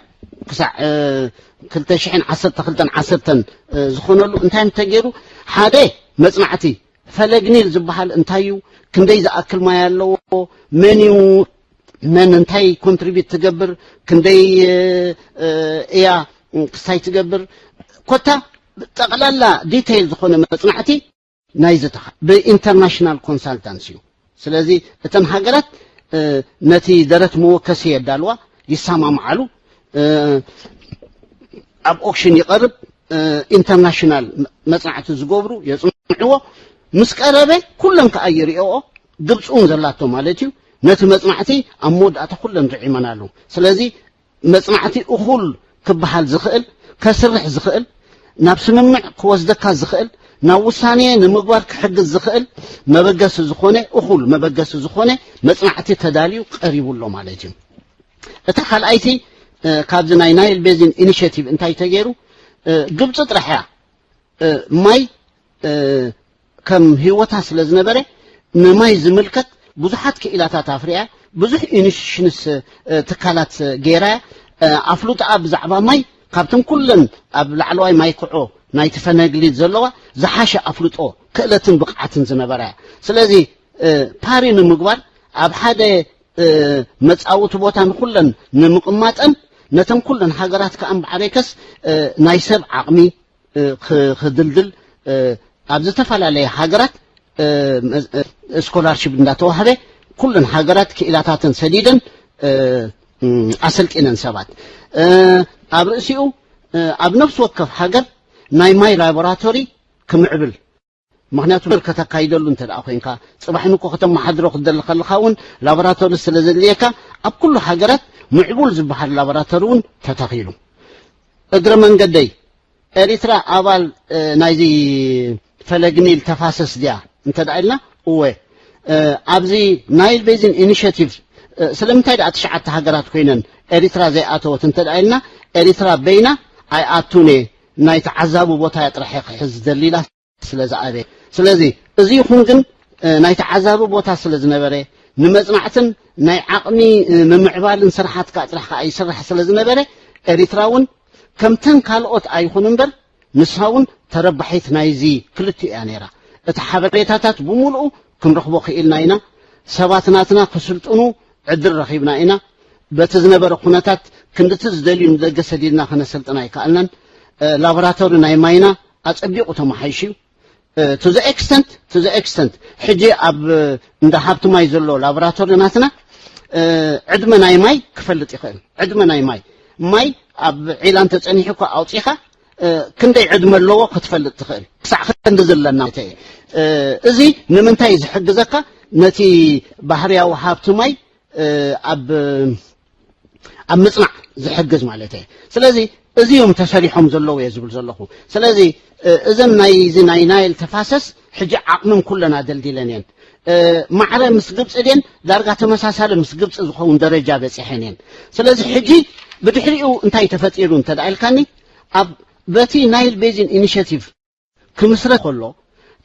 ክሳዕ ክልተ ሽሕን ዓሰርተ ክልተን ዓሰርተን ዝኾነሉ እንታይ እንተገይሩ ሓደ መጽናዕቲ ፈለግ ኒል ዝበሃል እንታይ እዩ፣ ክንደይ ዝኣክል ማይ ኣለዎ፣ መን እዩ፣ መን እንታይ ኮንትሪቢት ትገብር፣ ክንደይ እያ ክስታይ ትገብር፣ ኮታ ጠቕላላ ዲቴይል ዝኾነ መጽናዕቲ ናይዚ ተኻ ብኢንተርናሽናል ኮንሳልታንስ እዩ። ስለዚ እተን ሃገራት ነቲ ደረት መወከሲ የዳልዋ፣ ይሰማምዓሉ፣ ኣብ ኦክሽን ይቐርብ፣ ኢንተርናሽናል መጽናዕቲ ዝገብሩ የጽንዕዎ። ምስ ቀረበ ኩለን ከኣ ይርእኦ፣ ግብጺ እውን ዘላቶ ማለት እዩ። ነቲ መጽናዕቲ ኣብ መወዳእታ ኩለን ርዒመናሉ። ስለዚ መጽናዕቲ እኹል ክበሃል ዝኽእል፣ ከስርሕ ዝኽእል፣ ናብ ስምምዕ ክወስደካ ዝኽእል፣ ናብ ውሳኔ ንምግባር ክሕግዝ ዝኽእል መበገሲ ዝኾነ፣ እኹል መበገሲ ዝኾነ መጽናዕቲ ተዳልዩ ቀሪቡ ኣሎ ማለት እዩ። እታ ካልኣይቲ ካብዚ ናይ ናይል ቤዚን ኢኒሽቲቭ እንታይ ተገይሩ? ግብፂ ጥራሕ እያ ማይ ከም ህይወታ ስለ ዝነበረ ንማይ ዝምልከት ብዙሓት ክኢላታት ኣፍርያ፣ ብዙሕ ኢንስቲትዩሽንስ ትካላት ገይራ፣ ኣፍልጦኣ ብዛዕባ ማይ ካብተን ኩለን ኣብ ላዕለዋይ ማይ ክዖ ናይቲ ፈነግሊድ ዘለዋ ዝሓሸ ኣፍልጦ ክእለትን ብቕዓትን ዝነበራ እያ። ስለዚ ፓሪ ንምግባር ኣብ ሓደ መጻውቲ ቦታ ንኩለን ንምቕማጠን ነተን ኩለን ሃገራት ከኣ እምበዓረይከስ ናይ ሰብ ዓቕሚ ክድልድል ኣብ ዝተፈላለየ ሃገራት ስኮላርሽፕ እንዳተዋህበ ኩለን ሃገራት ክኢላታተን ሰዲደን ኣሰልጢነን ሰባት ኣብ ርእሲኡ ኣብ ነፍሲ ወከፍ ሃገር ናይ ማይ ላቦራቶሪ ክምዕብል ምክንያቱ ከተካይደሉ እንተ ደኣ ኮይንካ ጽባሕ ንኮ ከተመሓድሮ ክትደሊ ከለካ እውን ላቦራቶሪ ስለ ዘድልየካ ኣብ ኩሉ ሃገራት ምዕቡል ዝበሃል ላቦራቶሪ እውን ተተኺሉ። እግረ መንገደይ ኤሪትራ ኣባል ናይዚ ፈለግ ኒል ተፋሰስ ድያ እንተ ደኣ ኢልና እወ ኣብዚ ናይል ቤዚን ኢኒሽቲቭ ስለምንታይ ደኣ ትሽዓተ ሃገራት ኮይነን ኤሪትራ ዘይኣተወት እንተ ደኣ ኢልና ኤሪትራ በይና ኣይኣቱን እየ ናይ ተዓዛቢ ቦታ እያ ጥራሕ እየ ክሕዝ ዝደሊ ኢላ ስለ ዝኣበየ ስለዚ እዚ ይኹን ግን ናይ ተዓዛቢ ቦታ ስለ ዝነበረ ንመጽናዕትን ናይ ዓቕሚ ምምዕባልን ስራሓት ከዓ ጥራሕ ከዓ ይስራሕ ስለ ዝነበረ ኤሪትራ እውን ከምተን ካልኦት ኣይኹን እምበር ንሳ እውን ተረባሒት ናይዚ ክልቲኡ እያ ነይራ። እቲ ሓበሬታታት ብምሉኡ ክንረኽቦ ክኢልና ኢና። ሰባት ናትና ክስልጥኑ ዕድል ረኺብና ኢና። በቲ ዝነበረ ኩነታት ክንድቲ ዝደልዩ ንደገ ሰዲድና ከነሰልጥን ኣይከኣልናን። ላቦራቶሪ ናይ ማይና ኣጸቢቑ ተመሓይሹ እዩ። To the extent to the extent ሕጂ ኣብ እንዳ ሃብቲ ማይ ዘሎ ላቦራቶሪ ናትና ዕድመ ናይ ማይ ክፈልጥ ይኽእል። ዕድመ ናይ ማይ ማይ ኣብ ዒላ እንተጸኒሑ እኳ ኣውጺኻ ክንደይ ዕድመ ኣለዎ ክትፈልጥ ትኽእል። ክሳዕ ክንዲ ዘለና እዚ ንምንታይ ዝሕግዘካ ነቲ ባህርያዊ ሃብቲ ማይ ኣብ ኣብ ምጽናዕ ዝሕግዝ ማለት እየ። ስለዚ እዚኦም ተሰሪሖም ዘለዉ እየ ዝብል ዘለኹ። ስለዚ እዘን ናይ እዚ ናይ ናይል ተፋሰስ ሕጂ ዓቕመን ኩለን ኣደልዲለን እየን። ማዕረ ምስ ግብፂ ድየን ዳርጋ ተመሳሳሊ ምስ ግብፂ ዝኸውን ደረጃ በፂሐን እየን። ስለዚ ሕጂ ብድሕሪኡ እንታይ ተፈጢሩ እንተ ደኣ ኢልካኒ ኣብ በቲ ናይል ቤዚን ኢኒሽቲቭ ክምስረት ከሎ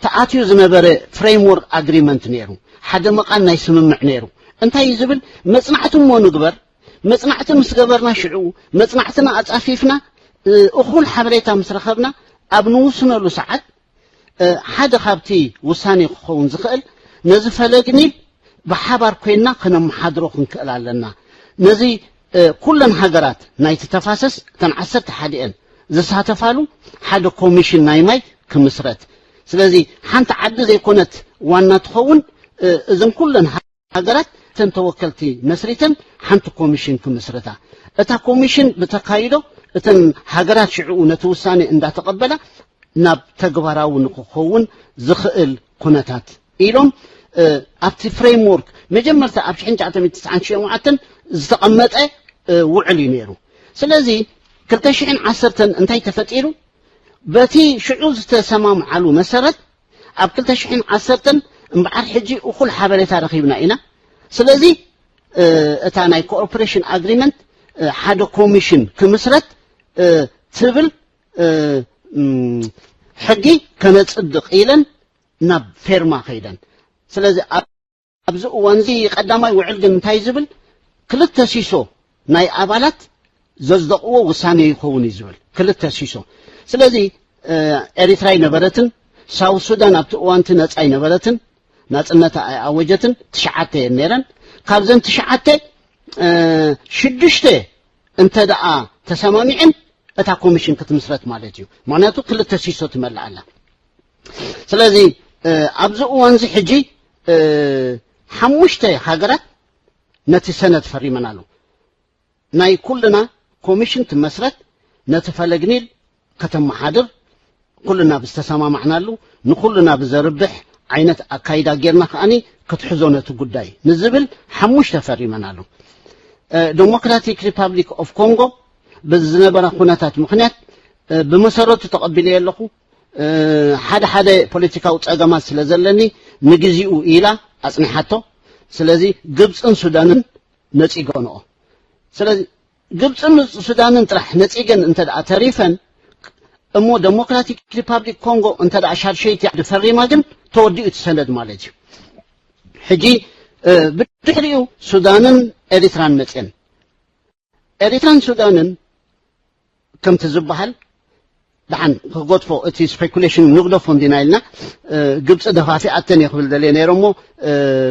ተኣትዩ ዝነበረ ፍሬምወርክ ኣግሪመንት ነይሩ፣ ሓደ መቓን ናይ ስምምዕ ነይሩ። እንታይ እዩ ዝብል? መጽናዕቲ እሞ ንግበር። መጽናዕቲ ምስ ገበርና ሽዑ መጽናዕትና ኣጻፊፍና እኹል ሓበሬታ ምስ ረኸብና ኣብ ንውስነሉ ሰዓት ሓደ ካብቲ ውሳኔ ክኸውን ዝኽእል ነዚ ፈለግ ኒል ብሓባር ኮይንና ከነመሓድሮ ክንክእል ኣለና። ነዚ ኩለን ሃገራት ናይቲ ተፋሰስ እተን ዓሰርተ ሓደኤን ዝሳተፋሉ ሓደ ኮሚሽን ናይ ማይ ክምስረት። ስለዚ ሓንቲ ዓዲ ዘይኮነት ዋና ትኸውን፣ እዘን ኩለን ሃገራት እተን ተወከልቲ መስሪተን ሓንቲ ኮሚሽን ክምስርታ። እታ ኮሚሽን ብተካይዶ እተን ሃገራት ሽዕኡ ነቲ ውሳኔ እንዳተቐበላ ናብ ተግባራዊ ንክኸውን ዝኽእል ኩነታት ኢሎም ኣብቲ ፍሬምወርክ መጀመርታ ኣብ ሽሕን ትሽዓተ ሚእትን ትስዓን ሸውዓተን ዝተቐመጠ ውዕል እዩ ነይሩ። ስለዚ ክልተ ሽሕን ዓሰርተን እንታይ ተፈጢሩ? በቲ ሽዑ ዝተሰማምዓሉ መሰረት ኣብ ክልተ ሽሕን ዓሰርተን እምበዓር ሕጂ እኹል ሓበሬታ ረኺብና ኢና። ስለዚ እታ ናይ ኮኦፕሬሽን ኣግሪመንት ሓደ ኮሚሽን ክምስረት ትብል ሕጊ ከነጽድቕ ኢለን ናብ ፌርማ ከይደን። ስለዚ ኣብዚ እዋን እዚ ቀዳማይ ውዕል ግን እንታይ ዝብል? ክልተ ሲሶ ናይ ኣባላት ዘጽደቕዎ ውሳኔ ይኸውን እዩ ዝብል። ክልተ ሲሶ። ስለዚ ኤሪትራ ኣይነበረትን፣ ሳውት ሱዳን ኣብቲ እዋንቲ ነጻ ኣይነበረትን፣ ናጽነታ ኣይኣወጀትን። ትሽዓተ እየን ነይረን። ካብዘን ትሽዓተ ሽዱሽተ እንተ ደኣ ተሰማሚዐን እታ ኮሚሽን ክትምስረት ማለት እዩ። ምኽንያቱ ክልተ ሲሶ ትመልእ ኣላ። ስለዚ ኣብዚ እዋን እዚ ሕጂ ሓሙሽተ ሃገራት ነቲ ሰነድ ፈሪመን ኣለዉ። ናይ ኩልና ኮሚሽን ትመስረት፣ ነቲ ፈለግ ኒል ከተመሓድር ኩልና ብዝተሰማማዕናሉ ንኩልና ብዘርብሕ ዓይነት ኣካይዳ ጌርና ከኣኒ ክትሕዞ ነቲ ጉዳይ ንዝብል ሓሙሽተ ፈሪመን ኣለዉ። ዴሞክራቲክ ሪፓብሊክ ኦፍ ኮንጎ ብዝነበራ ኩነታት ምኽንያት ብመሰረቱ ተቐቢለዮ ኣለኹ። ሓደ ሓደ ፖለቲካዊ ጸገማት ስለ ዘለኒ ንግዚኡ ኢላ ኣጽኒሓቶ። ስለዚ ግብጽን ሱዳንን ነጺገንኦ። ስለዚ ግብጽን ሱዳንን ጥራሕ ነጺገን እንተ ደኣ ተሪፈን እሞ ዴሞክራቲክ ሪፓብሊክ ኮንጎ እንተ ደኣ ሻድሸይቲ ዓዲ ፈሪማ ግን ተወዲኡ እቲ ሰነድ ማለት እዩ። ሕጂ ብድሕሪኡ ሱዳንን ኤሪትራን መጽየን። ኤሪትራን ሱዳንን ከምቲ ዝበሃል ደሓን ክገድፎ እቲ ስፔኩሌሽን ንግደፎ እንዲና ኢልና ግብፂ ደፋፊኣተን እየ ክብል ደልየ ነይረ እሞ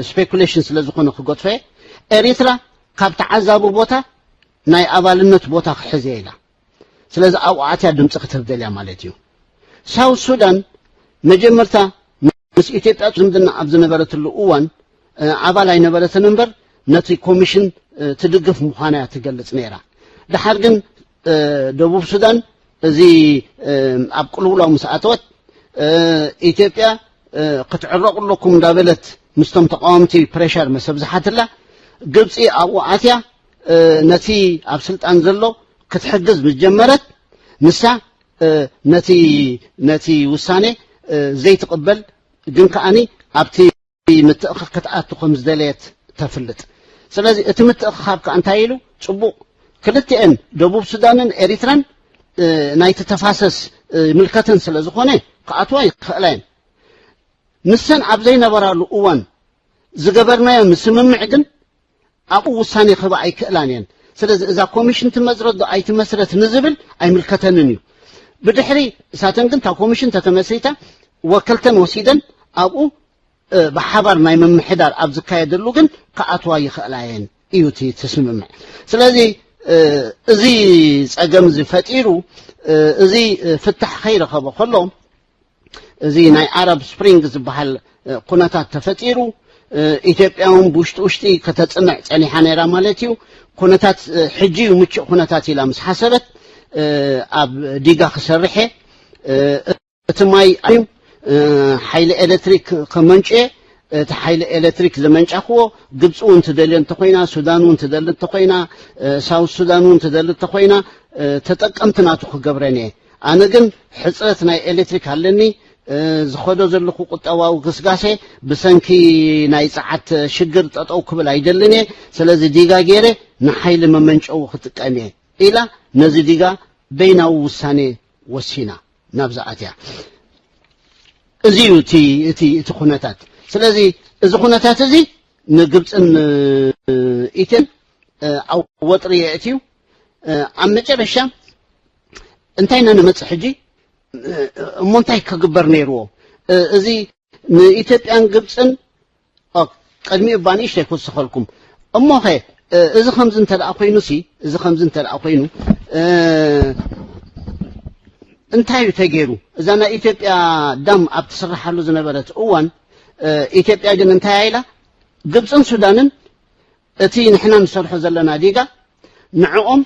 ስፔኩሌሽን ስለ ዝኾነ ክገድፎ እየ። ኤሪትራ ካብ ተዓዛቢ ቦታ ናይ ኣባልነት ቦታ ክሕዝ እየ ኢላ። ስለዚ ኣብኡ ኣትያ ድምፂ ክትህብ ደልያ ማለት እዩ። ሳውት ሱዳን መጀመርታ ምስ ኢትዮጵያ ዝምድና ኣብ ዝነበረትሉ እዋን ኣባል ኣይነበረትን እምበር ነቲ ኮሚሽን ትድግፍ ምዃና እያ ትገልጽ ነይራ። ድሓር ግን ደቡብ ሱዳን እዚ ኣብ ቅልውላው ምስ ኣተወት ኢትዮጵያ ክትዕረቑ ኣለኩም እንዳበለት ምስቶም ተቃወምቲ ፕሬሸር ምስ ኣብዝሓትላ ግብፂ ኣብኡ ኣትያ ነቲ ኣብ ስልጣን ዘሎ ክትሕግዝ ምስ ጀመረት ንሳ ነቲ ነቲ ውሳኔ ዘይትቕበል ግን ከኣኒ ኣብቲ ምትእኽኻብ ክትኣቱ ከም ዝደለየት ተፍልጥ። ስለዚ እቲ ምትእኽኻብ ከኣ እንታይ ኢሉ? ጽቡቕ፣ ክልቲኤን ደቡብ ሱዳንን ኤሪትራን ናይቲ ተፋሰስ ይምልከተን ስለ ዝኾነ ክኣትዋ ይኽእላ እየን። ንሰን ኣብ ዘይነበራሉ እዋን ዝገበርናዮ ምስምምዕ ግን ኣብኡ ውሳኔ ክህባ ኣይክእላን እየን። ስለዚ እዛ ኮሚሽን ትመስረት ዶ ኣይትመስረት ንዝብል ኣይምልከተንን እዩ። ብድሕሪ እሳተን ግን እታ ኮሚሽን ተተመስሪታ ወከልተን ወሲደን ኣብኡ ብሓባር ናይ ምምሕዳር ኣብ ዝካየደሉ ግን ክኣትዋ ይኽእላ እየን እዩ እቲ ስምምዕ። ስለዚ እዚ ጸገም እዚ ፈጢሩ እዚ ፍታሕ ከይረኸበ ከሎ እዚ ናይ ኣረብ ስፕሪንግ ዝበሃል ኩነታት ተፈጢሩ ኢትዮጵያ እውን ብውሽጢ ውሽጢ ከተጽንዕ ጸኒሓ ነይራ ማለት እዩ። ኩነታት ሕጂ እዩ ምቹእ ኩነታት ኢላ ምስ ሓሰበት ኣብ ዲጋ ክሰርሕ እየ፣ እቲ ማይ እዩ ሓይሊ ኤሌክትሪክ ከመንጭ እየ፣ እቲ ሓይሊ ኤሌክትሪክ ዘመንጫኽዎ ግብፂ እውን ትደልዮ እንተኮይና፣ ሱዳን እውን ትደሊ እንተኮይና፣ ሳውት ሱዳን እውን ትደሊ እንተኮይና ተጠቀምቲ ናቱ ክገብረን እየ። ኣነ ግን ሕፅረት ናይ ኤሌክትሪክ ኣለኒ። ዝኸዶ ዘለኹ ቁጠባዊ ግስጋሴ ብሰንኪ ናይ ፀዓት ሽግር ጠጠው ክብል ኣይደልን እየ። ስለዚ ዲጋ ገይረ ንሓይሊ መመንጨዊ ክጥቀም እየ ኢላ ነዚ ዲጋ በይናዊ ውሳኔ ወሲና ናብዛ ኣትያ። እዚ እዩ እቲ እቲ እቲ ኩነታት። ስለዚ እዚ ኩነታት እዚ ንግብፅን ኢትዮጵያን ኣብ ወጥሪ የእትዩ። ኣብ መጨረሻ እንታይ ኢና ንመፅእ ሕጂ? እሞ እንታይ ክግበር ነይርዎ? እዚ ንኢትዮጵያን ግብፅን፣ ኦ፣ ቅድሚኡ እባ ንእሽተይ ክውስኸልኩም። እሞኸ፣ እዚ ከምዚ እንተ ደኣ ኮይኑሲ፣ እዚ ከምዚ እንተ ደኣ ኮይኑ፣ እንታይ እዩ ተገይሩ? እዛ ናይ ኢትዮጵያ ዳም ኣብ ትስርሓሉ ዝነበረት እዋን፣ ኢትዮጵያ ግን እንታይ ኢላ? ግብፅን ሱዳንን እቲ ንሕና ንሰርሖ ዘለና ዲጋ ንዕኦም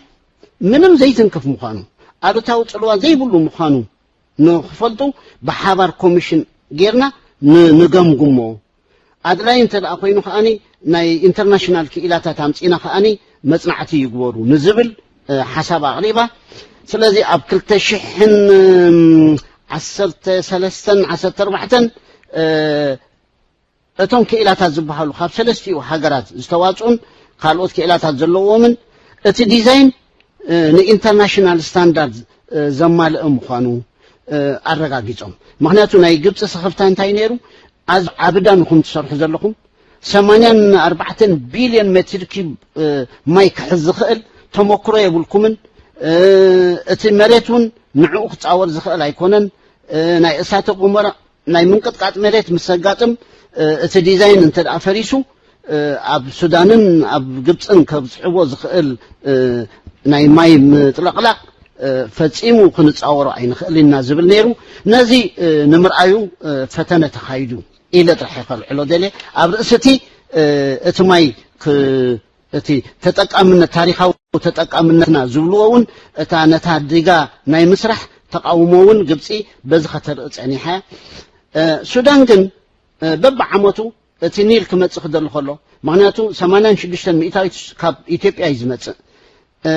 ምንም ዘይትንክፍ ምዃኑ፣ ኣሉታዊ ፅልዋ ዘይብሉ ምዃኑ ንኽፈልጡ ብሓባር ኮሚሽን ጌርና ን-፣ ንገምግሞ። ኣድላይ እንተ ደኣ ኮይኑ ከኣኒ ናይ ኢንተርናሽናል ክኢላታት ኣምፂና ከኣኒ መፅናዕቲ ይግበሩ ንዝብል፣ እ፣ ሓሳብ ኣቕሪባ። ስለዚ ኣብ ክልተ ሽሕን ዓሰርተ ሰለስተን ዓሰርተ ኣርባዕተን፣ እ፣ እቶም ክኢላታት ዝበሃሉ ካብ ሰለስቲኡ ሃገራት ዝተዋፅኡን ካልኦት ክኢላታት ዘለዎምን እቲ ዲዛይን፣ እ፣ ንኢንተርናሽናል ስታንዳርድ፣ እ፣ ዘማልአ ምዃኑ፣ እ፣ ኣረጋጊጾም። ምኽንያቱ ናይ ግብፂ ስኽፍታ እንታይ ነይሩ? ኣዝ ዓብዳ ንኹም ትሰርሑ ዘለኹም ሰማንያን ኣርባዕተን ቢልዮን ሜትር ኪብ፣ እ፣ ማይ ክሕዝ ዝኽእል ተመክሮ የብልኩምን። እ፣ እቲ መሬት እውን ንዕኡ ክፃወር ዝኽእል ኣይኮነን። እ፣ ናይ እሳተ ጎመራ ናይ ምንቅጥቃጥ መሬት ምስ ዘጋጥም፣ እ፣ እቲ ዲዛይን እንተ ደኣ ፈሪሱ፣ እ፣ ኣብ ሱዳንን ኣብ ግብፅን ከብፅሕዎ ዝኽእል፣ እ፣ ናይ ማይ ምጥልቕላቕ፣ እ፣ ፈጺሙ ክንጻወሮ ኣይንኽእል ኢና ዝብል ነይሩ። ነዚ፣ እ፣ ንምርኣዩ፣ እ፣ ፈተነ ተኻይዱ ኢለ ጥራሕ እየ ከልዕሎ ደልየ። ኣብ ርእሲ እቲ፣ እ፣ እቲ ማይ ክ-፣ እቲ ተጠቃምነት፣ ታሪኻዊ ተጠቃምነትና ዝብልዎ እውን እታ ነታ ዲጋ ናይ ምስራሕ ተቓውሞ እውን ግብፂ በዚ ከተርኢ ጸኒሓ እያ። እ፣ ሱዳን ግን፣ እ፣ በብዓመቱ እቲ ኒል ክመጽእ ክደሊ ከሎ፣ ምኽንያቱ ሰማንያን ሽዱሽተን ሚእታዊት ካብ ኢትዮጵያ እዩ ዝመጽእ። እ፣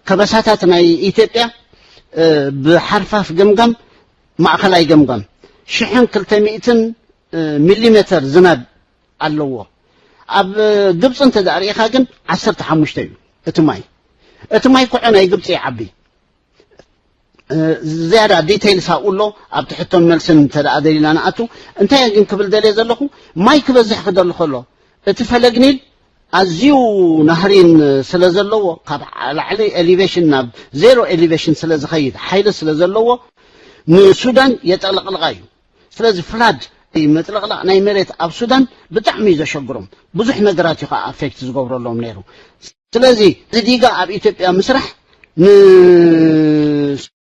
ከበሳታት ናይ ኢትዮጵያ፣ እ፣ ብሓርፋፍ ገምጋም፣ ማእኸላይ ገምጋም፣ ሽሕን ክልተ ሚእትን፣ እ፣ ሚሊሜተር ዝናብ ኣለዎ። ኣብ ግብፂ እንተ ደኣ ርኢኻ ግን ዓሰርተ ሓሙሽተ እዩ እቲ ማይ። እቲ ማይ ክዖ ናይ ግብፂ ይዓቢ። እ፣ ዝያዳ ዲቴይልስ ኣብኡ ኣሎ፣ ኣብቲ ሕቶን መልስን እንተ ደኣ ደሊና ንኣቱ። እንታይ ግን ክብል ደልየ ዘለኹ፣ ማይ ክበዝሕ ክደሊ ከሎ፣ እቲ ፈለግ ኒል ኣዝዩ ናህሪን ስለ ዘለዎ፣ ካብ ላዕሊ ኤሊቬሽን ናብ ዜሮ ኤሊቬሽን ስለ ዝኸይድ፣ ሓይሊ ስለ ዘለዎ፣ ንሱዳን የጠቕልቕልቓ እዩ። ስለዚ ፍላድ፣ ምጥልቕላቕ ናይ መሬት ኣብ ሱዳን ብጣዕሚ እዩ ዘሸግሮም። ብዙሕ ነገራት እዩ ከዓ ኣፌክት ዝገብረሎም ነይሩ። ስለዚ እዚ ዲጋ ኣብ ኢትዮጵያ ምስራሕ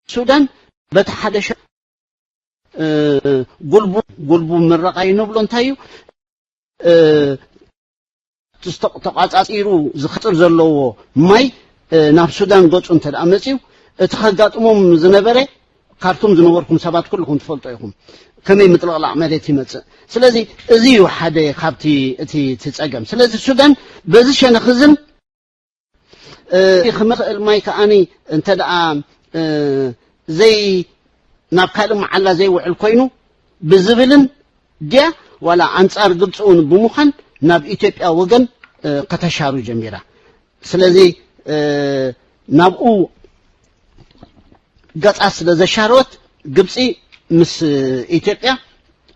ንሱዳን በቲ ሓደ ሸ-፣ እ፣ ጉልቡ፣ ጉልቡ ምረቓ ይንብሎ እንታይ እዩ? እ፣ ተስተ-፣ ተቋጻጺሩ ዝኽጥር ዘለዎ ማይ፣ እ፣ ናብ ሱዳን ገጹ እንተ ደኣ መጺኡ፣ እቲ ከጋጥሞም ዝነበረ፣ ካርቱም ዝነበርኩም ሰባት ኩልኹም ትፈልጦ ኢኹም፣ ከመይ ምጥልቕላቕ መሬት ይመጽእ። ስለዚ እዚ እዩ ሓደ ካብቲ እቲ፣ እቲ ጸገም። ስለዚ ሱዳን በዚ ሸነኽ እዝን እ፣ ክምኽእል ማይ ከኣኒ እንተ ደኣ፣ እ፣ ዘይ-፣ ናብ ካልእ መዓላ ዘይውዕል ኮይኑ ብዝብልን ድያ ዋላ ኣንጻር ግብጺ እውን ብምዃን ናብ ኢትዮጵያ ወገን፣ እ፣ ከተሻሩ ጀሚራ። ስለዚ፣ እ፣ ናብኡ ገጻ ስለ ዘሻረወት ግብጺ ምስ ኢትዮጵያ፣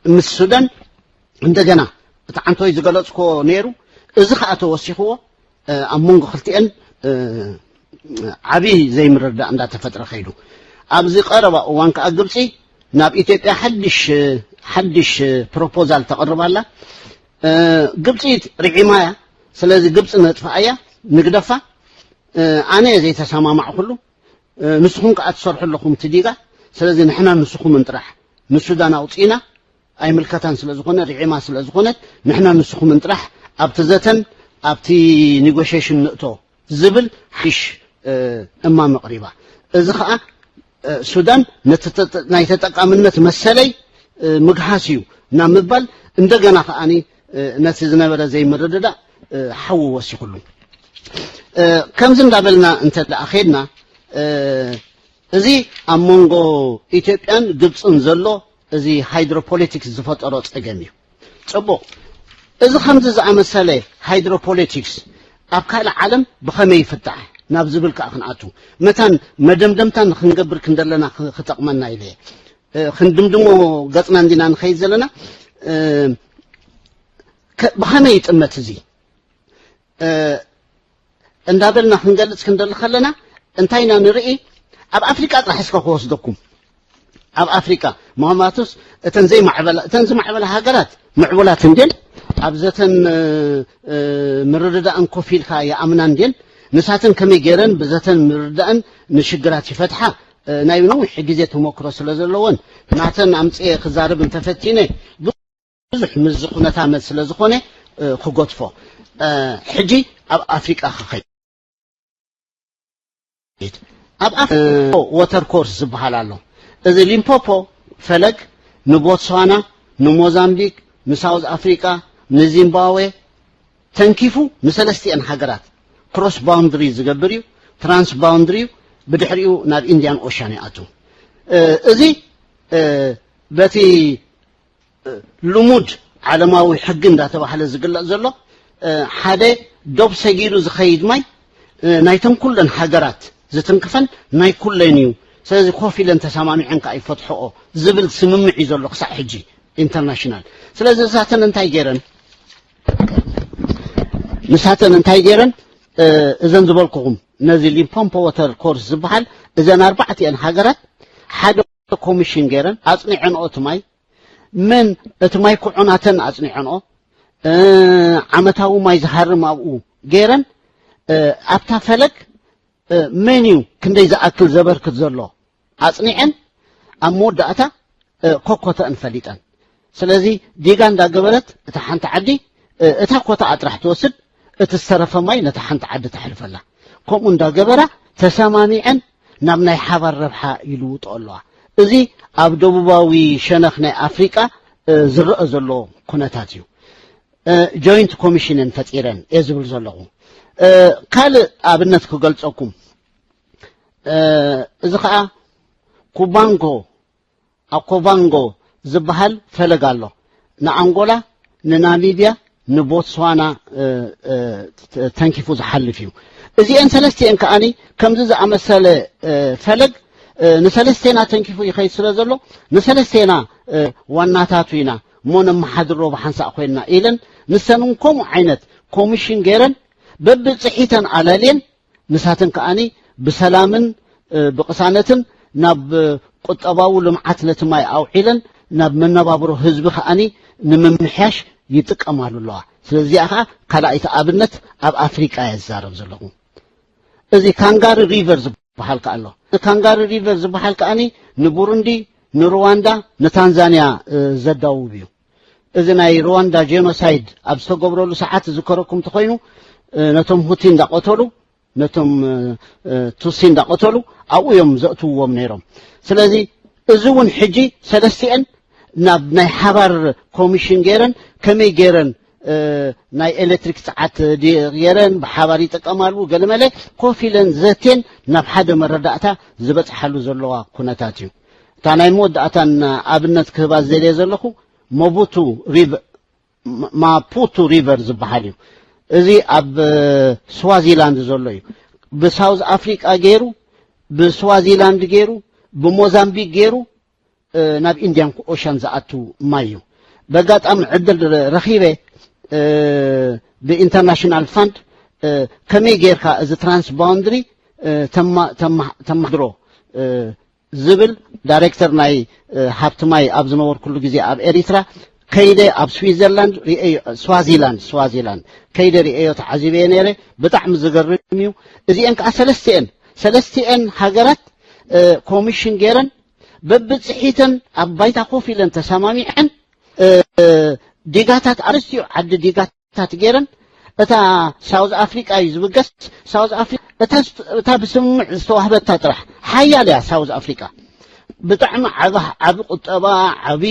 ምስ ሱዳን እንደገና እቲ ዓንቶይ ዝገለጽኮ ነይሩ። እዚ ኸኣ ተወሲኽዎ፣ እ፣ ኣብ መንጎ ክልቲኤን፣ እ፣ ዓቢ ዘይምርዳእ እንዳተፈጥረ ከይዱ። ኣብዚ ቀረባ እዋን ከኣ ግብጺ ናብ ኢትዮጵያ ሓድሽ፣ ሓድሽ ፕሮፖዛል ተቕርብ ኣላ። እ፣ ግብጺ ርዒማ እያ። ስለዚ ግብጺ ነጥፍኣ እያ፣ ንግደፋ። እ፣ ኣነ እየ ዘይተሰማማዕኩሉ። እ፣ ንስኹም ከኣ ትሰርሑ ኣለኹም እቲ ዲጋ። ስለዚ ንሕና ንስኹምን ጥራሕ፣ ንሱዳን ኣውጺእና ኣይምልከታን ስለ ዝኾነ፣ ርዒማ ስለ ዝኾነት፣ ንሕና ንስኹምን ጥራሕ ኣብቲ ዘተን ኣብቲ ኔጎሽዬሽን ንእቶ ዝብል ሓድሽ፣ እ፣ እማመ ኣቕሪባ። እዚ ኸኣ፣ እ፣ ሱዳን ነቲ ተጠ-፣ ናይ ተጠቃምነት መሰለይ፣ እ፣ ምግሃስ እዩ ናብ ምባል፣ እንደገና ከኣኒ፣ እ፣ ነቲ ዝነበረ ዘይምርድዳእ፣ እ፣ ሓዊ ወሲኹሉ። እ፣ ከምዚ እንዳበልና እንተ ደኣ ኸድና፣ እ፣ እዚ ኣብ መንጎ ኢትዮጵያን ግብጽን ዘሎ እዚ ሃይድሮፖለቲክስ ዝፈጠሮ ጸገም እዩ። ጽቡቕ፣ እዚ ከምዚ ዝኣመሰለ ሃይድሮፖለቲክስ ኣብ ካልእ ዓለም ብኸመይ ይፍታሕ? ናብ ዝብል ከዓ ክንኣቱ፣ መታን መደምደምታ ንክንገብር ክንደለና ክጠቕመና ኢለ ክንድምድሞ ገፅና እንዲና ንኸይድ ዘለና። ብኸመይ ይጥመት እዚ እንዳበልና ክንገልፅ ክንደሊ ከለና፣ እንታይ ኢና ንርኢ? ኣብ ኣፍሪቃ ጥራሕ እስከ ክወስደኩም። ኣብ ኣፍሪቃ፣ ምኽንያቱስ እተን ዘይማዕበላ፣ እተን ዝማዕበላ ሃገራት ምዕቡላት እንድን ኣብ ዘተን ምርድዳእን ኮፍ ኢልካ ይኣምና እንድን፣ ንሳተን ከመይ ገይረን ብዘተን ምርድዳእን ንሽግራት ይፈትሓ? ናይ ነዊሕ ግዜ ተመክሮ ስለ ዘለወን፣ ናተን ኣምፅኤ ክዛረብ እንተፈቲነ ብዙሕ ምስዚ ኩነታ መት ስለ ዝኾነ ክጎትፎ። ሕጂ ኣብ ኣፍሪቃ ክኸይድ። ኣብ ኣፍ ወተር ኮርስ ዝበሃል ኣሎ። እዚ ሊምፖፖ ፈለግ ንቦትስዋና፣ ንሞዛምቢክ፣ ንሳውዝ ኣፍሪቃ፣ ንዚምባብዌ ተንኪፉ ንሰለስቲኤን ሃገራት ክሮስ ባውንድሪ ዝገብር እዩ። ትራንስ ባውንድሪ እዩ። ብድሕሪኡ ናብ ኢንዲያን ኦሻን ይኣቱ። እዚ በቲ ልሙድ ዓለማዊ ሕጊ እንዳተባህለ ዝግለጽ ዘሎ፣ ሓደ ዶብ ሰጊሩ ዝኸይድ ማይ ናይተን ኩለን ሃገራት ዝትንክፈን ናይ ኩለን እዩ። ስለዚ ኮፍ ኢለን ተሰማሚዐን ከዓ ይፈትሐኦ ዝብል ስምምዕ እዩ ዘሎ ክሳዕ ሕጂ ኢንተርናሽናል። ስለዚ ንሳተን እንታይ ገይረን ንሳተን እንታይ ገይረን እዘን ዝበልኩኹም ነዚ ሊምፖምፖ ወተር ኮርስ ዝበሃል እዘን ኣርባዕቲኤን ሃገራት ሓደ ኮሚሽን ገይረን ኣፅኒዐንኦ እቲ ማይ መን እቲ ማይ ኩዑናተን ኣጽኒዐንኦ ዓመታዊ ማይ ዝሃርም ኣብኡ ገይረን ኣብታ ፈለግ መን እዩ ክንደይ ዝኣክል ዘበርክት ዘሎ ኣጽኒዐን ኣብ መወዳእታ ኮኮተአን ፈሊጠን። ስለዚ ዲጋ እንዳገበረት እታ ሓንቲ ዓዲ እታ ኮታ ኣጥራሕ ትወስድ፣ እቲ ዝተረፈ ማይ ነታ ሓንቲ ዓዲ ተሕልፈላ። ከምኡ እንዳገበራ ተሰማሚዐን ናብ ናይ ሓባር ረብሓ ይልውጦ ኣለዋ። እዚ ኣብ ደቡባዊ ሸነኽ ናይ ኣፍሪቃ ዝረአ ዘሎ ኩነታት እዩ። ጆይንት ኮሚሽንን ፈጢረን እየ ዝብል ዘለኹ። ካልእ ኣብነት ክገልጸኩም፣ እዚ ከዓ ኩባንጎ ኣኮባንጎ ዝበሃል ፈለግ ኣሎ። ንኣንጎላ፣ ንናሚብያ፣ ንቦትስዋና ተንኪፉ ዝሓልፍ እዩ። እዚአን ሰለስቲአን ከዓኒ ከምዚ ዝኣመሰለ ፈለግ ንሰለስቴና ተንኪፉ ይኸይድ ስለ ዘሎ ንሰለስቴና ዋናታቱ ኢና እሞ ነመሓድሮ ብሓንሳእ ኮይንና ኢለን ንሰን እውን ከምኡ ዓይነት ኮሚሽን ገይረን በብፅሒተን ኣላልየን ንሳተን ከኣኒ ብሰላምን ብቕሳነትን ናብ ቁጠባዊ ልምዓት ነቲ ማይ ኣውዒለን ናብ መነባብሮ ህዝቢ ከኣኒ ንምምሕያሽ ይጥቀማሉ ኣለዋ። ስለዚኣ ከዓ ካልኣይቲ ኣብነት ኣብ ኣፍሪቃ እየ ዝዛረብ ዘለኹ። እዚ ካንጋሪ ሪቨር ዝበሃል ከኣ ኣሎ። እዚ ካንጋሪ ሪቨር ዝበሃል ከኣኒ ንቡሩንዲ፣ ንሩዋንዳ፣ ንታንዛንያ ዘዳውብ እዩ። እዚ ናይ ሩዋንዳ ጄኖሳይድ ኣብ ዝተገብረሉ ሰዓት ዝከረኩም እንተኾይኑ ነቶም ሁቲ እንዳቐተሉ ነቶም ቱሲ እንዳቐተሉ ኣብኡ እዮም ዘእትውዎም ነይሮም። ስለዚ እዚ እውን ሕጂ ሰለስቲአን ናብ ናይ ሓባር ኮሚሽን ገይረን ከመይ ገይረን ናይ ኤሌክትሪክ ሰዓት ገይረን ብሓባር ይጥቀማሉ ገለመለ ኮፍ ኢለን ዘቴን ናብ ሓደ መረዳእታ ዝበፅሓሉ ዘለዋ ኩነታት እዩ። እታ ናይ መወዳእታን ኣብነት ክህባ ዝደልየ ዘለኹ መቡቱ ሪቨ ማፑቱ ሪቨር ዝበሃል እዩ። እዚ ኣብ ስዋዚላንድ ዘሎ እዩ። ብሳውዝ ኣፍሪቃ ገይሩ ብስዋዚላንድ ገይሩ ብሞዛምቢክ ገይሩ ናብ ኢንዲያን ኦሻን ዝኣቱ ማይ እዩ። በጋጣሚ ዕድል ረኺበ ብኢንተርናሽናል ፋንድ ከመይ ጌርካ እዚ ትራንስ ባውንድሪ ተማድሮ ዝብል ዳይሬክተር ናይ ሃብቲ ማይ ኣብ ዝነበርኩሉ ግዜ ኣብ ኤሪትራ ከይደ ኣብ ስዊዘርላንድ ርእየ ስዋዚላንድ ስዋዚላንድ ከይደ ርእዮ ተዓዚበየ ነይረ። ብጣዕሚ ዝገርም እዩ። እዚአን ከዓ ሰለስቲአን ሰለስቲአን ሃገራት ኮሚሽን ገይረን በብፅሒተን ኣብ ባይታ ኮፍ ኢለን ተሰማሚዐን ዲጋታት ኣረስትዮ ዓዲ ዲጋታት ገይረን እታ ሳውዝ ኣፍሪቃ እዩ ዝብገስ። ሳውዝ ኣፍሪቃ እታ ብስምምዕ ዝተዋህበታ ጥራሕ ሓያል እያ ሳውዝ ኣፍሪቃ። ብጣዕሚ ዓቢ ቁጠባ ዓቢ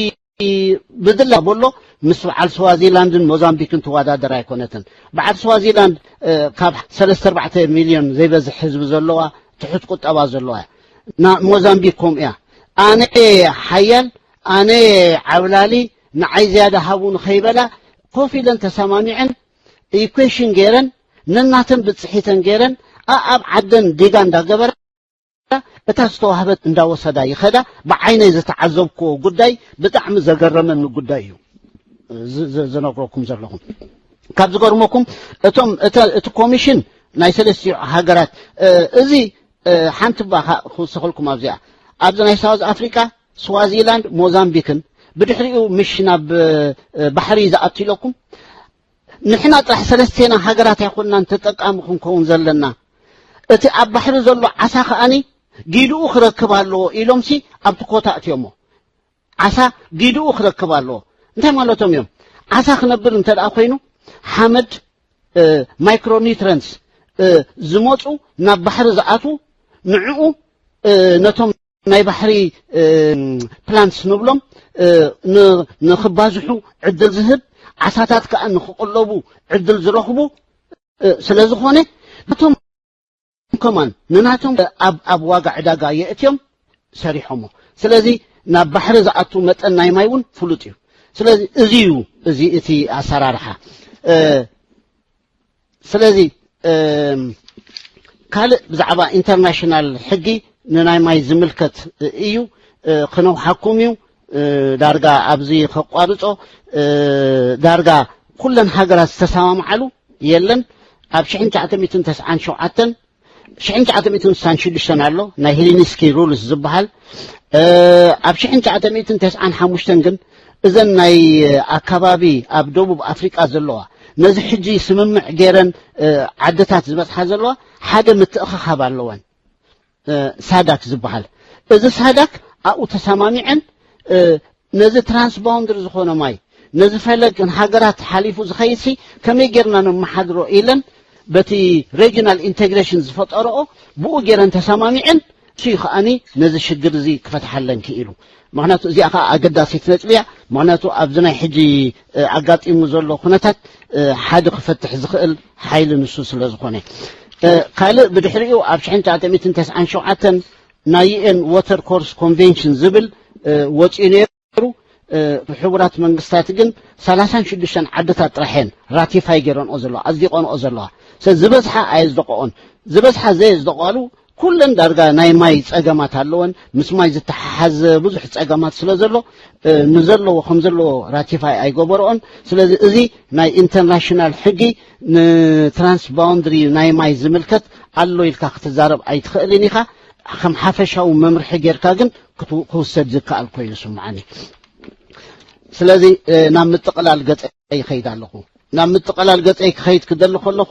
ብድላ በሎ ምስ በዓል ስዋዚላንድን ሞዛምቢክን ትወዳደር ኣይኮነትን። በዓል ስዋዚላንድ ካብ ሰለስተ ኣርባዕተ ሚልዮን ዘይበዝሕ ህዝቢ ዘለዋ ትሑት ቁጠባ ዘለዋ እያ። ሞዛምቢክ ከምኡ እያ። ኣነ ሓያል ኣነ ዓብላሊ ንዓይ ዝያዳ ሃቡ ንኸይበላ ኮፍ ኢለን ተሰማሚዐን ኢኩዌሽን ገይረን ነናተን ብፅሒተን ገይረን ኣብ ዓደን ዲጋ እንዳገበራ እታ ዝተዋህበት እንዳወሰዳ ይኸዳ። ብዓይነይ ዝተዓዘብኩዎ ጉዳይ ብጣዕሚ ዘገረመኒ ጉዳይ እዩ ዝ- ዝ- ዝነግረኩም ዘለኹ። ካብ ዝገርመኩም እቶም እተ- እቲ ኮሚሽን ናይ ሰለስቲኡ ሃገራት እ፣ እዚ እ፣ ሓንቲ እባ ካ- ክውስኸልኩም ኣብዚኣ ኣብዚ ናይ ሳውዝ ኣፍሪቃ ስዋዚላንድ ሞዛምቢክን ብድሕሪኡ ምሽ ናብ እ፣ ባሕሪ ዝኣቱ ኢለኩም ንሕና ጥራሕ ሰለስቴና ሃገራት ኣይኮንናን ተጠቃሚ ክንከውን ዘለና። እቲ ኣብ ባሕሪ ዘሎ ዓሳ ከኣኒ ጊድኡ ክረክብ ኣለዎ ኢሎምሲ ኣብቲ ኮታ እትዮሞ። ዓሳ ጊድኡ ክረክብ ኣለዎ። እንታይ ማለቶም እዮም? ዓሳ ክነብር እንተ ደኣ ኮይኑ ሓመድ፣ እ፣ ማይክሮኒትረንትስ፣ እ፣ ዝመፁ ናብ ባሕሪ ዝኣትዉ ንዕኡ፣ እ፣ ነቶም ናይ ባሕሪ፣ እ፣ ፕላንትስ ንብሎም፣ እ፣ ን- ንኽባዝሑ ዕድል ዝህብ፣ ዓሳታት ከኣ ንኽቕለቡ ዕድል ዝረኽቡ፣ እ፣ ስለ ዝኾነ ነቶም ከማን ንናቶም ኣብ ኣብ ዋጋ ዕዳጋ የእትዮም ሰሪሖሞ። ስለዚ ናብ ባሕሪ ዝኣቱ መጠን ናይ ማይ እውን ፍሉጥ እዩ። ስለዚ እዚ እዩ እዚ እቲ ኣሰራርሓ። እ፣ ስለዚ እ፣ ካልእ ብዛዕባ ኢንተርናሽናል ሕጊ ንናይ ማይ ዝምልከት እዩ። እ፣ ክነውሓኩም እዩ። እ፣ ዳርጋ ኣብዚ ከቋርጾ እ፣ ዳርጋ ኩለን ሃገራት ዝተሰማምዓሉ የለን። ኣብ ሽሕን ትሽዓተ ሚእትን ተስዓን ሸውዓተን ሽሕን ትሽዓተ ሚእትን ስሳን ሽዱሽተን ኣሎ ናይ ሄሊኒስኪ ሩልስ ዝበሃል እ፣ ኣብ ሽሕን ትሽዓተ ሚእትን ተስዓን ሓሙሽተን ግን እዘን ናይ ኣካባቢ ኣብ ደቡብ ኣፍሪቃ ዘለዋ ነዚ ሕጂ ስምምዕ ገይረን እ፣ ዓድታት ዝበጽሓ ዘለዋ ሓደ ምትእኽኻብ ኣለወን እ፣ ሳዳክ ዝበሃል እዚ ሳዳክ ኣብኡ ተሰማሚዐን እ፣ ነዚ ትራንስባውንድሪ ዝኾነ ማይ ነዚ ፈለግ ንሃገራት ሓሊፉ ዝኸይድሲ ከመይ ጌርና ነመሓድሮ ኢለን በቲ ሬጂናል ኢንቴግሬሽን ዝፈጠረኦ ብኡ ጌረን ተሰማሚዐን እሱ ከኣኒ ነዚ ሽግር እዚ ክፈትሓለን ክኢሉ ምክንያቱ እዚኣ ከዓ ኣገዳሲት ነጥቢ እያ ምክንያቱ ኣብዚ ናይ ሕጂ እ፣ ኣጋጢሙ ዘሎ ኩነታት እ፣ ሓደ ክፈትሕ ዝኽእል ሓይሊ ንሱ ስለ ዝኾነ እ፣ ካልእ ብድሕሪኡ ኣብ ሽሕን ትሽዓተ ሚእትን ተስዓን ሸውዓተን ናይ ዩኤን ወተር ኮርስ ኮንቬንሽን ዝብል እ፣ ወፂኡ ነይሩ እ፣ ሕቡራት መንግስታት ግን ሰላሳን ሽዱሽተን ዓድታት ጥራሕ እየን ራቲፋይ ገይረንኦ ዘለዋ ኣጽዲቆንኦ ዘለዋ ስለዚ ዝበዝሓ ኣየጽደቆኦን ዝበዝሓ ዘየጽደቋሉ ኩለን ዳርጋ ናይ ማይ ጸገማት ኣለወን ምስ ማይ ዝተሓሓዘ ብዙሕ ጸገማት ስለ ዘሎ እ፣ ንዘለዎ ከም ዘለዎ ራቲፋይ ኣይገበረኦን ስለዚ እዚ ናይ ኢንተርናሽናል ሕጊ ንትራንስ ባውንድሪ ናይ ማይ ዝምልከት ኣሎ ኢልካ ክትዛረብ ኣይትኽእልን ኢኻ ከም ሓፈሻዊ መምርሒ ጌርካ ግን ክትው- ክውሰድ ዝከኣል ኮይኑ ይስምዓኒ ስለዚ እ፣ ናብ ምጥቕላል ገጸ ይኸይድ ኣለኹ ናብ ምጥቕላል ገጸይ ክኸይድ ክደሊ ከለኹ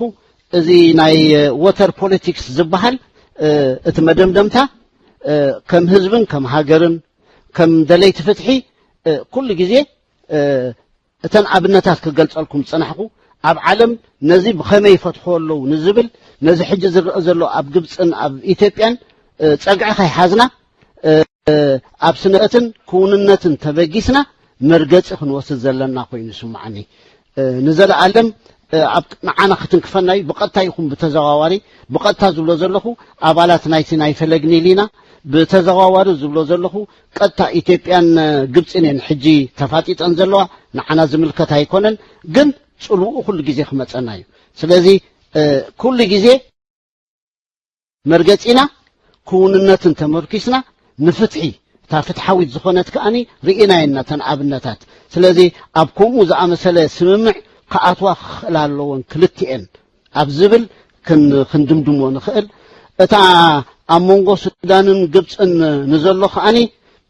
እዚ ናይ ወተር ፖለቲክስ ዝበሃል እ፣ እቲ መደምደምታ እ፣ ከም ህዝብን ከም ሃገርን ከም ደለይቲ ፍትሒ እ፣ ኩሉ ግዜ እ፣ እተን ኣብነታት ክገልጸልኩም ዝጸናሕኩ ኣብ ዓለም ነዚ ብኸመይ ይፈትሕዎ ኣለዉ ንዝብል ነዚ ሕጂ ዝረአ ዘሎ ኣብ ግብፅን ኣብ ኢትዮጵያን እ፣ ጸግዒ ከይሓዝና እ፣ ኣብ ስነትን ክውንነትን ተበጊስና መርገፂ ክንወስድ ዘለና ኮይኑ ይስምዓኒ እ፣ ንዘለኣለም እ፣ ኣብ ንዓና ክትንክፈና እዩ ብቐጥታ ይኹን ብተዘዋዋሪ ብቐጥታ ዝብሎ ዘለኹ ኣባላት ናይቲ ናይ ፈለግ ኒል ኢና ብተዘዋዋሪ ዝብሎ ዘለኹ ቀጥታ ኢትዮጵያን እ፣ ግብፅን እየን ሕጂ ተፋጢጠን ዘለዋ ንዓና ዝምልከት ኣይኮነን ግን ፅልውኡ ኩሉ ግዜ ክመፀና እዩ ስለዚ እ፣ ኩሉ ግዜ መርገፂና ክውንነትን ተመርኪስና ንፍትሒ እታ ፍትሓዊት ዝኾነት ከኣኒ ርኢና የና ተን ኣብነታት ስለዚ ኣብ ከምኡ ዝኣመሰለ ስምምዕ ክኣትዋ ክኽእላ ኣለዎን ክልትኤን ኣብ ዝብል ክን- ክንድምድሞ ንኽእል እታ ኣብ መንጎ ሱዳንን ግብፅን ንዘሎ ከኣኒ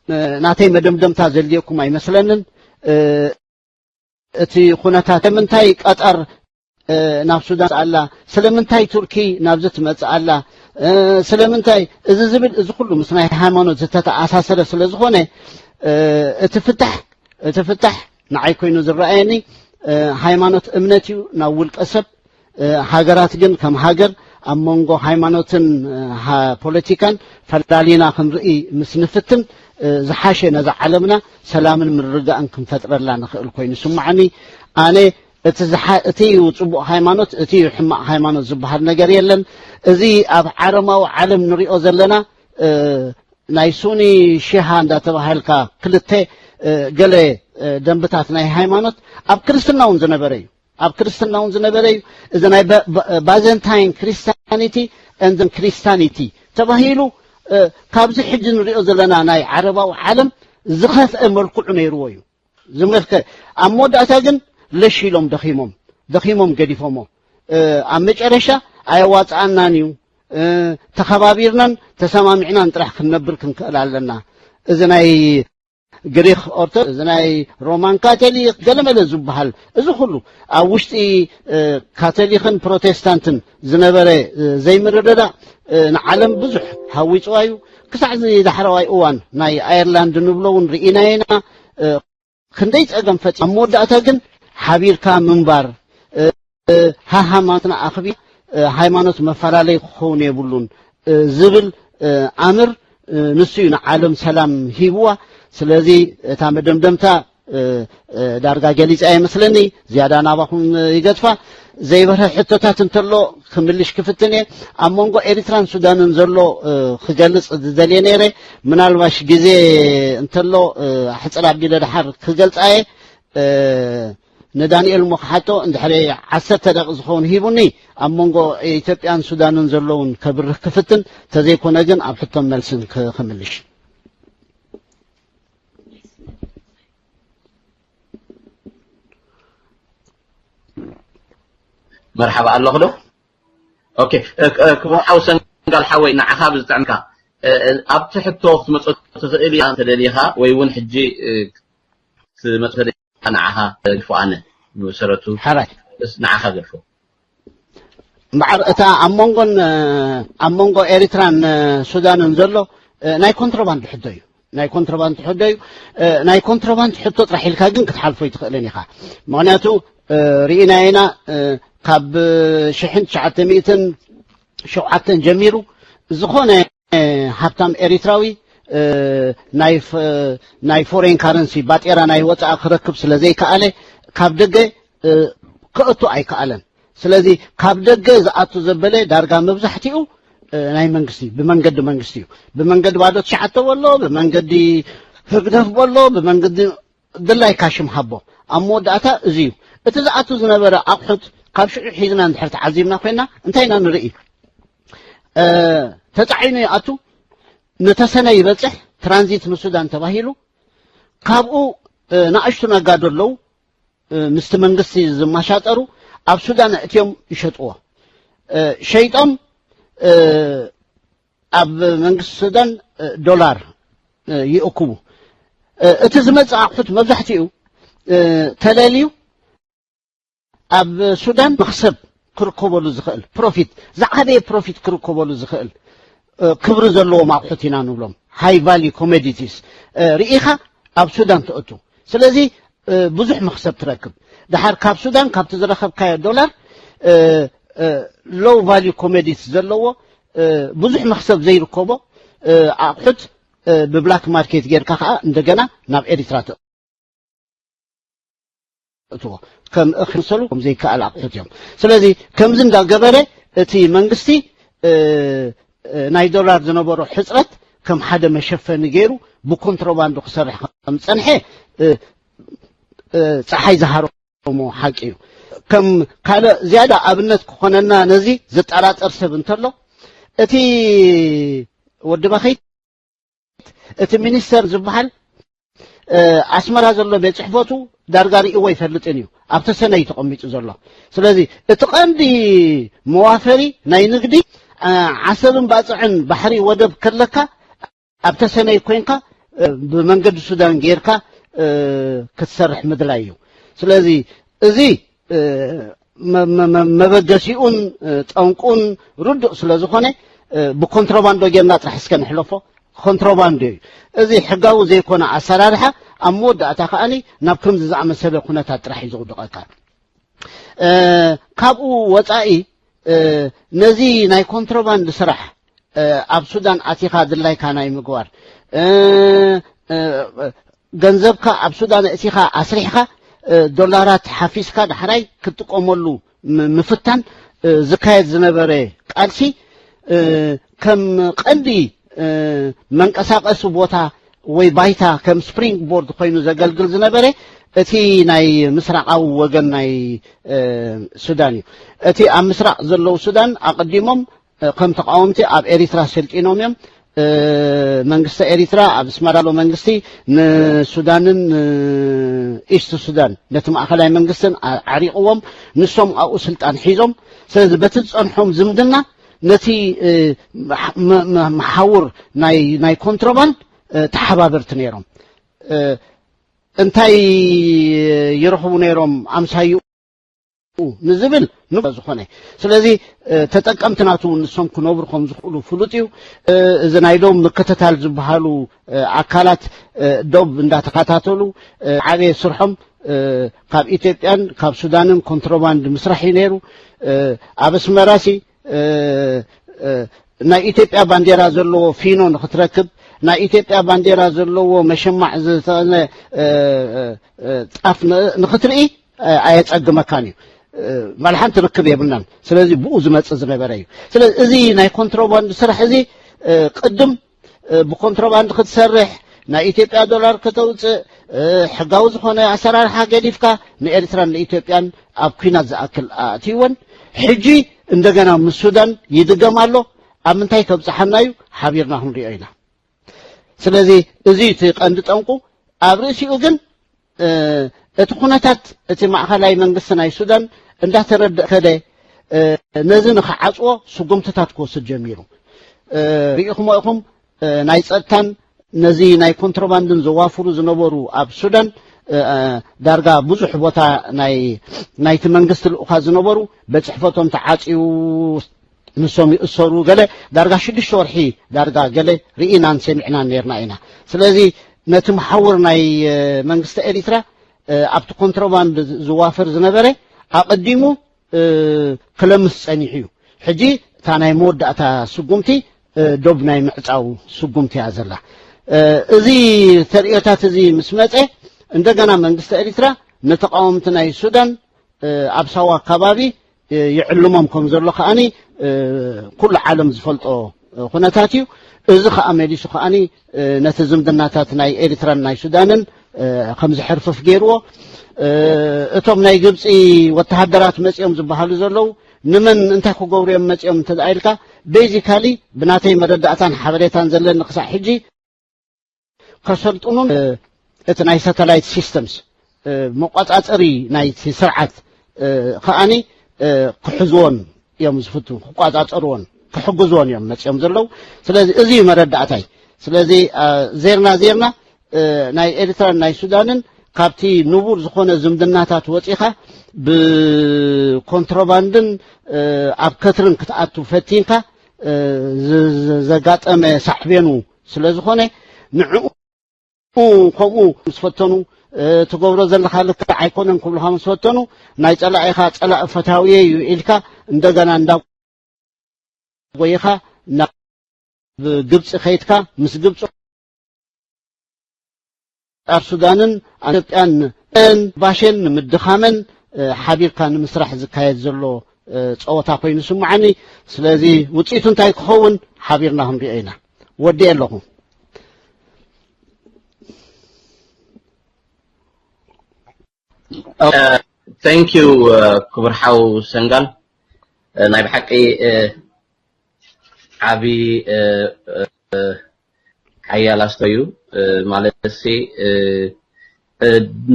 እ፣ ናተይ መደምደምታ ዘድልየኩም ኣይመስለንን እ፣ እቲ ኩነታት ስለምንታይ ቀጠር እ፣ ናብ ሱዳን ኣላ ስለምንታይ ቱርኪ ናብዚ ትመፅእ ኣላ እ፣ ስለምንታይ እዚ ዝብል እዚ ኩሉ ምስ ናይ ሃይማኖት ዝተተኣሳሰረ ስለ ዝኾነ እ፣ እቲ ፍታሕ እቲ ፍታሕ ንዓይ ኮይኑ ዝረኣየኒ እ፣ ሃይማኖት እምነት እዩ ናብ ውልቀ ሰብ እ፣ ሃገራት ግን ከም ሃገር ኣብ መንጎ ሃይማኖትን እ፣ ሃ- ፖለቲካን ፈላሊና ክንርኢ ምስ ንፍትን እ፣ ዝሓሸ ነዛ ዓለምና ሰላምን ምርግጋእን ክንፈጥረላ ንኽእል ኮይኑ ይስምዓኒ ኣነ እቲ ዝሓ- እቲ እዩ ፅቡቕ ሃይማኖት እቲ እዩ ሕማቕ ሃይማኖት ዝበሃል ነገር የለን እዚ ኣብ ዓረማዊ ዓለም ንሪኦ ዘለና እ፣ ናይ ሱኒ ሺሃ እንዳተባሃልካ ክልተ እ፣ ገለ እ፣ ደንብታት ናይ ሃይማኖት ኣብ ክርስትና እውን ዝነበረ እዩ ኣብ ክርስትና እውን ዝነበረ እዩ እዚ ናይ በ- በ- ባዘንታይን ክርስቲያን Christianity and then Christianity ተባሂሉ፣ እ፣ ካብዚ ሕጂ ንሪኦ ዘለና ናይ ዓረባዊ ዓለም ዝኸፍአ መልክዑ ነይርዎ እዩ። ዝመልከ ኣብ መወዳእታ ግን ለሽ ኢሎም ደኺሞም፣ ደኺሞም ገዲፎሞ። እ፣ ኣብ መጨረሻ ኣየዋጽኣናን እዩ፣ እ፣ ተኸባቢርናን ተሰማሚዕናን ጥራሕ ክንነብር ክንክእል ኣለና። እዚ ናይ ግሪኽ ኦርቶ-፣ እዚ ናይ ሮማን ካቶሊክ ገለመለ ዝበሃል፣ እዚ ኩሉ ኣብ ውሽጢ፣ እ፣ ካቶሊክን ፕሮቴስታንትን ዝነበረ፣ እ፣ ዘይምርድዳእ፣ እ፣ ንዓለም ብዙሕ ሃዊፅዋ እዩ። ክሳዕ እዚ ዳሕረዋይ እዋን ናይ ኣየርላንድ ንብሎ እውን ርኢናዮ ኢና። እ፣ ክንደይ ጸገም ፈጺሙ። ኣብ መወዳእታ ግን ሓቢርካ ምንባር፣ እ፣ ሃሃማኖትና ኣኽቢ፣ እ፣ ሃይማኖት መፈላለይ ክኸውን የብሉን፣ እ፣ ዝብል፣ እ፣ ኣምር፣ እ፣ ንሱ እዩ ንዓለም ሰላም ሂብዋ። ስለዚ እታ መደምደምታ፣ እ፣ እ፣ ዳርጋ ገሊጸ እየ መስለኒ። ዝያዳ ናባኹም፣ እ፣ ይገድፋ። ዘይበርሀ ሕቶታት እንተሎ ክምልሽ ክፍትን እየ። ኣብ መንጎ ኤሪትራን ሱዳንን ዘሎ፣ እ፣ ክገልጽ ዝደልየ ነይረ። ምናልባሽ ግዜ እንተሎ፣ እ፣ ኣሕጽር ኣቢለ ደሓር ክገልጻ እየ። እ፣ ንዳንኤል እሞ ክሓቶ እንድሕሪ ዓሰርተ ደቂቕ ዝኸውን ሂቡኒ፣ ኣብ መንጎ ኢትዮጵያን ሱዳንን ዘለውን ከብርህ ክፍትን፣ ተዘይኮነ ግን ኣብ ሕቶን መልስን ክ-፣ ክምልሽ። መርሓባ ኣለኹ ዶ? ኦኬ፣ እ፣ እ፣ ክቡር ሓው ሰንጋል ሓወይ፣ ንዓኻ ብዝጥዕምካ፣ እ፣ እ፣ ኣብቲ ሕቶ ክትመጽኦ ትኽእል ኢኻ እንተደሊኻ፣ ወይ እውን ሕጂ፣ እ፣ ክትመጽኦ ንዓኻ ገድፎ። ኣነ ብመሰረቱ ሓራይ ንዓኻ ገድፎ። እምበኣር እታ ኣብ መንጎን፣ ኣብ መንጎ ኤሪትራን ሱዳንን ዘሎ፣ እ፣ ናይ ኮንትሮባንድ ሕቶ እዩ። ናይ ኮንትሮባንድ ሕቶ እዩ። እ፣ ናይ ኮንትሮባንድ ሕቶ ጥራሕ ኢልካ ግን ክትሓልፎ ኣይትኽእልን ኢኻ። ምኽንያቱ፣ እ፣ ርኢናዮ ኢና፣ እ፣ ካብ ሽሕን ትሽዓተ ሚእትን ሸውዓተን ጀሚሩ ዝኾነ ሃብታም ኤሪትራዊ፣ እ፣ ናይ ፍ-፣ ናይ ፎሬን ካረንሲ ባጤራ ናይ ወጻኢ ክረክብ ስለ ዘይከኣለ፣ ካብ ደገ፣ እ፣ ከእቱ ኣይከኣለን። ስለዚ ካብ ደገ ዝኣቱ ዘበለ ዳርጋ መብዛሕትኡ፣ እ፣ ናይ መንግስቲ፣ ብመንገዲ መንግስቲ እዩ። ብመንገዲ ባዶ ትሽዓተ በሎ፣ ብመንገዲ ህግደፍ በሎ፣ ብመንገዲ ድላይካ ሽም ሃቦ። ኣብ መወዳእታ እዚ እዩ። እቲ ዝኣቱ ዝነበረ ኣቑሑት ካብ ሽዑ ሒዝና እንድሕር ተዓዚብና ኮይና እንታይ ኢና ንርኢ? እ፣ ተጻዒኑ ይኣቱ፣ ንተሰነ ይበጽሕ፣ ትራንዚት ንሱዳን ተባሂሉ። ካብኡ፣ እ፣ ንኣሽቱ ነጋዶ ኣለዉ፣ እ፣ ምስቲ መንግስቲ ዝመሻጠሩ፣ ኣብ ሱዳን ኣእትዮም ይሸጥዎ። እ፣ ሸይጦም፣ እ፣ ኣብ መንግስቲ ሱዳን፣ እ፣ ዶላር፣ እ፣ ይእክቡ። እ፣ እቲ ዝመጽእ ኣቑሑት መብዛሕትኡ፣ እ፣ ተለልዩ ኣብ ሱዳን መኽሰብ ክርከበሉ ዝኽእል ፕሮፊት፣ ዝዓበየ ፕሮፊት ክርከበሉ ዝኽእል፣ እ፣ ክብሪ ዘለዎም ኣቑሑት ኢና ንብሎም፣ ሃይ ቫልዩ ኮሞዲቲስ፣ እ፣ ርኢኻ ኣብ ሱዳን ተእቱ። ስለዚ፣ እ፣ ብዙሕ መኽሰብ ትረክብ። ድሓር ካብ ሱዳን ካብቲ ዝረኸብካዮ ዶላር፣ እ፣ እ፣ ሎው ቫልዩ ኮሞዲቲስ ዘለዎ፣ እ፣ ብዙሕ መኽሰብ ዘይርከቦ፣ እ፣ ኣቑሑት፣ እ፣ ብብላክ ማርኬት ጌርካ ከኣ እንደገና ናብ ኤሪትራ ተ-፣ እትዎ። ከም እኽሊ መሰሉ ከም ዘይከኣል ኣቑሑት እዮም። ስለዚ ከምዚ እንዳገበረ እቲ መንግስቲ፣ እ፣ እ፣ ናይ ዶላር ዝነበሮ ሕጽረት ከም ሓደ መሸፈኒ ገይሩ ብኮንትሮባንዶ ክሰርሕ ከም ዝጸንሐ፣ እ፣ እ፣ ጸሓይ ዝሃረሞ ሓቂ እዩ። ከም ካልእ ዝያዳ ኣብነት ክኾነና ነዚ ዝጠራጠር ሰብ እንተሎ፣ እቲ ወዲ ባኺት እቲ ሚኒስተር ዝበሃል፣ እ፣ ኣስመራ ዘሎ ቤት ጽሕፈቱ ዳርጋ ርእይዎ ኣይፈልጥን እዩ። ኣብ ተሰነይ ተቐሚጡ ዘሎ። ስለዚ እቲ ቀንዲ መዋፈሪ ናይ ንግዲ፣ እ፣ ዓሰብን ባጽዕን ባሕሪ ወደብ ከለካ ኣብ ተሰነይ ኮይንካ፣ እ፣ ብመንገዲ ሱዳን ጌርካ፣ እ፣ ክትሰርሕ ምድላይ እዩ። ስለዚ እዚ፣ እ፣ መ-፣ መ-፣ መ-፣ መበገሲኡን፣ እ፣ ጠንቁን ርዱእ ስለ ዝኾነ፣ እ፣ ብኮንትሮባንዶ ጌርና ጥራሕ እስከ ንሕለፎ። ኮንትሮባንዶ እዩ። እዚ ሕጋዊ ዘይኮነ ኣሰራርሓ ኣብ መወዳእታ ከኣኒ ናብ ከምዚ ዝኣመሰለ ኩነታት ጥራሕ እዩ ዝውድቐካ። እ፣ ካብኡ ወጻኢ፣ እ፣ ነዚ ናይ ኮንትሮባንድ ስራሕ፣ እ፣ ኣብ ሱዳን ኣቲኻ ድላይካ ናይ ምግባር፣ እ፣ እ፣ ገንዘብካ ኣብ ሱዳን ኣእቲኻ ኣስሪሕኻ፣ እ፣ ዶላራት ሓፊስካ ዳሕራይ ክትጥቀመሉ ም-፣ ምፍታን፣ እ፣ ዝካየድ ዝነበረ ቃልሲ፣ እ፣ ከም ቀንዲ፣ እ፣ መንቀሳቐሲ ቦታ ወይ ባይታ ከም ስፕሪንግ ቦርድ ኮይኑ ዘገልግል ዝነበረ እቲ ናይ ምስራቃዊ ወገን ናይ፣ እ፣ ሱዳን እዩ። እቲ ኣብ ምስራቅ ዘለዉ ሱዳን ኣቐዲሞም ከም ተቃወምቲ ኣብ ኤሪትራ ሰልጢኖም እዮም። መንግስቲ ኤሪትራ ኣብ ኣስመራ ዘሎ መንግስቲ ንሱዳንን ኢስት ሱዳን ነቲ ማእኸላይ መንግስትን ዓሪቕዎም፣ ንሶም ኣብኡ ስልጣን ሒዞም። ስለዚ በቲ ዝፀንሖም ዝምድና ነቲ መሓውር ናይ ኮንትሮባንድ ተሓባበርቲ ነይሮም። እንታይ ይረኽቡ ነይሮም ኣምሳይኡ ንዝብል ንብ ዝኾነ። ስለዚ ተጠቀምቲ ናቱ ንሶም ክነብሩ ከም ዝኽእሉ ፍሉጥ እዩ። እዚ ናይ ዶብ ምክትታል ዝበሃሉ ኣካላት ዶብ እንዳተኸታተሉ ዓበየ ስርሖም ካብ ኢትዮጵያን ካብ ሱዳንን ኮንትሮባንድ ምስራሕ እዩ ነይሩ። ኣብ ኣስመራሲ ናይ ኢትዮጵያ ባንዴራ ዘለዎ ፊኖ ንኽትረክብ፣ ናይ ኢትዮጵያ ባንዴራ ዘለዎ መሸማዕ ዝተኸነ ጣፍ ንኽትርኢ ኣየጸግመካን እዩ። ማልሓን ትርክብ የብልናን። ስለዚ ብኡ ዝመጽእ ዝነበረ እዩ። ስለዚ እዚ ናይ ኮንትሮባንድ ስራሕ እዚ ቅድም ብኮንትሮባንድ ክትሰርሕ፣ ናይ ኢትዮጵያ ዶላር ከተውፅእ፣ ሕጋዊ ዝኾነ ኣሰራርሓ ገዲፍካ ንኤርትራን ንኢትዮጵያን ኣብ ኲናት ዝኣክል ኣእትይወን። ሕጂ እንደገና ምስ ሱዳን ይድገም ኣሎ። ኣብ ምንታይ ከብፅሓና እዩ? ሓቢርና ክንሪኦ ኢና። ስለዚ እዚ እቲ ቀንዲ ጠንቁ። ኣብ ርእሲኡ ግን እቲ ኩነታት እቲ ማእኸላይ መንግስቲ ናይ ሱዳን እንዳተረድእ ከደ ነዚ ንኽዓፅዎ ስጉምትታት ክወስድ ጀሚሩ። ርኢኹሞ ኢኹም፣ ናይ ፀጥታን ነዚ ናይ ኮንትሮባንድን ዘዋፍሩ ዝነበሩ ኣብ ሱዳን ዳርጋ ብዙሕ ቦታ ናይቲ መንግስቲ ልኡኻት ዝነበሩ ቤት ፅሕፈቶም ተዓፅዩ፣ ንሶም ይእሰሩ፣ ገለ ዳርጋ ሽዱሽተ ወርሒ ዳርጋ ገለ ርኢናን ሰሚዕናን ነርና ኢና። ስለዚ ነቲ መሓውር ናይ መንግስቲ ኤሪትራ ኣብቲ ኮንትሮባንድ ዝዋፈር ዝነበረ ኣቐዲሙ ክለምስ ጸኒሑ እዩ። ሕጂ እታ ናይ መወዳእታ ስጉምቲ ዶብ ናይ ምዕጻው ስጉምቲ እያ ዘላ። እዚ ተርእዮታት እዚ ምስ መጸ እንደገና መንግስቲ ኤሪትራ ንተቃወምቲ ናይ ሱዳን ኣብ ሳዋ ኣካባቢ ይዕልሞም ከም ዘሎ ከኣኒ ኩሉ ዓለም ዝፈልጦ ኩነታት እዩ። እዚ ከኣ መሊሱ ከኣኒ ነቲ ዝምድናታት ናይ ኤሪትራን ናይ ሱዳንን ከም ዝሕርፍፍ ገይርዎ። እቶም ናይ ግብፂ ወተሃደራት መፂኦም ዝበሃሉ ዘለዉ ንመን እንታይ ክገብሩ እዮም መፂኦም እንተ ኢልካ፣ ቤዚካሊ ብናተይ መረዳእታን ሓበሬታን ዘለኒ ክሳዕ ሕጂ ከሰልጥኑን እቲ ናይ ሳተላይት ሲስተምስ መቆጻጸሪ ናይቲ ስርዓት ከኣኒ ክሕዝዎን እዮም ዝፍትኑ፣ ክቆጻጸርዎን ክሕግዝዎን እዮም መጺኦም ዘለዉ። ስለዚ እዚ እዩ መረዳእታይ። ስለዚ ዜርና ዜርና ናይ ኤርትራን ናይ ሱዳንን ካብቲ ንቡር ዝኾነ ዝምድናታት ወጺኻ ብኮንትሮባንድን ኣብ ከትርን ክትኣቱ ፈቲንካ ዘጋጠመ ሳዕቤኑ ስለ ዝኾነ ንዕኡ ከምኡ ምስ ፈተኑ ትገብሮ ዘለኻ ልክዕ ኣይኮነን ክብሉኻ ምስ ፈተኑ ናይ ጸላኢኻ ጸላኢ ፈታውየ እዩ ኢልካ እንደገና እንዳጎይኻ ናብ ግብፂ ከይድካ ምስ ግብፂ ኣር ሱዳንን ኢትዮጵያን ባሽን ንምድኻመን ሓቢርካ ንምስራሕ ዝካየድ ዘሎ ፀወታ ኮይኑ ስምዓኒ። ስለዚ ውፅኢቱ እንታይ ክኸውን ሓቢርና ክንሪኦ ኢና። ወዲኤ ኣለኹ። Thank you ክቡር ሓው ሰንጋል፣ ናይ ብሓቂ ዓቢ ሓያል ኣስተዩ ማለት ሲ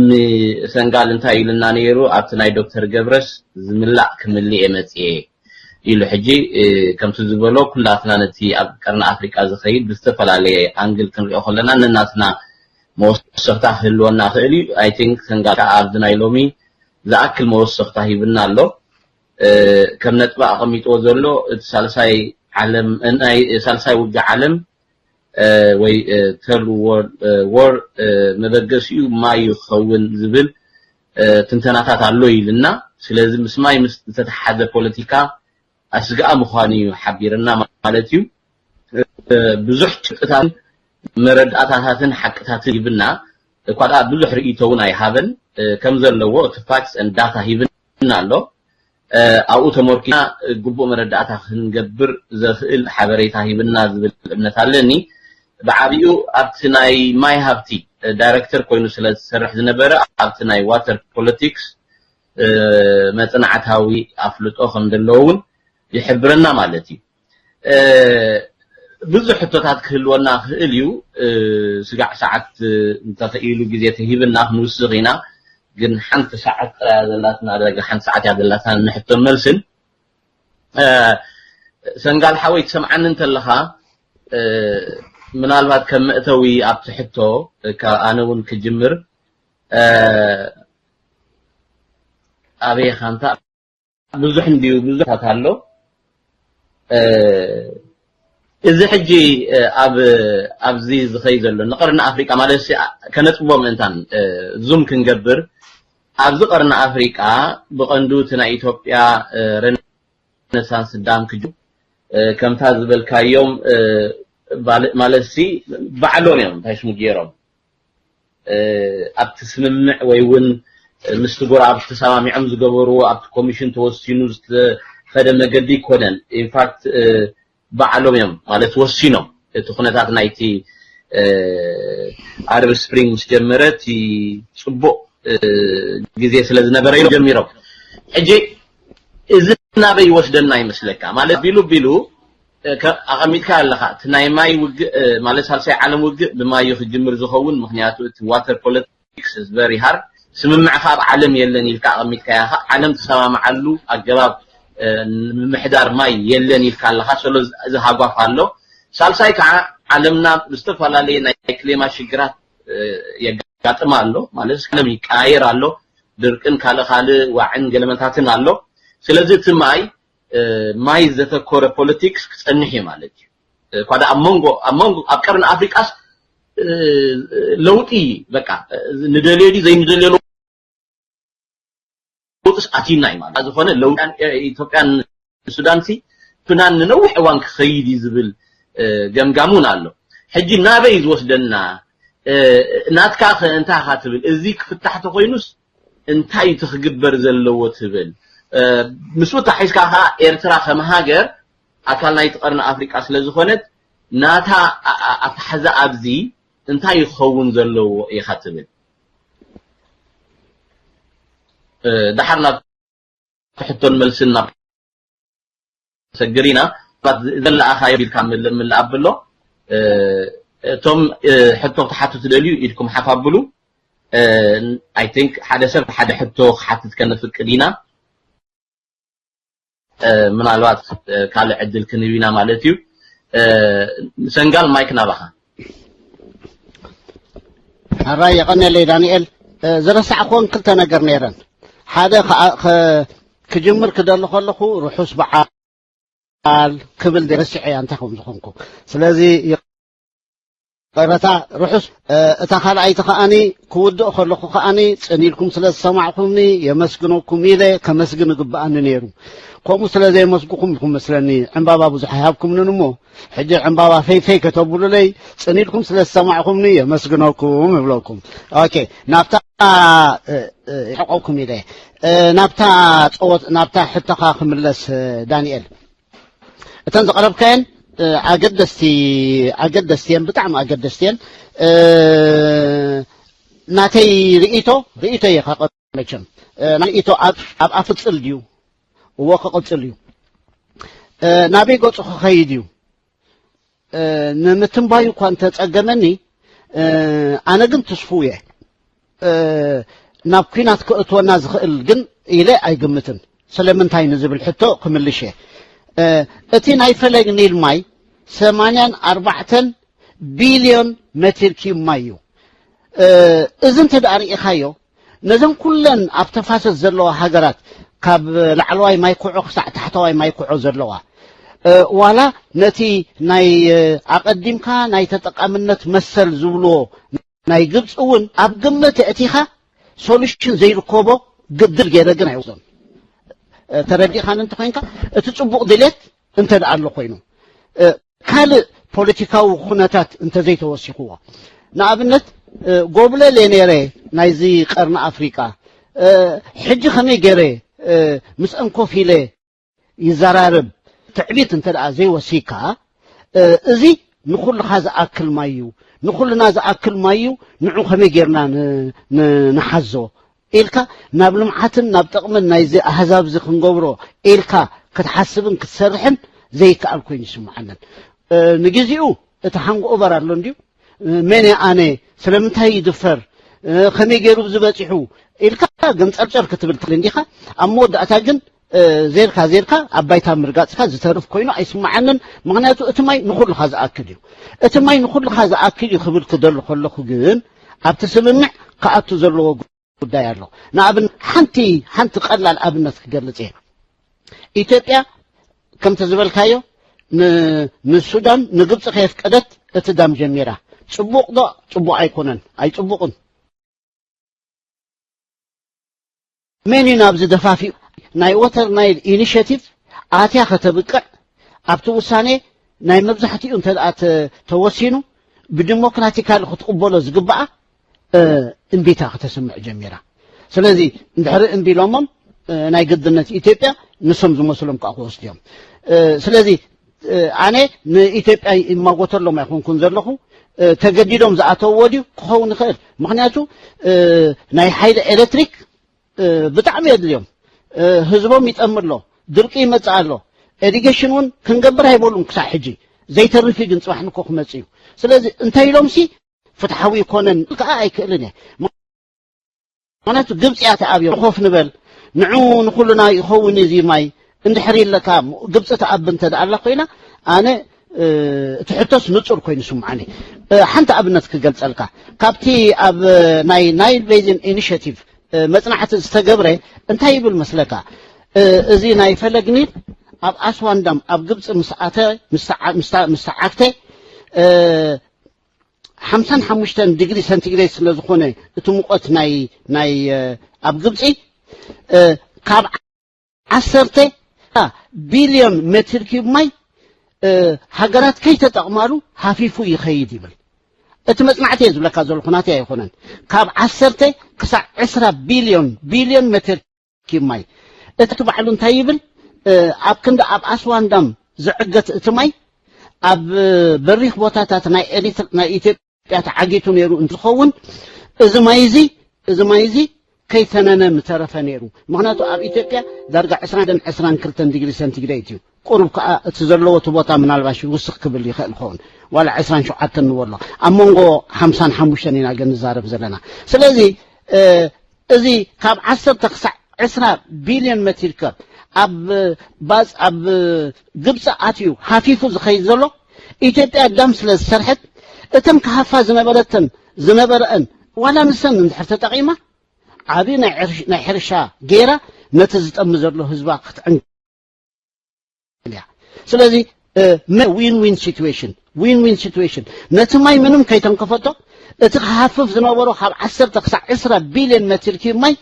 ንሰንጋል እንታይ ኢሉና ነይሩ ኣብቲ ናይ ዶክተር ገብረስ ዝምላእ ክምልእ እየ መፅየ ኢሉ ሕጂ ከምቲ ዝበሎ ኩላትና ነቲ ኣብ ቀርኒ ኣፍሪቃ ዝኸይድ ብዝተፈላለየ ኣንግል ክንሪኦ ከለና ነናትና መወሰኽታ ክህልወና ክእል እዩ። I think ሰንጋል ከዓ ኣብዚ ናይ ሎሚ ዝኣክል መወሰኽታ ሂብና ኣሎ። ከም ነጥቢ ኣቐሚጥዎ ዘሎ እቲ ሳልሳይ ዓለም ናይ ሳልሳይ ውግእ ዓለም ወይ ተርድ ወርልድ ወር መበገሲኡ ማይ እዩ ክኸውን ዝብል ትንተናታት ኣሎ ኢልና። ስለዚ ምስ ማይ ምስ ዝተተሓዘ ፖለቲካ ኣስግኣ ምዃኑ እዩ ሓቢርና ማለት እዩ። ብዙሕ ጭብጥታትን መረዳእታታትን ሓቅታትን ሂብና እኳ ደኣ ብዙሕ ርእይቶ እውን ኣይሃበን። ከም ዘለዎ እቲ ፋክትስ ን ዳታ ሂብና ኣሎ። ኣብኡ ተመርኪና ግቡእ መረዳእታ ክንገብር ዘኽእል ሓበሬታ ሂብና ዝብል እምነት ኣለኒ። ብዓቢኡ ኣብቲ ናይ ማይ ሃብቲ ዳይረክተር ኮይኑ ስለ ዝሰርሕ ዝነበረ ኣብቲ ናይ ዋተር ፖለቲክስ መጽናዕታዊ ኣፍልጦ ከም ዘለዎ እውን ይሕብረና ማለት እዩ። ብዙሕ ሕቶታት ክህልወና ክእል እዩ። ስጋዕ ሰዓት እንተኽኢሉ ግዜ ተሂብና ክንውስኽ ኢና። ግን ሓንቲ ሰዓት ጥራያ ዘላትና፣ ዳርጋ ሓንቲ ሰዓት እያ ዘላትና ንሕቶን መልስን። ሰንጋል ሓወይ፣ ትሰምዓኒ እንተለኻ፣ ምናልባት ከም መእተዊ ኣብቲ ሕቶ፣ ካብ ኣነ እውን ክጅምር። ኣበይ ኻንታ ብዙሕ እንድዩ፣ ብዙሓት ኣሎ። እዚ ሕጂ ኣብ ኣብዚ ዝኸይ ዘሎ ንቀርኒ ኣፍሪቃ ማለት ሲ ከነጽቦ ምእንታን ዙም ክንገብር፣ ኣብዚ ቀርኒ ኣፍሪቃ ብቐንዱ እቲ ናይ ኢትዮጵያ ረነሳንስ ዳም ክጅ ከምታ ዝበልካዮም ማለት ሲ ባዕሎም እዮም እንታይ ሽሙ ገይሮም ኣብቲ ስምምዕ ወይ እውን ምስቲ ጎረባብቲ ተሰማሚዖም ዝገበርዎ ኣብቲ ኮሚሽን ተወሲኑ ዝተኸደ መገዲ ኣይኮነን። ኢንፋክት ባዕሎም እዮም ማለት ወሲኖም። እቲ ኩነታት ናይቲ ኣረብ ስፕሪንግ ምስ ጀመረ እቲ ፅቡቕ ግዜ ስለ ዝነበረ እዮም ጀሚሮም። ሕጂ እዚ ናበይ ይወስደና ይመስለካ? ማለት ቢሉ ቢሉ ኣቐሚጥካ ኣለኻ። እቲ ናይ ማይ ውግእ ማለት ሳልሳይ ዓለም ውግእ ብማይ እዩ ክጅምር ዝኸውን። ምክንያቱ እቲ ዋተር ፖለቲክስ is very hard። ስምምዕ ካብ ዓለም የለን ኢልካ ኣቐሚጥካ ኢኻ። ዓለም ትሰማምዓሉ ኣገባብ ምምሕዳር ማይ የለን ኢልካ ኣለኻ። ሰሎ እዚ ሃጓፍ ኣሎ። ሳልሳይ ከዓ ዓለምና ብዝተፈላለየ ናይ ክሌማ ሽግራት የጋጥማ ኣሎ። ማለት ዓለም ይቀያየር ኣሎ። ድርቅን ካልእ ካልእ ዋዕን ገለመታትን ኣሎ። ስለዚ እቲ ማይ ማይ ዘተኮረ ፖለቲክስ ክጸንሕ እዩ ማለት እዩ። እኳ ደኣ ኣብ መንጎ ኣብ መንጎ ኣብ ቀርኒ ኣፍሪቃስ ለውጢ በቃ ንደልዮ ድዩ ዘይንደልዮ ለውጥስ ኣቲና እዩ ማለት ዝኾነ ለውጢ ኢትዮጵያን ሱዳን ሲ ፕናን ንነዊሕ እዋን ክኸይድ እዩ ዝብል ገምጋም እውን ኣሎ። ሕጂ ናበይ እዩ ዝወስደና? ናትካ ከ እንታይ ኢኻ ትብል? እዚ ክፍታሕ ተኾይኑስ እንታይ እዩ ክግበር ዘለዎ ትብል? ምስኡ ተታሒዝካ ከኣ ኤርትራ ከም ሃገር ኣካል ናይቲ ቀርኒ ኣፍሪቃ ስለ ዝኾነት ናታ ኣተሓዛ ኣብዚ እንታይ ይኸውን ዘለዎ ኢኻ ትብል? ደሓር ናብ ሕቶን መልስን ናብ ሰግር ኢና። ዘለኣኻዮ ኢልካ ምልእ ምልእ ኣብሎ። እቶም ሕቶ ክትሓቱ ትደልዩ ኢድኩም ሓፍ ኣብሉ። I think ሓደ ሰብ ሓደ ሕቶ ክሓትት ከነፍቅድ ኢና። ምናልባት ካልእ ዕድል ክንህብ ኢና ማለት እዩ። ሰንጋል ማይክ ናባኻ። ሕራይ የቐንየለይ ዳንኤል። ዝረሳዕኩወን ክልተ ነገር ነይረን። ሓደ ክጅምር ክደሊ ከለኹ ርሑስ በዓል ክብል ረሲዐያ እንታይ ከም ዝኾንኩ። ስለዚ ይቕረታ ርሑስ። እታ ካልኣይቲ ከኣኒ ክውድእ ከለኹ ከኣኒ ጽን ኢልኩም ስለ ዝሰማዕኩምኒ የመስግነኩም ኢለ ከመስግን ይግብኣኒ ነይሩ። ከምኡ ስለ ዘየመስግኹም ኢኹም መስለኒ ዕምባባ ብዙሕ ኣይሃብኩምንን እሞ ሕጂ ዕምባባ ፈይፈይ ከተብሉለይ ጽን ኢልኩም ስለ ዝሰማዕኩምኒ የመስግነኩም እብለኩም። ኦኬ ናብታ ይሕቆኩም ኢለ ናብታ ጸወት ናብታ ሕቶኻ ክምለስ ዳንኤል እተን ዘቕረብካየን ኣገደስቲ ኣገደስቲ እየን ብጣዕሚ ኣገደስቲ እየን ናተይ ርእይቶ ርእይቶ እየ ከቐርብ መቸም ርእይቶ ኣብ ኣፍፅል ድዩ እዎ ክቕፅል እዩ ናበይ ገፁ ክኸይድ እዩ ንምትንባዩ እኳ እንተፀገመኒ ኣነ ግን ትስፉው እየ ናብ ኲናት ክእትወና ዝኽእል ግን ኢለ ኣይግምትን ስለምንታይ ንዝብል ሕቶ ክምልሽ እየ እቲ ናይ ፈለግ ኒል ማይ ሰማንያን ኣርባዕተን ቢልዮን ሜትር ኪዩብ ማይ እዩ እዚ እንተ ደኣ ርኢኻዮ ነዘን ኩለን ኣብ ተፋሰስ ዘለዋ ሃገራት ካብ ላዕለዋይ ማይ ኩዖ ክሳዕ ታሕተዋይ ማይ ኩዖ ዘለዋ ዋላ ነቲ ናይ ኣቐዲምካ ናይ ተጠቃምነት መሰል ዝብልዎ ናይ ግብፂ እውን ኣብ ግምት ኣእቲኻ ሶሉሽን ዘይርከቦ ግድል ገይረ ግን ኣይወስዶን ተረዲእኻኒ እንተኮይንካ እቲ ፅቡቕ ድሌት እንተ ደኣ ኣሎ ኮይኑ ካልእ ፖለቲካዊ ኩነታት እንተዘይተወሲኽዎ ንኣብነት ጎብለል እየ ነይረ ናይዚ ቀርኒ ኣፍሪቃ ሕጂ ከመይ ገይረ ምስአን ኮፍ ኢለ ይዘራረብ ትዕቢት እንተ ደኣ ዘይወሲካ እዚ ንኹልኻ ዝኣክል ማይ እዩ ንኹልና ዝኣክል ማይ እዩ ንዑ ከመይ ጌርና ንሓዞ ኢልካ ናብ ልምዓትን ናብ ጥቕምን ናይዚ ኣህዛብ እዚ ክንገብሮ ኢልካ ክትሓስብን ክትሰርሕን ዘይከኣል ኮይኑ ይስምዓንን። ንግዜኡ እቲ ሃንግ ኦቨር ኣሎ እንድዩ። መን ኣነ፣ ስለምንታይ ይድፈር፣ ከመይ ገይሩ ዝበፂሑ ኢልካ ገምፀርጨር ክትብል ትኽእል እንዲኻ። ኣብ መወዳእታ ግን ዜርካ ዜርካ ኣብ ባይታ ምርጋፅካ ዝተርፍ ኮይኑ ኣይስምዓንን። ምኽንያቱ እቲ ማይ ንኹልኻ ዝኣክል እዩ። እቲ ማይ ንኹልኻ ዝኣክል እዩ ክብል ክደሊ ከለኹ ግን ኣብቲ ስምምዕ ክኣቱ ዘለዎ ጉዳይ ኣሎ። ንኣብነት ሓንቲ ሓንቲ ቀላል ኣብነት ክገልፅ እየ። ኢትዮጵያ ከምቲ ዝበልካዮ ንሱዳን ንግብፂ ከየፍቀደት እቲ ዳም ጀሚራ። ፅቡቕ ዶ? ፅቡቕ ኣይኮነን፣ ኣይፅቡቕን። መን እዩ ናብዚ ደፋፊኡ? ናይ ወተር ናይል ኢኒሽቲቭ ኣትያ ከተብቅዕ ኣብቲ ውሳኔ ናይ መብዛሕትኡ እንተ ተወሲኑ ብዲሞክራቲካሊ ክትቕበሎ ዝግባኣ እምቢታ ከተስምዕ ጀሚራ። ስለዚ እንድሕሪ እምቢ ኢሎሞም ናይ ግድነት ኢትዮጵያ ንሶም ዝመስሎም ከዓ ክወስዱ እዮም። ስለዚ ኣነ ንኢትዮጵያ ይማጎተሎም ኣይኮንኩን ዘለኹ። ተገዲዶም ዝኣተውዎ ድዩ ክኸውን ይኽእል? ምኽንያቱ ናይ ሓይሊ ኤሌክትሪክ ብጣዕሚ የድልዮም። ህዝቦም ይጠሚ ኣሎ፣ ድርቂ ይመፅእ ኣሎ። ኤሪጌሽን እውን ክንገብር ኣይበሉን ክሳዕ ሕጂ። ዘይተርፍ እዩ ግን ፅባሕ ንኮ ክመፅእ እዩ። ስለዚ እንታይ ኢሎም ሲ ፍትሓዊ ይኮነን ከዓ ኣይክእልን እየ። ምክንያቱ ግብፂ እያ ትኣብዮም። ኮፍ ንበል፣ ንዑ ንኩልና ይኸውን እዚ ማይ እንድሕር ኢለካ ግብፂ ትኣብ እንተ ደኣ ኣላ ኮይና ኣነ እቲ ሕቶስ ንፁር ኮይኑ ስምዓኒ። ሓንቲ ኣብነት ክገልፀልካ፣ ካብቲ ኣብ ናይ ናይል ቤዚን ኢኒሽቲቭ መፅናዕቲ ዝተገብረ እንታይ ይብል መስለካ? እዚ ናይ ፈለግ ኒል ኣብ ኣስዋን ዳም ኣብ ግብፂ ምስ ኣተ ምስ ተዓግተ ሓምሳን ሓሙሽተን ዲግሪ ሰንቲግሬድ ስለ ዝኾነ እቲ ሙቐት ናይ ናይ ኣብ ግብፂ ካብ ዓሰርተ ቢልዮን ሜትር ኪዩብ ማይ ሃገራት ከይተጠቕማሉ ሃፊፉ ይኸይድ ይብል። እቲ መፅናዕቲ እየ ዝብለካ ዘለኹ፣ ናተይ ኣይኮነን። ካብ ዓሰርተ ክሳዕ ዕስራ ቢልዮን ቢልዮን ሜትር ኪዩብ ማይ። እቲ ባዕሉ እንታይ ይብል? ኣብ ክንዲ ኣብ ኣስዋን ዳም ዝዕገት እቲ ማይ ኣብ በሪኽ ቦታታት ናይ ኤሪትር ናይ ኢትዮጵያ ተዓጊቱ ነይሩ እንትኸውን እዚ ማይ እዚ እዚ ማይ እዚ ከይተነነ ምተረፈ ነይሩ። ምኽንያቱ ኣብ ኢትዮጵያ ዳርጋ ዕስራን ዕስራን ክልተን ዲግሪ ሰንቲግሬድ እዩ። ቁሩብ ከዓ እቲ ዘለዎ እቲ ቦታ ምናልባሽ ውስኽ ክብል ይኽእል ይኸውን፣ ዋላ ዕስራን ሸውዓተን ንበሎ። ኣብ መንጎ ሓምሳን ሓሙሽተን ኢና ግን ንዛረብ ዘለና። ስለዚ እዚ ካብ ዓሰርተ ክሳዕ ዕስራ ቢልዮን ሜትር ኪዩብ ኣብ ባፅ ኣብ ግብፂ ኣትዩ ሃፊፉ ዝኸይድ ዘሎ ኢትዮጵያ ዳም ስለ ዝሰርሐት እተን ክሃፋ ዝነበረተን ዝነበረአን ዋላ ንሰን እንድሕር ተጠቒማ ዓብዪ ናይ ሕርሻ ገይራ ነቲ ዝጠሚ ዘሎ ህዝባ ክትዕንግል እያ። ስለዚ ዊን ዊን ሲትዌሽን ዊን ዊን ሲትዌሽን ነቲ ማይ ምንም ከይተንከፈቶ እቲ ክሃፍፍ ዝነበሮ ካብ ዓሰርተ ክሳዕ ዕስራ ቢልዮን ሜትር ኪዩብ ማይ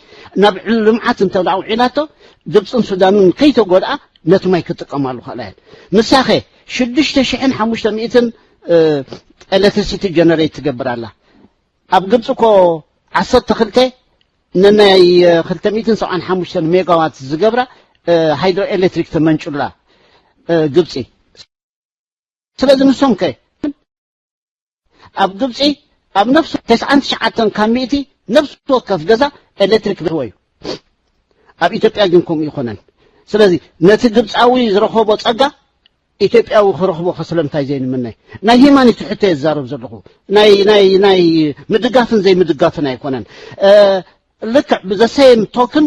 ናብ ልምዓት እንተ ኣውዒላቶ ግብፅን ሱዳንን ከይተጎድኣ ነቲ ማይ ክጥቀማሉ ክእላ እየን። ንሳኸ ሽዱሽተ ሽሕን ሓሙሽተ ሚእትን ኤሌክትሪሲቲ ጀነሬት ትገብር ኣላ። ኣብ ግብፂ እኮ ዓሰርተ ክልተ ነናይ ክልተ ሚእትን ሰብዓን ሓሙሽተን ሜጋዋት ዝገብራ ሃይድሮ ኤሌክትሪክ ተመንጩላ ግብፂ። ስለዚ ንሶም ከ ኣብ ግብፂ ኣብ ነፍሲ ተስዓን ትሽዓተን ካብ ሚእቲ ነፍሲ ወከፍ ገዛ ኤሌክትሪክ ብህወ እዩ። ኣብ ኢትዮጵያ ግን ከምኡ ይኮነን። ስለዚ ነቲ ግብፃዊ ዝረኸቦ ፀጋ ኢትዮጵያዊ ክረኽቦ ከስለምታይ ዘይንምነ ናይ ሂማኒቲ ሕቶ እየ ዝዛረብ ዘለኹ። ናይ ናይ ናይ ምድጋፍን ዘይምድጋፍን ኣይኮነን። ልክዕ ብዘሰየም ቶክን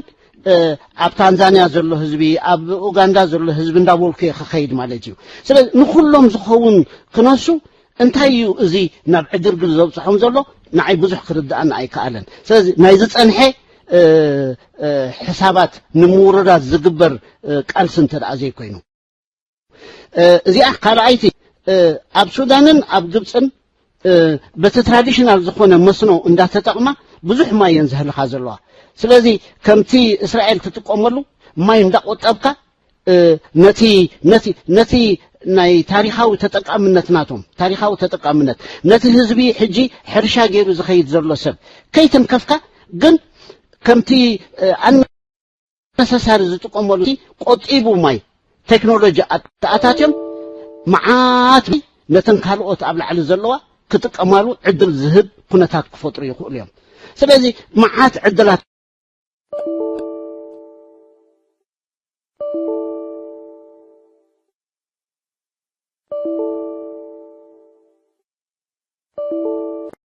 ኣብ ታንዛንያ ዘሎ ህዝቢ ኣብ ኡጋንዳ ዘሎ ህዝቢ እንዳበልኩ እየ ክኸይድ ማለት እዩ። ስለዚ ንኩሎም ዝኸውን ክነሱ እንታይ እዩ እዚ ናብ ዕግርግር ዘብፅሖም ዘሎ ንዓይ ብዙሕ ክርድኣና ኣይከኣለን። ስለዚ ናይ ዝፀንሐ ሕሳባት ንምውርዳድ ዝግበር ቃልሲ እንተ ደኣ ዘይኮይኑ እዚኣ ካልኣይቲ ኣብ ሱዳንን ኣብ ግብፅን በቲ ትራዲሽናል ዝኾነ መስኖ እንዳተጠቕማ ብዙሕ ማይ እየን ዘህልኻ ዘለዋ። ስለዚ ከምቲ እስራኤል ትጥቀመሉ ማይ እንዳቆጠብካ ነቲ ነቲ ነቲ ናይ ታሪኻዊ ተጠቃምነት ናቶም ታሪኻዊ ተጠቃምነት ነቲ ህዝቢ ሕጂ ሕርሻ ገይሩ ዝኸይድ ዘሎ ሰብ ከይተንከፍካ ግን ከምቲ ኣነ ነሰሳሪ ዝጥቀመሉ ቆጢቡ ማይ ቴክኖሎጂ ኣተኣታትዮም መዓት ነተን ካልኦት ኣብ ላዕሊ ዘለዋ ክጥቀማሉ ዕድል ዝህብ ኩነታት ክፈጥሩ ይኽእሉ እዮም። ስለዚ መዓት ዕድላት